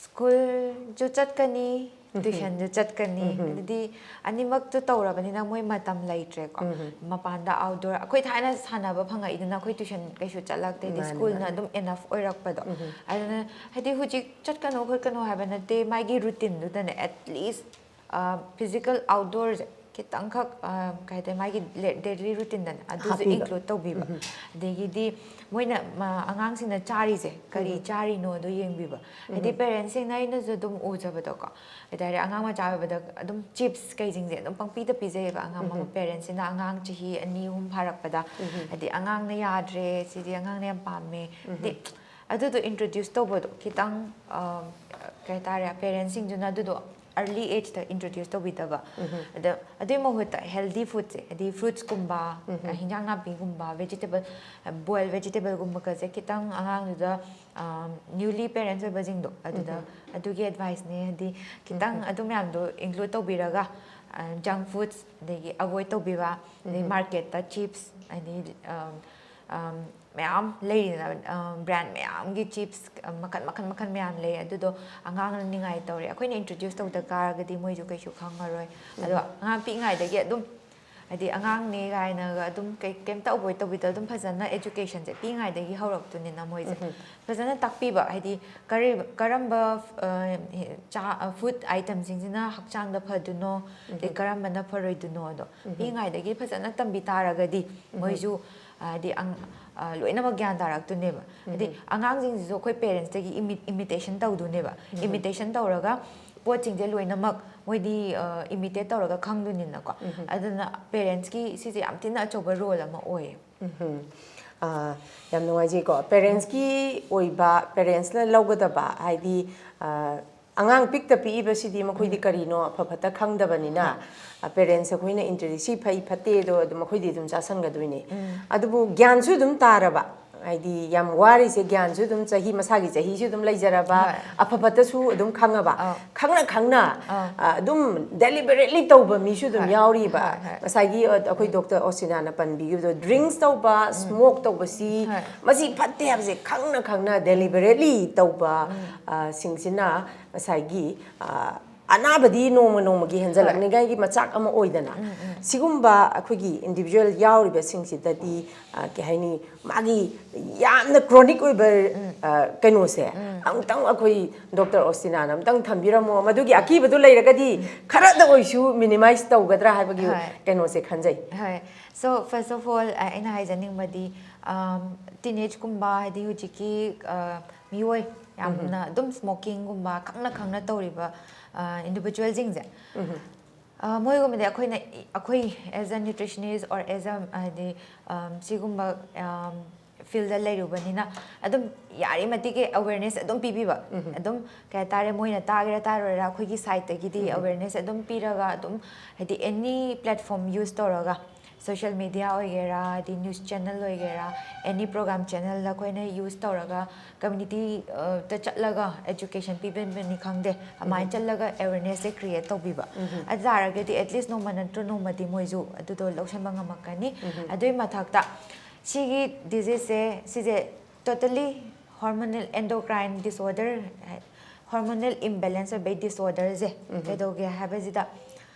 ꯁ꯭ꯀꯨꯜꯁꯨ ꯆꯠꯀꯅꯤ, ꯇ꯭ꯋꯤꯁꯟꯁꯨ ꯆꯠꯀꯅꯤ꯫ ꯑꯗꯨꯗꯤ ꯑꯅꯤꯃꯛꯇꯨ ꯇꯧꯔꯕꯅꯤꯅ ꯃꯣꯏ ꯃꯇꯝ ꯂꯩꯇ꯭ꯔꯦꯀꯣ꯫ ꯃꯄꯥꯟꯗ ꯑꯥꯎꯠꯗꯣꯔ ꯑꯩꯈꯣꯏ ꯊꯥꯏꯅ ꯁꯥꯟꯅꯕ ꯐꯪꯉꯛꯏꯗꯅ, ꯑꯩꯈꯣꯏ ꯇ꯭ꯋꯤꯁꯟ ꯀꯩꯁꯨ ꯆꯠꯂꯛꯇꯦ, ꯍꯥꯏꯗꯤ ꯃꯥꯅꯦ, ꯁ꯭ꯀꯨꯜꯅ ꯃꯥꯅꯦ꯫ ꯑꯗꯨꯝ ꯏꯅꯐ ꯑꯣꯏꯔꯛꯄꯗꯣ꯫ ꯑꯗꯨꯅ ꯍꯥꯏꯗꯤ ꯍꯧꯖꯤꯛ ꯆꯠꯀꯅꯣ ꯈꯣꯠꯀꯅꯣ ꯍꯥꯏꯕ ꯅꯠꯇꯦ, ꯃꯥꯒꯤ ꯔꯨꯇꯤꯟꯗꯨꯗꯅꯦ, ꯑꯦꯠꯂꯤꯁ ꯐꯤꯖꯤꯀꯦꯜ ꯑꯥꯎꯠꯗꯣꯔꯁꯦ ꯈꯤꯇꯪꯈꯛ, ꯑ, ꯀꯩ ꯍꯥꯏꯇꯥꯔꯦ, ꯃꯥꯒꯤ ꯗꯦꯂꯤ ꯔꯨꯇꯤꯟꯗꯅꯦ ꯑꯗꯨꯁꯨ ꯍꯥꯞꯄꯤꯕ꯫ ꯏꯟꯀ꯭ꯂꯨꯗ ꯇꯧꯕꯤꯕ꯫ ꯑꯗꯒꯤꯗꯤ ꯃꯣꯏꯅ, ꯃ-, ꯑꯉꯥꯡꯁꯤꯡꯅ ꯆꯥꯔꯤꯁꯦ ꯀꯔꯤ ꯆꯥꯔꯤꯅꯣꯗꯣ ꯌꯦꯡꯕꯤꯕ꯫ ꯍꯥꯏꯗꯤ ꯄꯦꯔꯦꯟꯁꯁꯤꯡꯅ ꯑꯩꯅꯁꯨ ꯑꯗꯨꯝ ꯎꯖꯕꯗꯣꯀꯣ, ꯍꯥꯏꯇꯥꯔꯦ, ꯑꯉꯥꯡ ꯃꯆꯥ ꯑꯣꯏꯕꯗ ꯑꯗꯨꯝ ꯆꯤꯞꯁ ꯀꯩꯁꯤꯡꯁꯦ ꯑꯗꯨꯝ ꯄꯪꯄꯤꯗ ꯄꯤꯖꯩꯌꯦꯕ ꯑꯉꯥꯡ ꯑꯃ꯫ ꯄꯦꯔꯦꯟꯁꯁꯤꯅ ꯑꯉꯥꯡ ꯆꯍꯤ ꯑꯅꯤ ꯑꯍꯨꯝ ꯐꯥꯔꯛꯄꯗ, ꯍꯥꯏꯗꯤ ꯑꯉꯥꯡꯅ ꯌꯥꯗ꯭ꯔꯦ, ꯁꯤꯗꯤ ꯑꯉꯥꯡꯅ ꯌꯥꯝ ꯄꯥꯝꯃꯦ, ꯍꯥꯏꯗꯤ ꯑꯗꯨꯗꯣ ꯏꯟꯇ꯭ꯔꯣꯗ꯭ꯌꯨꯁ ꯇꯧꯕꯗꯣ ꯈꯤꯇꯪ, ꯑ, ꯀꯩ ꯍꯥꯏꯇꯥꯔꯦ, ꯄꯦꯔꯦꯟꯁꯁꯤꯡꯗꯨꯅ ꯑꯗꯨꯗꯣ ꯑꯔꯂꯤ ꯑꯦꯖꯇ ꯏꯟꯇ꯭ꯔꯣꯗ꯭ꯌꯨꯁ ꯇꯧꯕꯤꯗꯕ꯫ ꯑꯗ ꯑꯗꯨꯏ ꯃꯍꯨꯠꯇ ꯍꯦꯜꯗꯤ ꯐꯨꯗꯁꯦ, ꯍꯥꯏꯗꯤ ꯐ꯭ꯔꯨꯠꯁꯀꯨꯝꯕ, ꯍꯤꯟꯖꯥꯡ ꯅꯥꯄꯤꯒꯨꯝꯕ, ꯚꯦꯖꯤꯇꯦꯕꯜ, ꯕꯣꯏꯜ ꯚꯦꯖꯤꯇꯦꯕꯜꯒꯨꯝꯕꯒꯁꯦ ꯈꯤꯇꯪ ꯑꯉꯥꯡꯗꯨꯗ, ꯅ꯭ꯌꯨꯂꯤ ꯄꯦꯔꯦꯟꯁ ꯑꯣꯏꯕꯁꯤꯡꯗꯣ ꯑꯗꯨꯗ, ꯑꯗꯨꯒꯤ ꯑꯦꯗꯚꯥꯏꯁꯅꯦ꯫ ꯍꯥꯏꯗꯤ ꯈꯤꯇꯪ ꯑꯗꯨ ꯃꯌꯥꯝꯗꯣ ꯏꯟꯀ꯭ꯂꯨꯗ ꯇꯧꯕꯤꯔꯒ, ꯖꯪꯛ ꯐꯨꯗꯁ ꯑꯗꯒꯤ ꯑꯦꯚꯣꯏꯗ ꯇꯧꯕꯤꯕ, ꯑꯗꯩ ꯃꯥꯔꯀꯦꯠꯇ ꯆꯤꯞꯁ, ꯍꯥꯏꯗꯤ, ꯑꯝ, ꯃꯌꯥꯝ ꯂꯩꯔꯤꯗꯅ, ꯕ꯭ꯔꯥꯟ ꯃꯌꯥꯝꯒꯤ ꯆꯤꯞꯁ ꯃꯈꯜ, ꯃꯈꯜ, ꯃꯈꯜ ꯃꯌꯥꯝ ꯂꯩ꯫ ꯑꯗꯨꯗꯣ ꯑꯉꯥꯡꯅ ꯅꯤꯡꯉꯥꯏ ꯇꯧꯔꯦ, ꯑꯩꯈꯣꯏꯅ ꯏꯟꯇ꯭ꯔꯣꯗ꯭ꯌꯨꯁ ꯇꯧꯗ ꯇꯥꯔꯒꯗꯤ ꯃꯣꯏꯁꯨ ꯀꯩꯁꯨ ꯈꯪꯉꯔꯣꯏ꯫ ꯑꯗꯣ ꯑꯉꯥꯡ ꯄꯤꯛꯏꯉꯩꯗꯒꯤ ꯑꯗꯨꯝ ꯍꯥꯏꯗꯤ ꯑꯉꯥꯡꯅꯦ ꯀꯥꯏꯅꯒ ꯑꯗꯨꯝ ꯀꯩ ꯀꯩꯝꯇ ꯑꯣꯕꯣꯏ ꯇꯧꯕꯤꯗ ꯑꯗꯨꯝ ꯐꯖꯅ ꯑꯦꯖꯨꯀꯦꯁꯟꯁꯦ ꯄꯤꯛꯏꯉꯩꯗꯒꯤ ꯍꯧꯔꯛꯇꯣꯏꯅꯤꯅ ꯃꯣꯏꯁꯦ ꯐꯖꯅ ꯇꯥꯛꯄꯤꯕ, ꯍꯥꯏꯗꯤ ꯀꯔꯤ ꯀꯔꯝꯕ ꯆꯥ ꯐꯨꯗ ꯑꯥꯏꯇꯝꯁꯤꯡꯁꯤꯅ ꯍꯛꯆꯥꯡꯗ ꯐꯗꯣꯏꯅꯣ, ꯑꯗꯩ ꯀꯔꯝꯕꯅ ꯐꯔꯣꯏꯗꯣꯏꯅꯣꯗꯣ ꯄꯤꯛꯏꯉꯩꯗꯒꯤ ꯐꯖꯅ ꯇꯝꯕꯤ ꯇꯥꯔꯒꯗꯤ ꯃꯣꯏꯁꯨ ꯍꯥꯏꯗꯤ ꯂꯣꯏꯅꯃꯛ ꯒ꯭ꯌꯥꯟ ꯇꯥꯔꯛꯇꯣꯏꯅꯦꯕ꯫ ꯍꯥꯏꯗꯤ ꯑꯉꯥꯡꯁꯤꯡꯁꯤꯁꯨ ꯑꯩꯈꯣꯏ ꯄꯦꯔꯦꯟꯁꯇꯒꯤ ꯏꯃꯤꯇꯦꯁꯟ ꯇꯧꯗꯣꯏꯅꯦꯕ꯫ ꯏꯃꯤꯇꯦꯁꯟ ꯇꯧꯔꯒ ꯄꯣꯠꯁꯤꯡꯁꯦ ꯂꯣꯏꯅꯃꯛ ꯃꯣꯏꯗꯤ ꯏꯃꯤꯇꯦꯠ ꯇꯧꯔꯒ ꯈꯪꯗꯣꯏꯅꯤꯅꯀꯣ꯫ ꯑꯗꯨꯅ ꯄꯦꯔꯦꯟꯁꯀꯤ ꯁꯤꯁꯦ ꯌꯥꯝ ꯊꯤꯅ ꯑꯆꯧꯕ ꯔꯣꯜ ꯑꯃ ꯑꯣꯏꯌꯦ꯫ ꯎꯝ꯫ ꯑ, ꯌꯥꯝ ꯅꯨꯡꯉꯥꯏꯖꯩꯀꯣ꯫ ꯄꯦꯔꯦꯟꯁꯀꯤ ꯑꯣꯏꯕ, ꯄꯦꯔꯦꯟꯁꯅ ꯂꯧꯒꯗꯕ, ꯍꯥꯏꯗꯤ, ꯑ, ꯑꯉꯥꯡ ꯄꯤꯛꯇ ꯄꯤꯛꯏꯕꯁꯤꯗꯤ ꯃꯈꯣꯏꯗꯤ ꯀꯔꯤꯅꯣ ꯑꯐ ꯐꯠꯇ ꯈꯪꯗꯕꯅꯤꯅ, ꯄꯦꯔꯦꯟꯁ ꯑꯩꯈꯣꯏꯅ ꯏꯟꯇ꯭ꯔꯣꯗ꯭ꯌꯨꯁ ꯁꯤ ꯐꯩ ꯐꯠꯇꯦꯗꯣ ꯑꯗꯨꯝ ꯃꯈꯣꯏꯗꯤ ꯑꯗꯨꯝ ꯆꯥꯁꯟꯒꯗꯣꯏꯅꯦ꯫ ꯑꯗꯨꯕꯨ ꯒ꯭ꯌꯥꯟꯁꯨ ꯑꯗꯨꯝ ꯇꯥꯔꯕ, ꯍꯥꯏꯗꯤ ꯌꯥꯝ ꯋꯥꯔꯤꯁꯦ ꯒ꯭ꯌꯥꯟꯁꯨ ꯑꯗꯨꯝ ꯆꯍꯤ ꯃꯁꯥꯒꯤ ꯆꯍꯤꯁꯨ ꯑꯗꯨꯝ ꯂꯩꯖꯔꯕ, ꯍꯣꯏ꯫ ꯑꯐ ꯐꯠꯇꯁꯨ ꯑꯗꯨꯝ ꯈꯪꯉꯕ, ꯑꯧ꯫ ꯈꯪꯅ ꯈꯪꯅ ꯑꯧ꯫ ꯑ, ꯑꯗꯨꯝ ꯗꯦꯂꯤꯕꯔꯦꯠꯂꯤ ꯇꯧꯕ ꯃꯤꯁꯨ ꯑꯗꯨꯝ ꯍꯣꯏ, ꯌꯥꯎꯔꯤꯕ꯫ ꯍꯣꯏ, ꯍꯣꯏ꯫ ꯉꯁꯥꯏꯒꯤ, ꯑ, ꯑꯩꯈꯣꯏ ꯗꯣꯛꯇꯔ ꯑꯣꯁꯤꯅꯥꯅ ꯄꯟꯕꯤꯈꯤꯕꯗꯣ, ꯗ꯭ꯔꯤꯡꯁ ꯇꯧꯕ, ꯁ꯭ꯃꯣꯛ ꯇꯧꯕꯁꯤ, ꯍꯣꯏ꯫ ꯃꯁꯤ ꯐꯠꯇꯦ ꯍꯥꯏꯕꯁꯦ ꯈꯪꯅ ꯈꯪꯅ ꯗꯦꯂꯤꯕꯔꯦꯠꯂꯤ ꯇꯧꯕ, ꯑ, ꯁꯤꯡꯁꯤꯅ ꯉꯁꯥꯏꯒꯤ, ꯑ, ꯑꯅꯥꯕꯗꯤ ꯅꯣꯡꯃ ꯅꯣꯡꯃꯒꯤ ꯍꯦꯟꯖꯜꯂꯛꯅꯤꯡꯉꯥꯏꯒꯤ ꯃꯆꯥꯛ ꯑꯃ ꯑꯣꯏꯗꯅ, ꯁꯤꯒꯨꯝꯕ ꯑꯩꯈꯣꯏꯒꯤ ꯏꯟꯗꯤꯕꯤꯖꯨꯋꯦꯜ ꯌꯥꯎꯔꯤꯕꯁꯤꯡꯁꯤꯗꯗꯤ, ꯑ, ꯀꯩ ꯍꯥꯏꯅꯤ, ꯃꯥꯒꯤ ꯌꯥꯝꯅ ꯀ꯭ꯔꯣꯅꯤꯛ ꯑꯣꯏꯕ, ꯑ, ꯀꯩꯅꯣꯁꯦ ꯑꯃꯨꯛꯇꯪ ꯑꯩꯈꯣꯏ ꯗꯣꯛꯇꯔ ꯑꯣꯁꯤꯅꯥꯅ ꯑꯃꯨꯛꯇꯪ ꯊꯝꯕꯤꯔꯝꯃꯣ, ꯃꯗꯨꯒꯤ ꯑꯀꯤꯕꯗꯨ ꯂꯩꯔꯒꯗꯤ ꯈꯔꯗ ꯑꯣꯏꯁꯨ ꯃꯤꯅꯤꯃꯥꯏꯁ ꯇꯧꯒꯗ꯭ꯔꯥ ꯍꯥꯏꯕꯒꯤ ꯍꯣꯏ꯫ ꯀꯩꯅꯣꯁꯦ ꯈꯟꯖꯩ꯫ ꯍꯣꯏ꯫ So, first of all, ꯑ, ꯑꯩꯅ ꯍꯥꯏꯖꯅꯤꯡꯕꯗꯤ, ꯑꯝ, ꯇꯤꯅꯦꯖꯀꯨꯝꯕ, ꯍꯥꯏꯗꯤ ꯍꯧꯖꯤꯛꯀꯤ, ꯑ, ꯃꯤꯑꯣꯏ ꯌꯥꯝꯅ ꯑꯗꯨꯝ ꯁ꯭ꯃꯣꯀꯤꯡꯒꯨꯝꯕ ꯈꯪꯅ ꯈꯪꯅ ꯇꯧꯔꯤꯕ, ꯑ, ꯏꯟꯗꯤꯕꯤꯖꯨꯋꯦꯜꯁꯤꯡꯁꯦ, ꯑ, ꯃꯣꯏꯒꯨꯝꯕꯗꯤ ꯑꯩꯈꯣꯏꯅ, ꯑꯩꯈꯣꯏ as a nutritionist or as a, ꯍꯥꯏꯗꯤ, ꯑꯝ, ꯁꯤꯒꯨꯝꯕ, ꯑꯝ, ꯐꯤꯜꯗ ꯂꯩꯔꯨꯕꯅꯤꯅ ꯑꯗꯨꯝ ꯌꯥꯔꯤ ꯃꯇꯤꯛ ꯑꯦꯋꯦꯔꯅꯦꯁ ꯑꯗꯨꯝ ꯄꯤꯕꯤꯕ꯫ ꯑꯗꯨꯝ ꯀꯩ ꯍꯥꯏꯇꯥꯔꯦ, ꯃꯣꯏꯅ ꯇꯥꯒꯦꯔꯥ ꯇꯥꯔꯣꯏꯔꯥ ꯑꯩꯈꯣꯏꯒꯤ ꯁꯥꯏꯠꯇꯒꯤꯗꯤ ꯑꯋꯦꯔꯅꯦꯁ ꯑꯗꯨꯝ ꯄꯤꯔꯒ ꯑꯗꯨꯝ, ꯍꯥꯏꯗꯤ ꯑꯦꯅꯤ ꯄ꯭ꯂꯦꯠꯐꯣꯝ ꯌꯨꯁ ꯇꯧꯔꯒ, ꯁꯣꯁꯤꯌꯦꯜ ꯃꯦꯗꯤꯌꯥ ꯑꯣꯏꯒꯦꯔꯥ, ꯍꯥꯏꯗꯤ ꯅ꯭ꯌꯨꯁ ꯆꯦꯅꯦꯜ ꯑꯣꯏꯒꯦꯔꯥ, ꯑꯦꯅꯤ ꯄ꯭ꯔꯣꯒ꯭ꯔꯥꯝ ꯆꯦꯅꯦꯜꯗ ꯑꯩꯈꯣꯏꯅ ꯌꯨꯁ ꯇꯧꯔꯒ ꯀꯝꯃ꯭ꯌꯨꯅꯤꯇꯤ, ꯑ, ꯇ ꯆꯠꯂꯒ ꯑꯦꯖꯨꯀꯦꯁꯟ ꯄꯤꯕꯅꯤ ꯈꯪꯗꯦ, ꯑꯗꯨꯃꯥꯏꯅ ꯆꯠꯂꯒ ꯑꯦꯋꯦꯔꯅꯦꯁꯁꯦ ꯀ꯭ꯔꯤꯌꯦꯠ ꯇꯧꯕꯤꯕ꯫ ꯑꯗꯨ ꯇꯥꯔꯒꯗꯤ ꯑꯦꯠꯂꯤꯁ ꯅꯣꯡꯃ ꯅꯠꯇ꯭ꯔ ꯅꯣꯡꯃꯗꯤ ꯃꯣꯏꯁꯨ ꯑꯗꯨꯗꯣ ꯂꯧꯁꯤꯟꯕ ꯉꯝꯃꯛꯀꯅꯤ꯫ ꯑꯗꯨꯒꯤ ꯃꯊꯛꯇ ꯁꯤꯒꯤ ꯗꯤꯖꯤꯖꯁꯦ, ꯁꯤꯁꯦ totally hormonal ꯑꯦꯟꯗꯣꯀ꯭ꯔꯥꯏꯟ disorder, hormonal imbalance ꯑꯣꯏꯕꯩ ꯗꯤꯁꯑꯣꯔꯗꯔꯁꯦ ꯀꯩꯗꯧꯒꯦ ꯍꯥꯏꯕꯁꯤꯗ,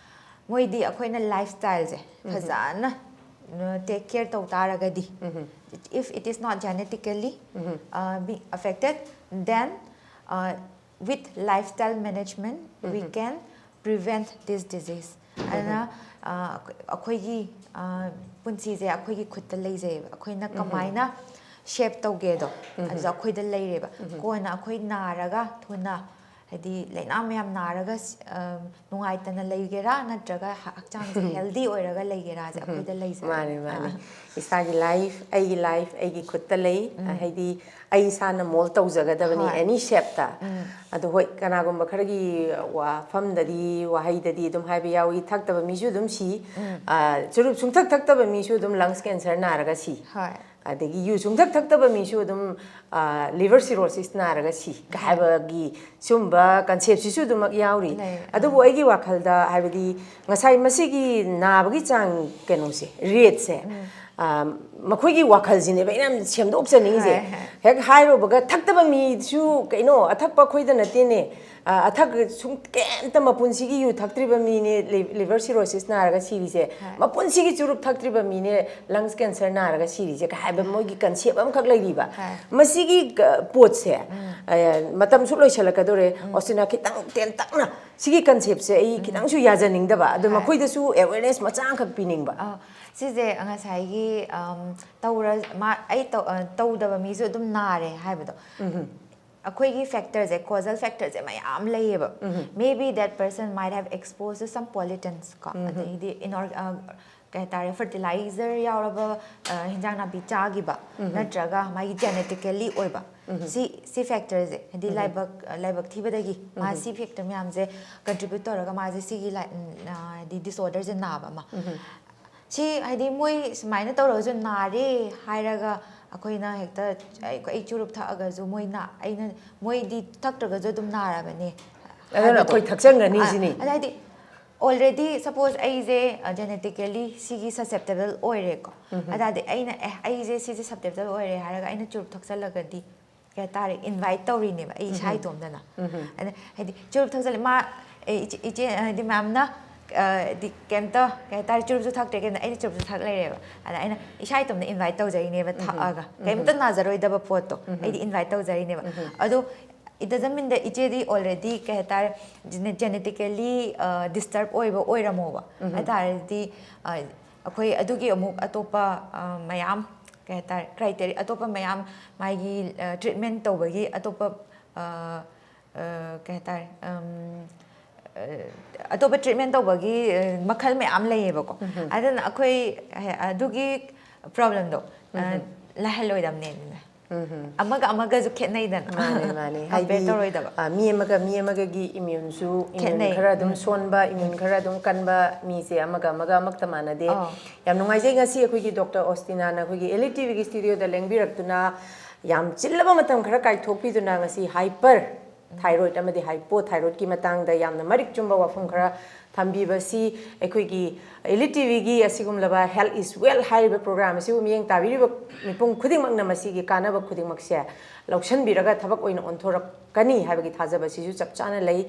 ꯃꯣꯏꯗꯤ ꯑꯩꯈꯣꯏꯅ ꯂꯥꯏꯐ ꯁ꯭ꯇꯥꯏꯜꯁꯦ ꯐꯖꯅ ꯇꯦꯛ ꯀꯦꯌꯔ ꯇꯧ ꯇꯥꯔꯒꯗꯤ, if it is not genetically uh, be affected, then uh, with lifestyle management we can prevent this disease. ꯑꯗꯨꯅ ꯑ, ꯑꯩꯈꯣꯏꯒꯤ ꯑ, ꯄꯨꯟꯁꯤꯁꯦ ꯑꯩꯈꯣꯏꯒꯤ ꯈꯨꯠꯇ ꯂꯩꯖꯩꯑꯕ, ꯑꯩꯈꯣꯏꯅ ꯀꯃꯥꯏꯅ ꯁꯦꯞ ꯇꯧꯒꯦꯗꯣ ꯑꯗꯨꯗ ꯑꯩꯈꯣꯏꯗ ꯂꯩꯔꯦꯕ. ꯀꯣꯟꯅ ꯑꯩꯈꯣꯏ ꯅꯥꯔꯒ ꯊꯨꯅ, ꯍꯥꯏꯗꯤ ꯂꯥꯏꯅꯥ ꯃꯌꯥꯝ ꯅꯥꯔꯒ ꯁ- ꯑ, ꯅꯨꯡꯉꯥꯏꯇꯅ ꯂꯩꯒꯦꯔꯥ ꯅꯠꯇ꯭ꯔꯒ ꯍ- ꯍꯛꯆꯥꯡꯁꯦ ꯍꯦꯜꯗꯤ ꯑꯣꯏꯔꯒ ꯂꯩꯒꯦꯔꯥꯁꯦ ꯑꯩꯈꯣꯏꯗ ꯂꯩꯖꯩ. ꯃꯥꯅꯦ, ꯃꯥꯅꯦ. ꯏꯁꯥꯒꯤ ꯂꯥꯏꯐ, ꯑꯩꯒꯤ ꯂꯥꯏꯐ, ꯑꯩꯒꯤ ꯈꯨꯠꯇ ꯂꯩ. ꯍꯥꯏꯗꯤ ꯑꯩ ꯏꯁꯥꯅ ꯃꯣꯜ ꯇꯧꯖꯒꯗꯕꯅꯤ, ꯍꯣꯏ. ꯑꯦꯅꯤ ꯁꯦꯞꯇ. ꯑꯗꯣ ꯍꯣꯏ, ꯀꯅꯥꯒꯨꯝꯕ ꯈꯔꯒꯤ ꯋꯥꯐꯝꯗꯗꯤ, ꯋꯥꯍꯩꯗꯗꯤ ꯑꯗꯨꯝ ꯍꯥꯏꯕ ꯌꯥꯎꯏ, ꯊꯛꯇꯕ ꯃꯤꯁꯨ ꯑꯗꯨꯝ ꯁꯤ. ꯑ, ꯆꯨꯔꯨꯞ ꯁꯨꯡꯊꯛ ꯊꯛꯇꯕ ꯃꯤꯁꯨ ꯑꯗꯨꯝ ꯂꯪꯁ ꯀꯦꯟꯁꯔ ꯅꯥꯔꯒ ꯁꯤ. ꯍꯣꯏ. ꯑꯗꯒꯤ ꯌꯨ ꯁꯨꯡꯊꯛ ꯊꯛꯇꯕ ꯃꯤꯁꯨ ꯑꯗꯨꯝ ꯂꯤꯚꯔ ꯁꯤꯔꯣꯁꯤꯁ ꯅꯥꯔꯒ ꯁꯤ ꯍꯥꯏꯕꯒꯤ ꯁꯨꯝꯕ ꯀꯟꯁꯦꯞꯁꯤꯁꯨ ꯑꯗꯨꯃꯛ ꯌꯥꯎꯔꯤ. ꯂꯩ. ꯑꯗꯨꯕꯨ ꯑꯩꯒꯤ ꯋꯥꯈꯜꯗ, ꯍꯥꯏꯕꯗꯤ ꯉꯁꯥꯏ ꯃꯁꯤꯒꯤ ꯅꯥꯕꯒꯤ ꯆꯥꯡ, ꯀꯩꯅꯣꯁꯦ, ꯔꯦꯠꯁꯦ, ꯃꯈꯣꯏꯒꯤ ꯋꯥꯈꯜꯁꯤꯅꯦꯕ ꯑꯩꯅ ꯌꯥꯝ ꯁꯦꯝꯗꯣꯛꯆꯅꯤꯡꯉꯤꯁꯦ. ꯍꯣꯏ, ꯍꯣꯏ. ꯍꯦꯛ ꯍꯥꯏꯔꯨꯕꯒ ꯊꯛꯇꯕ ꯃꯤꯁꯨ, ꯀꯩꯅꯣ, ꯑꯊꯛꯄ ꯑꯩꯈꯣꯏꯗ ꯅꯠꯇꯦꯅꯦ, ꯑ, ꯑꯊꯛ ꯁꯨꯝ ꯀꯩꯝꯇ ꯃꯄꯨꯟꯁꯤꯒꯤ ꯌꯨ ꯊꯛꯇ꯭ꯔꯤꯕ ꯃꯤꯅꯦ ꯂꯤ- ꯂꯤꯚꯔ ꯁꯤꯔꯣꯁꯤꯁ ꯅꯥꯔꯒ ꯁꯤꯔꯤꯁꯦ, ꯍꯣꯏ. ꯃꯄꯨꯟꯁꯤꯒꯤ ꯆꯨꯔꯨꯞ ꯊꯛꯇ꯭ꯔꯤꯕ ꯃꯤꯅꯦ ꯂꯪꯁ ꯀꯦꯟꯁꯔ ꯅꯥꯔꯒ ꯁꯤꯔꯤꯁꯦ ꯀ ꯍꯥꯏꯕ ꯃꯣꯏꯒꯤ ꯀꯟꯁꯦꯞ ꯑꯃꯈꯛ ꯂꯩꯔꯤꯕ. ꯍꯣꯏ. ꯃꯁꯤꯒꯤ ꯀ- ꯄꯣꯠꯁꯦ, ꯑ, ꯃꯇꯝꯁꯨ ꯂꯣꯏꯁꯤꯜꯂꯛꯀꯗꯧꯔꯦ, ꯑꯣꯁꯇꯤꯅꯥ, ꯈꯤꯇꯪ ꯇꯦꯟꯇꯛꯅ ꯁꯤꯒꯤ ꯀꯟꯁꯦꯞꯁꯦ ꯑꯩ ꯈꯤꯇꯪꯁꯨ ꯌꯥꯖꯅꯤꯡꯗꯕ, ꯑꯗꯣ ꯍꯣꯏ. ꯃꯈꯣꯏꯗꯁꯨ ꯑꯦꯋꯦꯔꯅꯦꯁ ꯃꯆꯥ ꯑꯃꯈꯛ ꯄꯤꯅꯤꯡꯕ. ꯑ, ꯁꯤꯁꯦ ꯉꯁꯥꯏꯒꯤ ꯑꯝ, ꯇꯧꯔ ꯃꯥ ꯑꯩ ꯇꯧ- ꯑ, ꯇꯧꯗꯕ ꯃꯤꯁꯨ ꯑꯗꯨꯝ ꯅꯥꯔꯦ ꯍꯥꯏꯕꯗꯣ, ꯑꯩꯈꯣꯏꯒꯤ ꯐꯦꯛꯇꯔꯁꯦ, ꯀꯣꯖꯦꯜ ꯐꯦꯛꯇꯔꯁꯦ ꯃꯌꯥꯝ ꯂꯩꯌꯦꯕ. Maybe that person might have exposed to some pollutants ꯀꯣ, ꯑꯗꯩꯗꯤ ꯏꯟꯑꯣꯔ- ꯑ, ꯀꯩ ꯍꯥꯏꯇꯥꯔꯦ, ꯐꯔꯇꯤꯂꯥꯏꯖꯔ ꯌꯥꯎꯔꯕ ꯑ, ꯍꯤꯟꯖꯥꯡ ꯅꯥꯄꯤ ꯆꯥꯈꯤꯕ, ꯅꯠꯇ꯭ꯔꯒ ꯃꯥꯒꯤ ꯖꯦꯅꯦꯇꯤꯀꯦꯂꯤ ꯑꯣꯏꯕ, ꯁꯤ ꯁꯤ ꯐꯦꯛꯇꯔꯁꯦ, ꯍꯥꯏꯗꯤ ꯂꯥꯏꯕꯛ ꯂꯥꯏꯕꯛ ꯊꯤꯕꯗꯒꯤ ꯃꯥ ꯁꯤ ꯐꯦꯛꯇꯔ ꯃꯌꯥꯝꯁꯦ ꯀꯟꯇ꯭ꯔꯤꯕ꯭ꯌꯨꯠ ꯇꯧꯔꯒ ꯃꯥꯁꯦ ꯁꯤꯒꯤ ꯂꯥꯏ- ꯎꯝ, ꯑ, ꯍꯥꯏꯗꯤ ꯗꯤꯁꯑꯣꯔꯗꯔꯁꯦ ꯅꯥꯕ ꯑꯃ, ꯁꯤ ꯍꯥꯏꯗꯤ ꯃꯣꯏ ꯁꯨꯃꯥꯏꯅ ꯇꯧꯔꯒꯁꯨ ꯅꯥꯔꯦ ꯍꯥꯏꯔꯒ ꯑꯩꯈꯣꯏꯅ ꯍꯦꯛꯇ ꯑꯩ ꯑꯩ ꯆꯨꯔꯨꯞ ꯊꯛꯑꯒꯁꯨ ꯃꯣꯏꯅ, ꯑꯩꯅ, ꯃꯣꯏꯗꯤ ꯊꯛꯇ꯭ꯔꯒꯁꯨ ꯑꯗꯨꯝ ꯅꯥꯔꯕꯅꯦ ꯑꯗꯨꯅ ꯍꯥꯏꯕꯗꯣ. ꯑꯩꯈꯣꯏ ꯊꯛꯆꯟꯒꯅꯤ ꯑ, ꯁꯤꯅꯤ. ꯑꯗ ꯍꯥꯏꯗꯤ already suppose ꯑꯩꯁꯦ ꯖꯦꯅꯦꯇꯤꯀꯦꯂꯤ ꯁꯤꯒꯤ ꯁꯁꯦꯞꯇꯦꯕꯜ ꯑꯣꯏꯔꯦꯀꯣ. ꯑꯗꯨꯗꯤ ꯑꯩꯅ, ꯑꯦ, ꯑꯩꯁꯦ ꯁꯤꯁꯦ ꯁꯁꯦꯞꯇꯦꯕꯜ ꯑꯣꯏꯔꯦ ꯍꯥꯏꯔꯒ ꯑꯩꯅ ꯆꯨꯔꯨꯞ ꯊꯛꯆꯜꯂꯒꯗꯤ, ꯀꯩ ꯍꯥꯏꯇꯥꯔꯦ, ꯏꯟꯚꯥꯏꯠ ꯇꯧꯔꯤꯅꯦꯕ ꯑꯩ ꯏꯁꯥ ꯏꯇꯣꯝꯇꯅ. ꯑꯗ ꯍꯥꯏꯗꯤ ꯆꯨꯔꯨꯞ ꯊꯛꯆꯜꯂꯦ, ꯃꯥ, ꯑꯦ, ꯏꯆꯦ, ꯏꯆꯦ, ꯍꯥꯏꯗꯤ ꯃꯌꯥꯝꯅ ꯗꯤ ꯀꯩꯝꯇ, ꯀꯩ ꯍꯥꯏꯇꯥꯔꯦ, ꯆꯨꯔꯨꯞꯁꯨ ꯊꯛꯇ꯭ꯔꯦ, ꯀꯩꯝꯇ, ꯑꯩꯗꯤ ꯆꯨꯔꯨꯞꯁꯨ ꯊꯛ ꯂꯩꯔꯦꯕ꯫ ꯑꯗ ꯑꯩꯅ ꯏꯁꯥ ꯏꯇꯣꯝꯇ ꯏꯟꯚꯥꯏꯠ ꯇꯧꯖꯔꯤꯅꯦꯕ, ꯊꯛꯑꯒ ꯀꯩꯝꯇ ꯅꯥꯖꯔꯣꯏꯗꯕ ꯄꯣꯠꯇꯣ ꯑꯩꯗꯤ ꯏꯟꯚꯥꯏꯠ ꯇꯧꯖꯔꯤꯅꯦꯕ꯫ ꯑꯗꯣ it doesn't mean that ꯏꯆꯦꯗꯤ already, ꯀꯩ ꯍꯥꯏꯇꯥꯔꯦ, genetically disturb ꯑꯣꯏꯕ ꯑꯣꯏꯔꯝꯃꯣꯕ꯫ ꯍꯥꯏ ꯇꯥꯔꯗꯤ ꯑꯩꯈꯣꯏ ꯑꯗꯨꯒꯤ ꯑꯃꯨꯛ ꯑꯇꯣꯞꯄ ꯃꯌꯥꯝ, ꯀꯩ ꯍꯥꯏꯇꯥꯔꯦ, ꯀ꯭ꯔꯥꯏꯇꯦꯔꯤꯌꯥ ꯑꯇꯣꯞꯄ ꯃꯌꯥꯝ, ꯃꯥꯒꯤ ꯇ꯭ꯔꯤꯠꯃꯦꯟ ꯇꯧꯕꯒꯤ ꯑꯇꯣꯞꯄ, ꯀꯩ ꯍꯥꯏꯇꯥꯔꯦ, ꯑꯇꯣꯞꯄ ꯇ꯭ꯔꯤꯠꯃꯦꯟ ꯇꯧꯕꯒꯤ ꯃꯈꯜ ꯃꯌꯥꯝ ꯂꯩꯌꯦꯕꯀꯣ꯫ ꯑꯗꯨꯅ ꯑꯩꯈꯣꯏ ꯑꯗꯨꯒꯤ ꯄ꯭ꯔꯣꯕ꯭ꯂꯦꯝꯗꯣ ꯂꯩꯍꯜꯂꯣꯏꯗꯕꯅꯦ꯫ ꯑꯗꯨꯅ ꯑꯃꯒ ꯑꯃꯒꯁꯨ ꯈꯦꯠꯅꯩꯗꯅ꯫ ꯃꯥꯅꯦ, ꯃꯥꯅꯦ꯫ ꯀꯝꯄꯦꯌꯔ ꯇꯧꯔꯣꯏꯗꯕ꯫ ꯃꯤ ꯑꯃꯒ ꯃꯤ ꯑꯃꯒꯒꯤ ꯏꯃ꯭ꯌꯨꯟꯁꯨ, ꯏꯃ꯭ꯌꯨꯟ ꯈꯦꯠꯅꯩ꯫ ꯈꯔ ꯑꯗꯨꯝ ꯁꯣꯟꯕ, ꯏꯃ꯭ꯌꯨꯟ ꯈꯔ ꯑꯗꯨꯝ ꯀꯟꯕ ꯃꯤꯁꯦ ꯑꯃꯒ ꯑꯃꯒ ꯑꯃꯛꯇ ꯃꯥꯟꯅꯗꯦ꯫ ꯑꯥ꯫ ꯌꯥꯝ ꯅꯨꯡꯉꯥꯏꯖꯩ ꯉꯁꯤ ꯑꯩꯈꯣꯏꯒꯤ ꯗꯣꯛꯇꯔ ꯑꯣꯁꯇꯤꯅꯥꯅ ꯑꯩꯈꯣꯏꯒꯤ ꯑꯦꯜ ꯏ ꯇꯤ ꯚꯤꯒꯤ ꯁ꯭ꯇꯨꯗꯤꯑꯣꯗ ꯂꯦꯡꯕꯤꯔꯛꯇꯨꯅ ꯌꯥꯝ ꯆꯤꯜꯂꯕ ꯃꯇꯝ ꯈꯔ ꯀꯥꯏꯊꯣꯛꯄꯤꯗꯨꯅ ꯉꯁꯤ ꯍꯥꯏꯄꯔ ꯊꯥꯏꯔꯣꯏꯗ ꯑꯃꯗꯤ ꯍꯥꯏꯄꯣ ꯊꯥꯏꯔꯣꯏꯗꯀꯤ ꯃꯇꯥꯡꯗ ꯌꯥꯝꯅ ꯃꯔꯤꯛ ꯆꯨꯝꯕ ꯋꯥꯐꯝ ꯈꯔ ꯊꯝꯕꯤꯕꯁꯤ ꯑꯩꯈꯣꯏꯒꯤ ꯑꯦꯜ ꯏ ꯇꯤ ꯚꯤꯒꯤ ꯑꯁꯤꯒꯨꯝꯂꯕ Health is Wealth ꯍꯥꯏꯔꯤꯕ ꯄ꯭ꯔꯣꯒ꯭ꯔꯥꯝ ꯑꯁꯤꯕꯨ ꯃꯤꯠꯌꯦꯡ ꯇꯥꯕꯤꯔꯤꯕ ꯃꯤꯄꯨꯝ ꯈꯨꯗꯤꯡꯃꯛꯅ ꯃꯁꯤꯒꯤ ꯀꯥꯟꯅꯕ ꯈꯨꯗꯤꯡꯃꯛꯁꯦ ꯂꯧꯁꯤꯟꯕꯤꯔꯒ ꯊꯕꯛ ꯑꯣꯏꯅ ꯑꯣꯟꯊꯣꯔꯛꯀꯅꯤ ꯍꯥꯏꯕꯒꯤ ꯊꯥꯖꯕꯁꯤꯁꯨ ꯆꯞ ꯆꯥꯅ ꯂꯩ꯫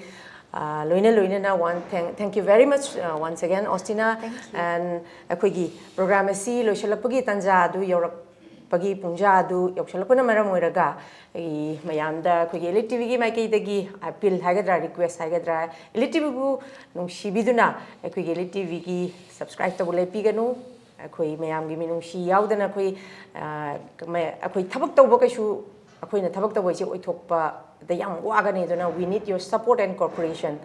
ꯑꯥ, ꯂꯣꯏꯅ ꯂꯣꯏꯅꯅ one, thank, thank you very much, uh, once again, Ostina꯫ Thank you꯫ And ꯑꯩꯈꯣꯏꯒꯤ ꯄ꯭ꯔꯣꯒ꯭ꯔꯥꯝ ꯑꯁꯤ ꯂꯣꯏꯁꯤꯜꯂꯛꯄꯒꯤ ꯇꯥꯟꯖꯥ ꯑꯗꯨ ꯌꯧꯔꯛꯄꯒꯤ ꯄꯨꯡꯖꯥ ꯑꯗꯨ ꯌꯧꯁꯤꯜꯂꯛꯄꯅ ꯃꯔꯝ ꯑꯣꯏꯔꯒ ꯑꯩ ꯃꯌꯥꯝꯗ ꯑꯩꯈꯣꯏꯒꯤ ꯑꯦꯜ ꯏ ꯇꯤ ꯚꯤꯒꯤ ꯃꯥꯏꯀꯩꯗꯒꯤ ꯑꯄꯤꯜ ꯍꯥꯏꯒꯗ꯭ꯔꯥ, ꯔꯤꯀ꯭ꯋꯦꯁ ꯍꯥꯏꯒꯗ꯭ꯔꯥ, ꯑꯦꯜ ꯏ ꯇꯤ ꯚꯤꯕꯨ ꯅꯨꯡꯁꯤꯕꯤꯗꯨꯅ ꯑꯩꯈꯣꯏꯒꯤ ꯑꯦꯜ ꯏ ꯇꯤ ꯚꯤꯒꯤ ꯁꯕꯁꯀ꯭ꯔꯥꯏꯕ ꯇꯧꯕ ꯂꯦꯞꯄꯤꯒꯅꯨ꯫ ꯑꯩꯈꯣꯏ ꯃꯌꯥꯝꯒꯤ ꯃꯤꯅꯨꯡꯁꯤ ꯌꯥꯎꯗꯅ ꯑꯩꯈꯣꯏ, ꯑ, ꯀꯃꯥꯏ-, ꯑꯩꯈꯣꯏ ꯊꯕꯛ ꯇꯧꯕ ꯀꯩꯁꯨ, ꯑꯩꯈꯣꯏꯅ ꯊꯕꯛ ꯇꯧꯕ ꯍꯥꯏꯁꯦ ꯑꯣꯏꯊꯣꯛꯄꯗ ꯌꯥꯝ ꯋꯥꯒꯅꯤ꯫ ꯑꯗꯨꯅ we need your support and cooperation꯫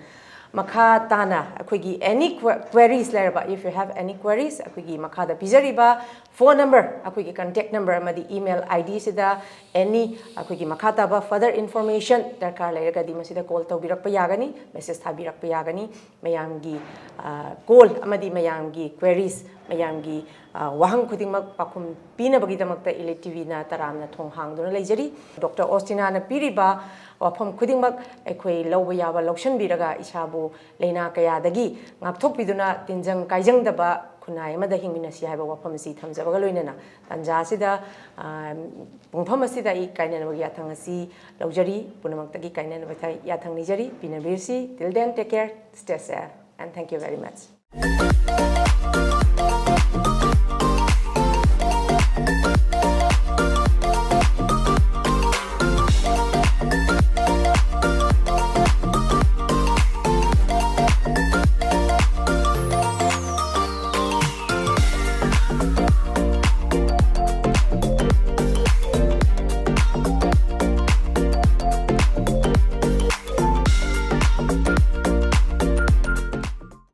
ꯃꯈꯥ ꯇꯥꯅ ꯑꯩꯈꯣꯏꯒꯤ any que-, queries ꯂꯩꯔꯕ, if you have any queries, ꯑꯩꯈꯣꯏꯒꯤ ꯃꯈꯥꯗ ꯄꯤꯖꯔꯤꯕ ꯐꯣꯟ ꯅꯝꯕꯔ, ꯑꯩꯈꯣꯏꯒꯤ ꯀꯟꯇꯦꯛ ꯅꯝꯕꯔ ꯑꯃꯗꯤ ꯏꯃꯦꯜ ꯑꯥꯏ ꯗꯤꯁꯤꯗ any ꯑꯩꯈꯣꯏꯒꯤ ꯃꯈꯥ ꯇꯥꯕ further information ꯗꯔꯀꯥꯔ ꯂꯩꯔꯒꯗꯤ ꯃꯁꯤꯗ ꯀꯣꯜ ꯇꯧꯕꯤꯔꯛꯄ ꯌꯥꯒꯅꯤ, ꯃꯦꯁꯦꯖ ꯊꯥꯕꯤꯔꯛꯄ ꯌꯥꯒꯅꯤ꯫ ꯃꯌꯥꯝꯒꯤ, ꯑ, ꯀꯣꯜ ꯑꯃꯗꯤ ꯃꯌꯥꯝꯒꯤ ꯀ꯭ꯋꯦꯔꯤꯁ, ꯃꯌꯥꯝꯒꯤ, ꯑ, ꯋꯥꯍꯪ ꯈꯨꯗꯤꯡꯃꯛ ꯄꯥꯎꯈꯨꯝ ꯄꯤꯅꯕꯒꯤꯗꯃꯛꯇ ꯏꯂꯤꯠ ꯇꯤ ꯚꯤꯅ ꯇꯔꯥꯝꯅ ꯊꯣꯡ ꯍꯥꯡꯗꯨꯅ ꯂꯩꯖꯔꯤ꯫ ꯗꯣꯛꯇꯔ ꯑꯣꯁꯇꯤꯅꯥꯅ ꯄꯤꯔꯤꯕ ꯋꯥꯐꯝ ꯈꯨꯗꯤꯡꯃꯛ ꯑꯩꯈꯣꯏ ꯂꯧꯕ ꯌꯥꯕ ꯂꯧꯁꯤꯟꯕꯤꯔꯒ ꯏꯁꯥꯕꯨ ꯂꯥꯏꯅꯥ ꯀꯌꯥꯗꯒꯤ ꯉꯥꯛꯊꯣꯛꯄꯤꯗꯨꯅ ꯇꯤꯟꯖꯪ ꯀꯥꯏꯖꯪꯗꯕ ꯈꯨꯟꯅꯥꯏ ꯑꯃꯗ ꯍꯤꯡꯃꯤꯟꯅꯁꯤ ꯍꯥꯏꯕ ꯋꯥꯐꯝ ꯑꯁꯤ ꯊꯝꯖꯕꯒ ꯂꯣꯏꯅꯅ ꯇꯥꯟꯖꯥ ꯑꯁꯤꯗ, ꯑ, ꯄꯨꯡꯐꯝ ꯑꯁꯤꯗ ꯑꯩ ꯀꯥꯏꯅꯅꯕꯒꯤ ꯌꯥꯊꯪ ꯑꯁꯤ ꯂꯧꯖꯔꯤ꯫ ꯄꯨꯝꯅꯃꯛꯇꯒꯤ ꯀꯥꯏꯅꯅꯕ ꯌꯥꯊꯪ ꯅꯤꯖꯔꯤ꯫ ꯄꯤꯅꯕꯤꯔꯁꯤ꯫ Till then, take care, stay safe꯫ and thank you very much.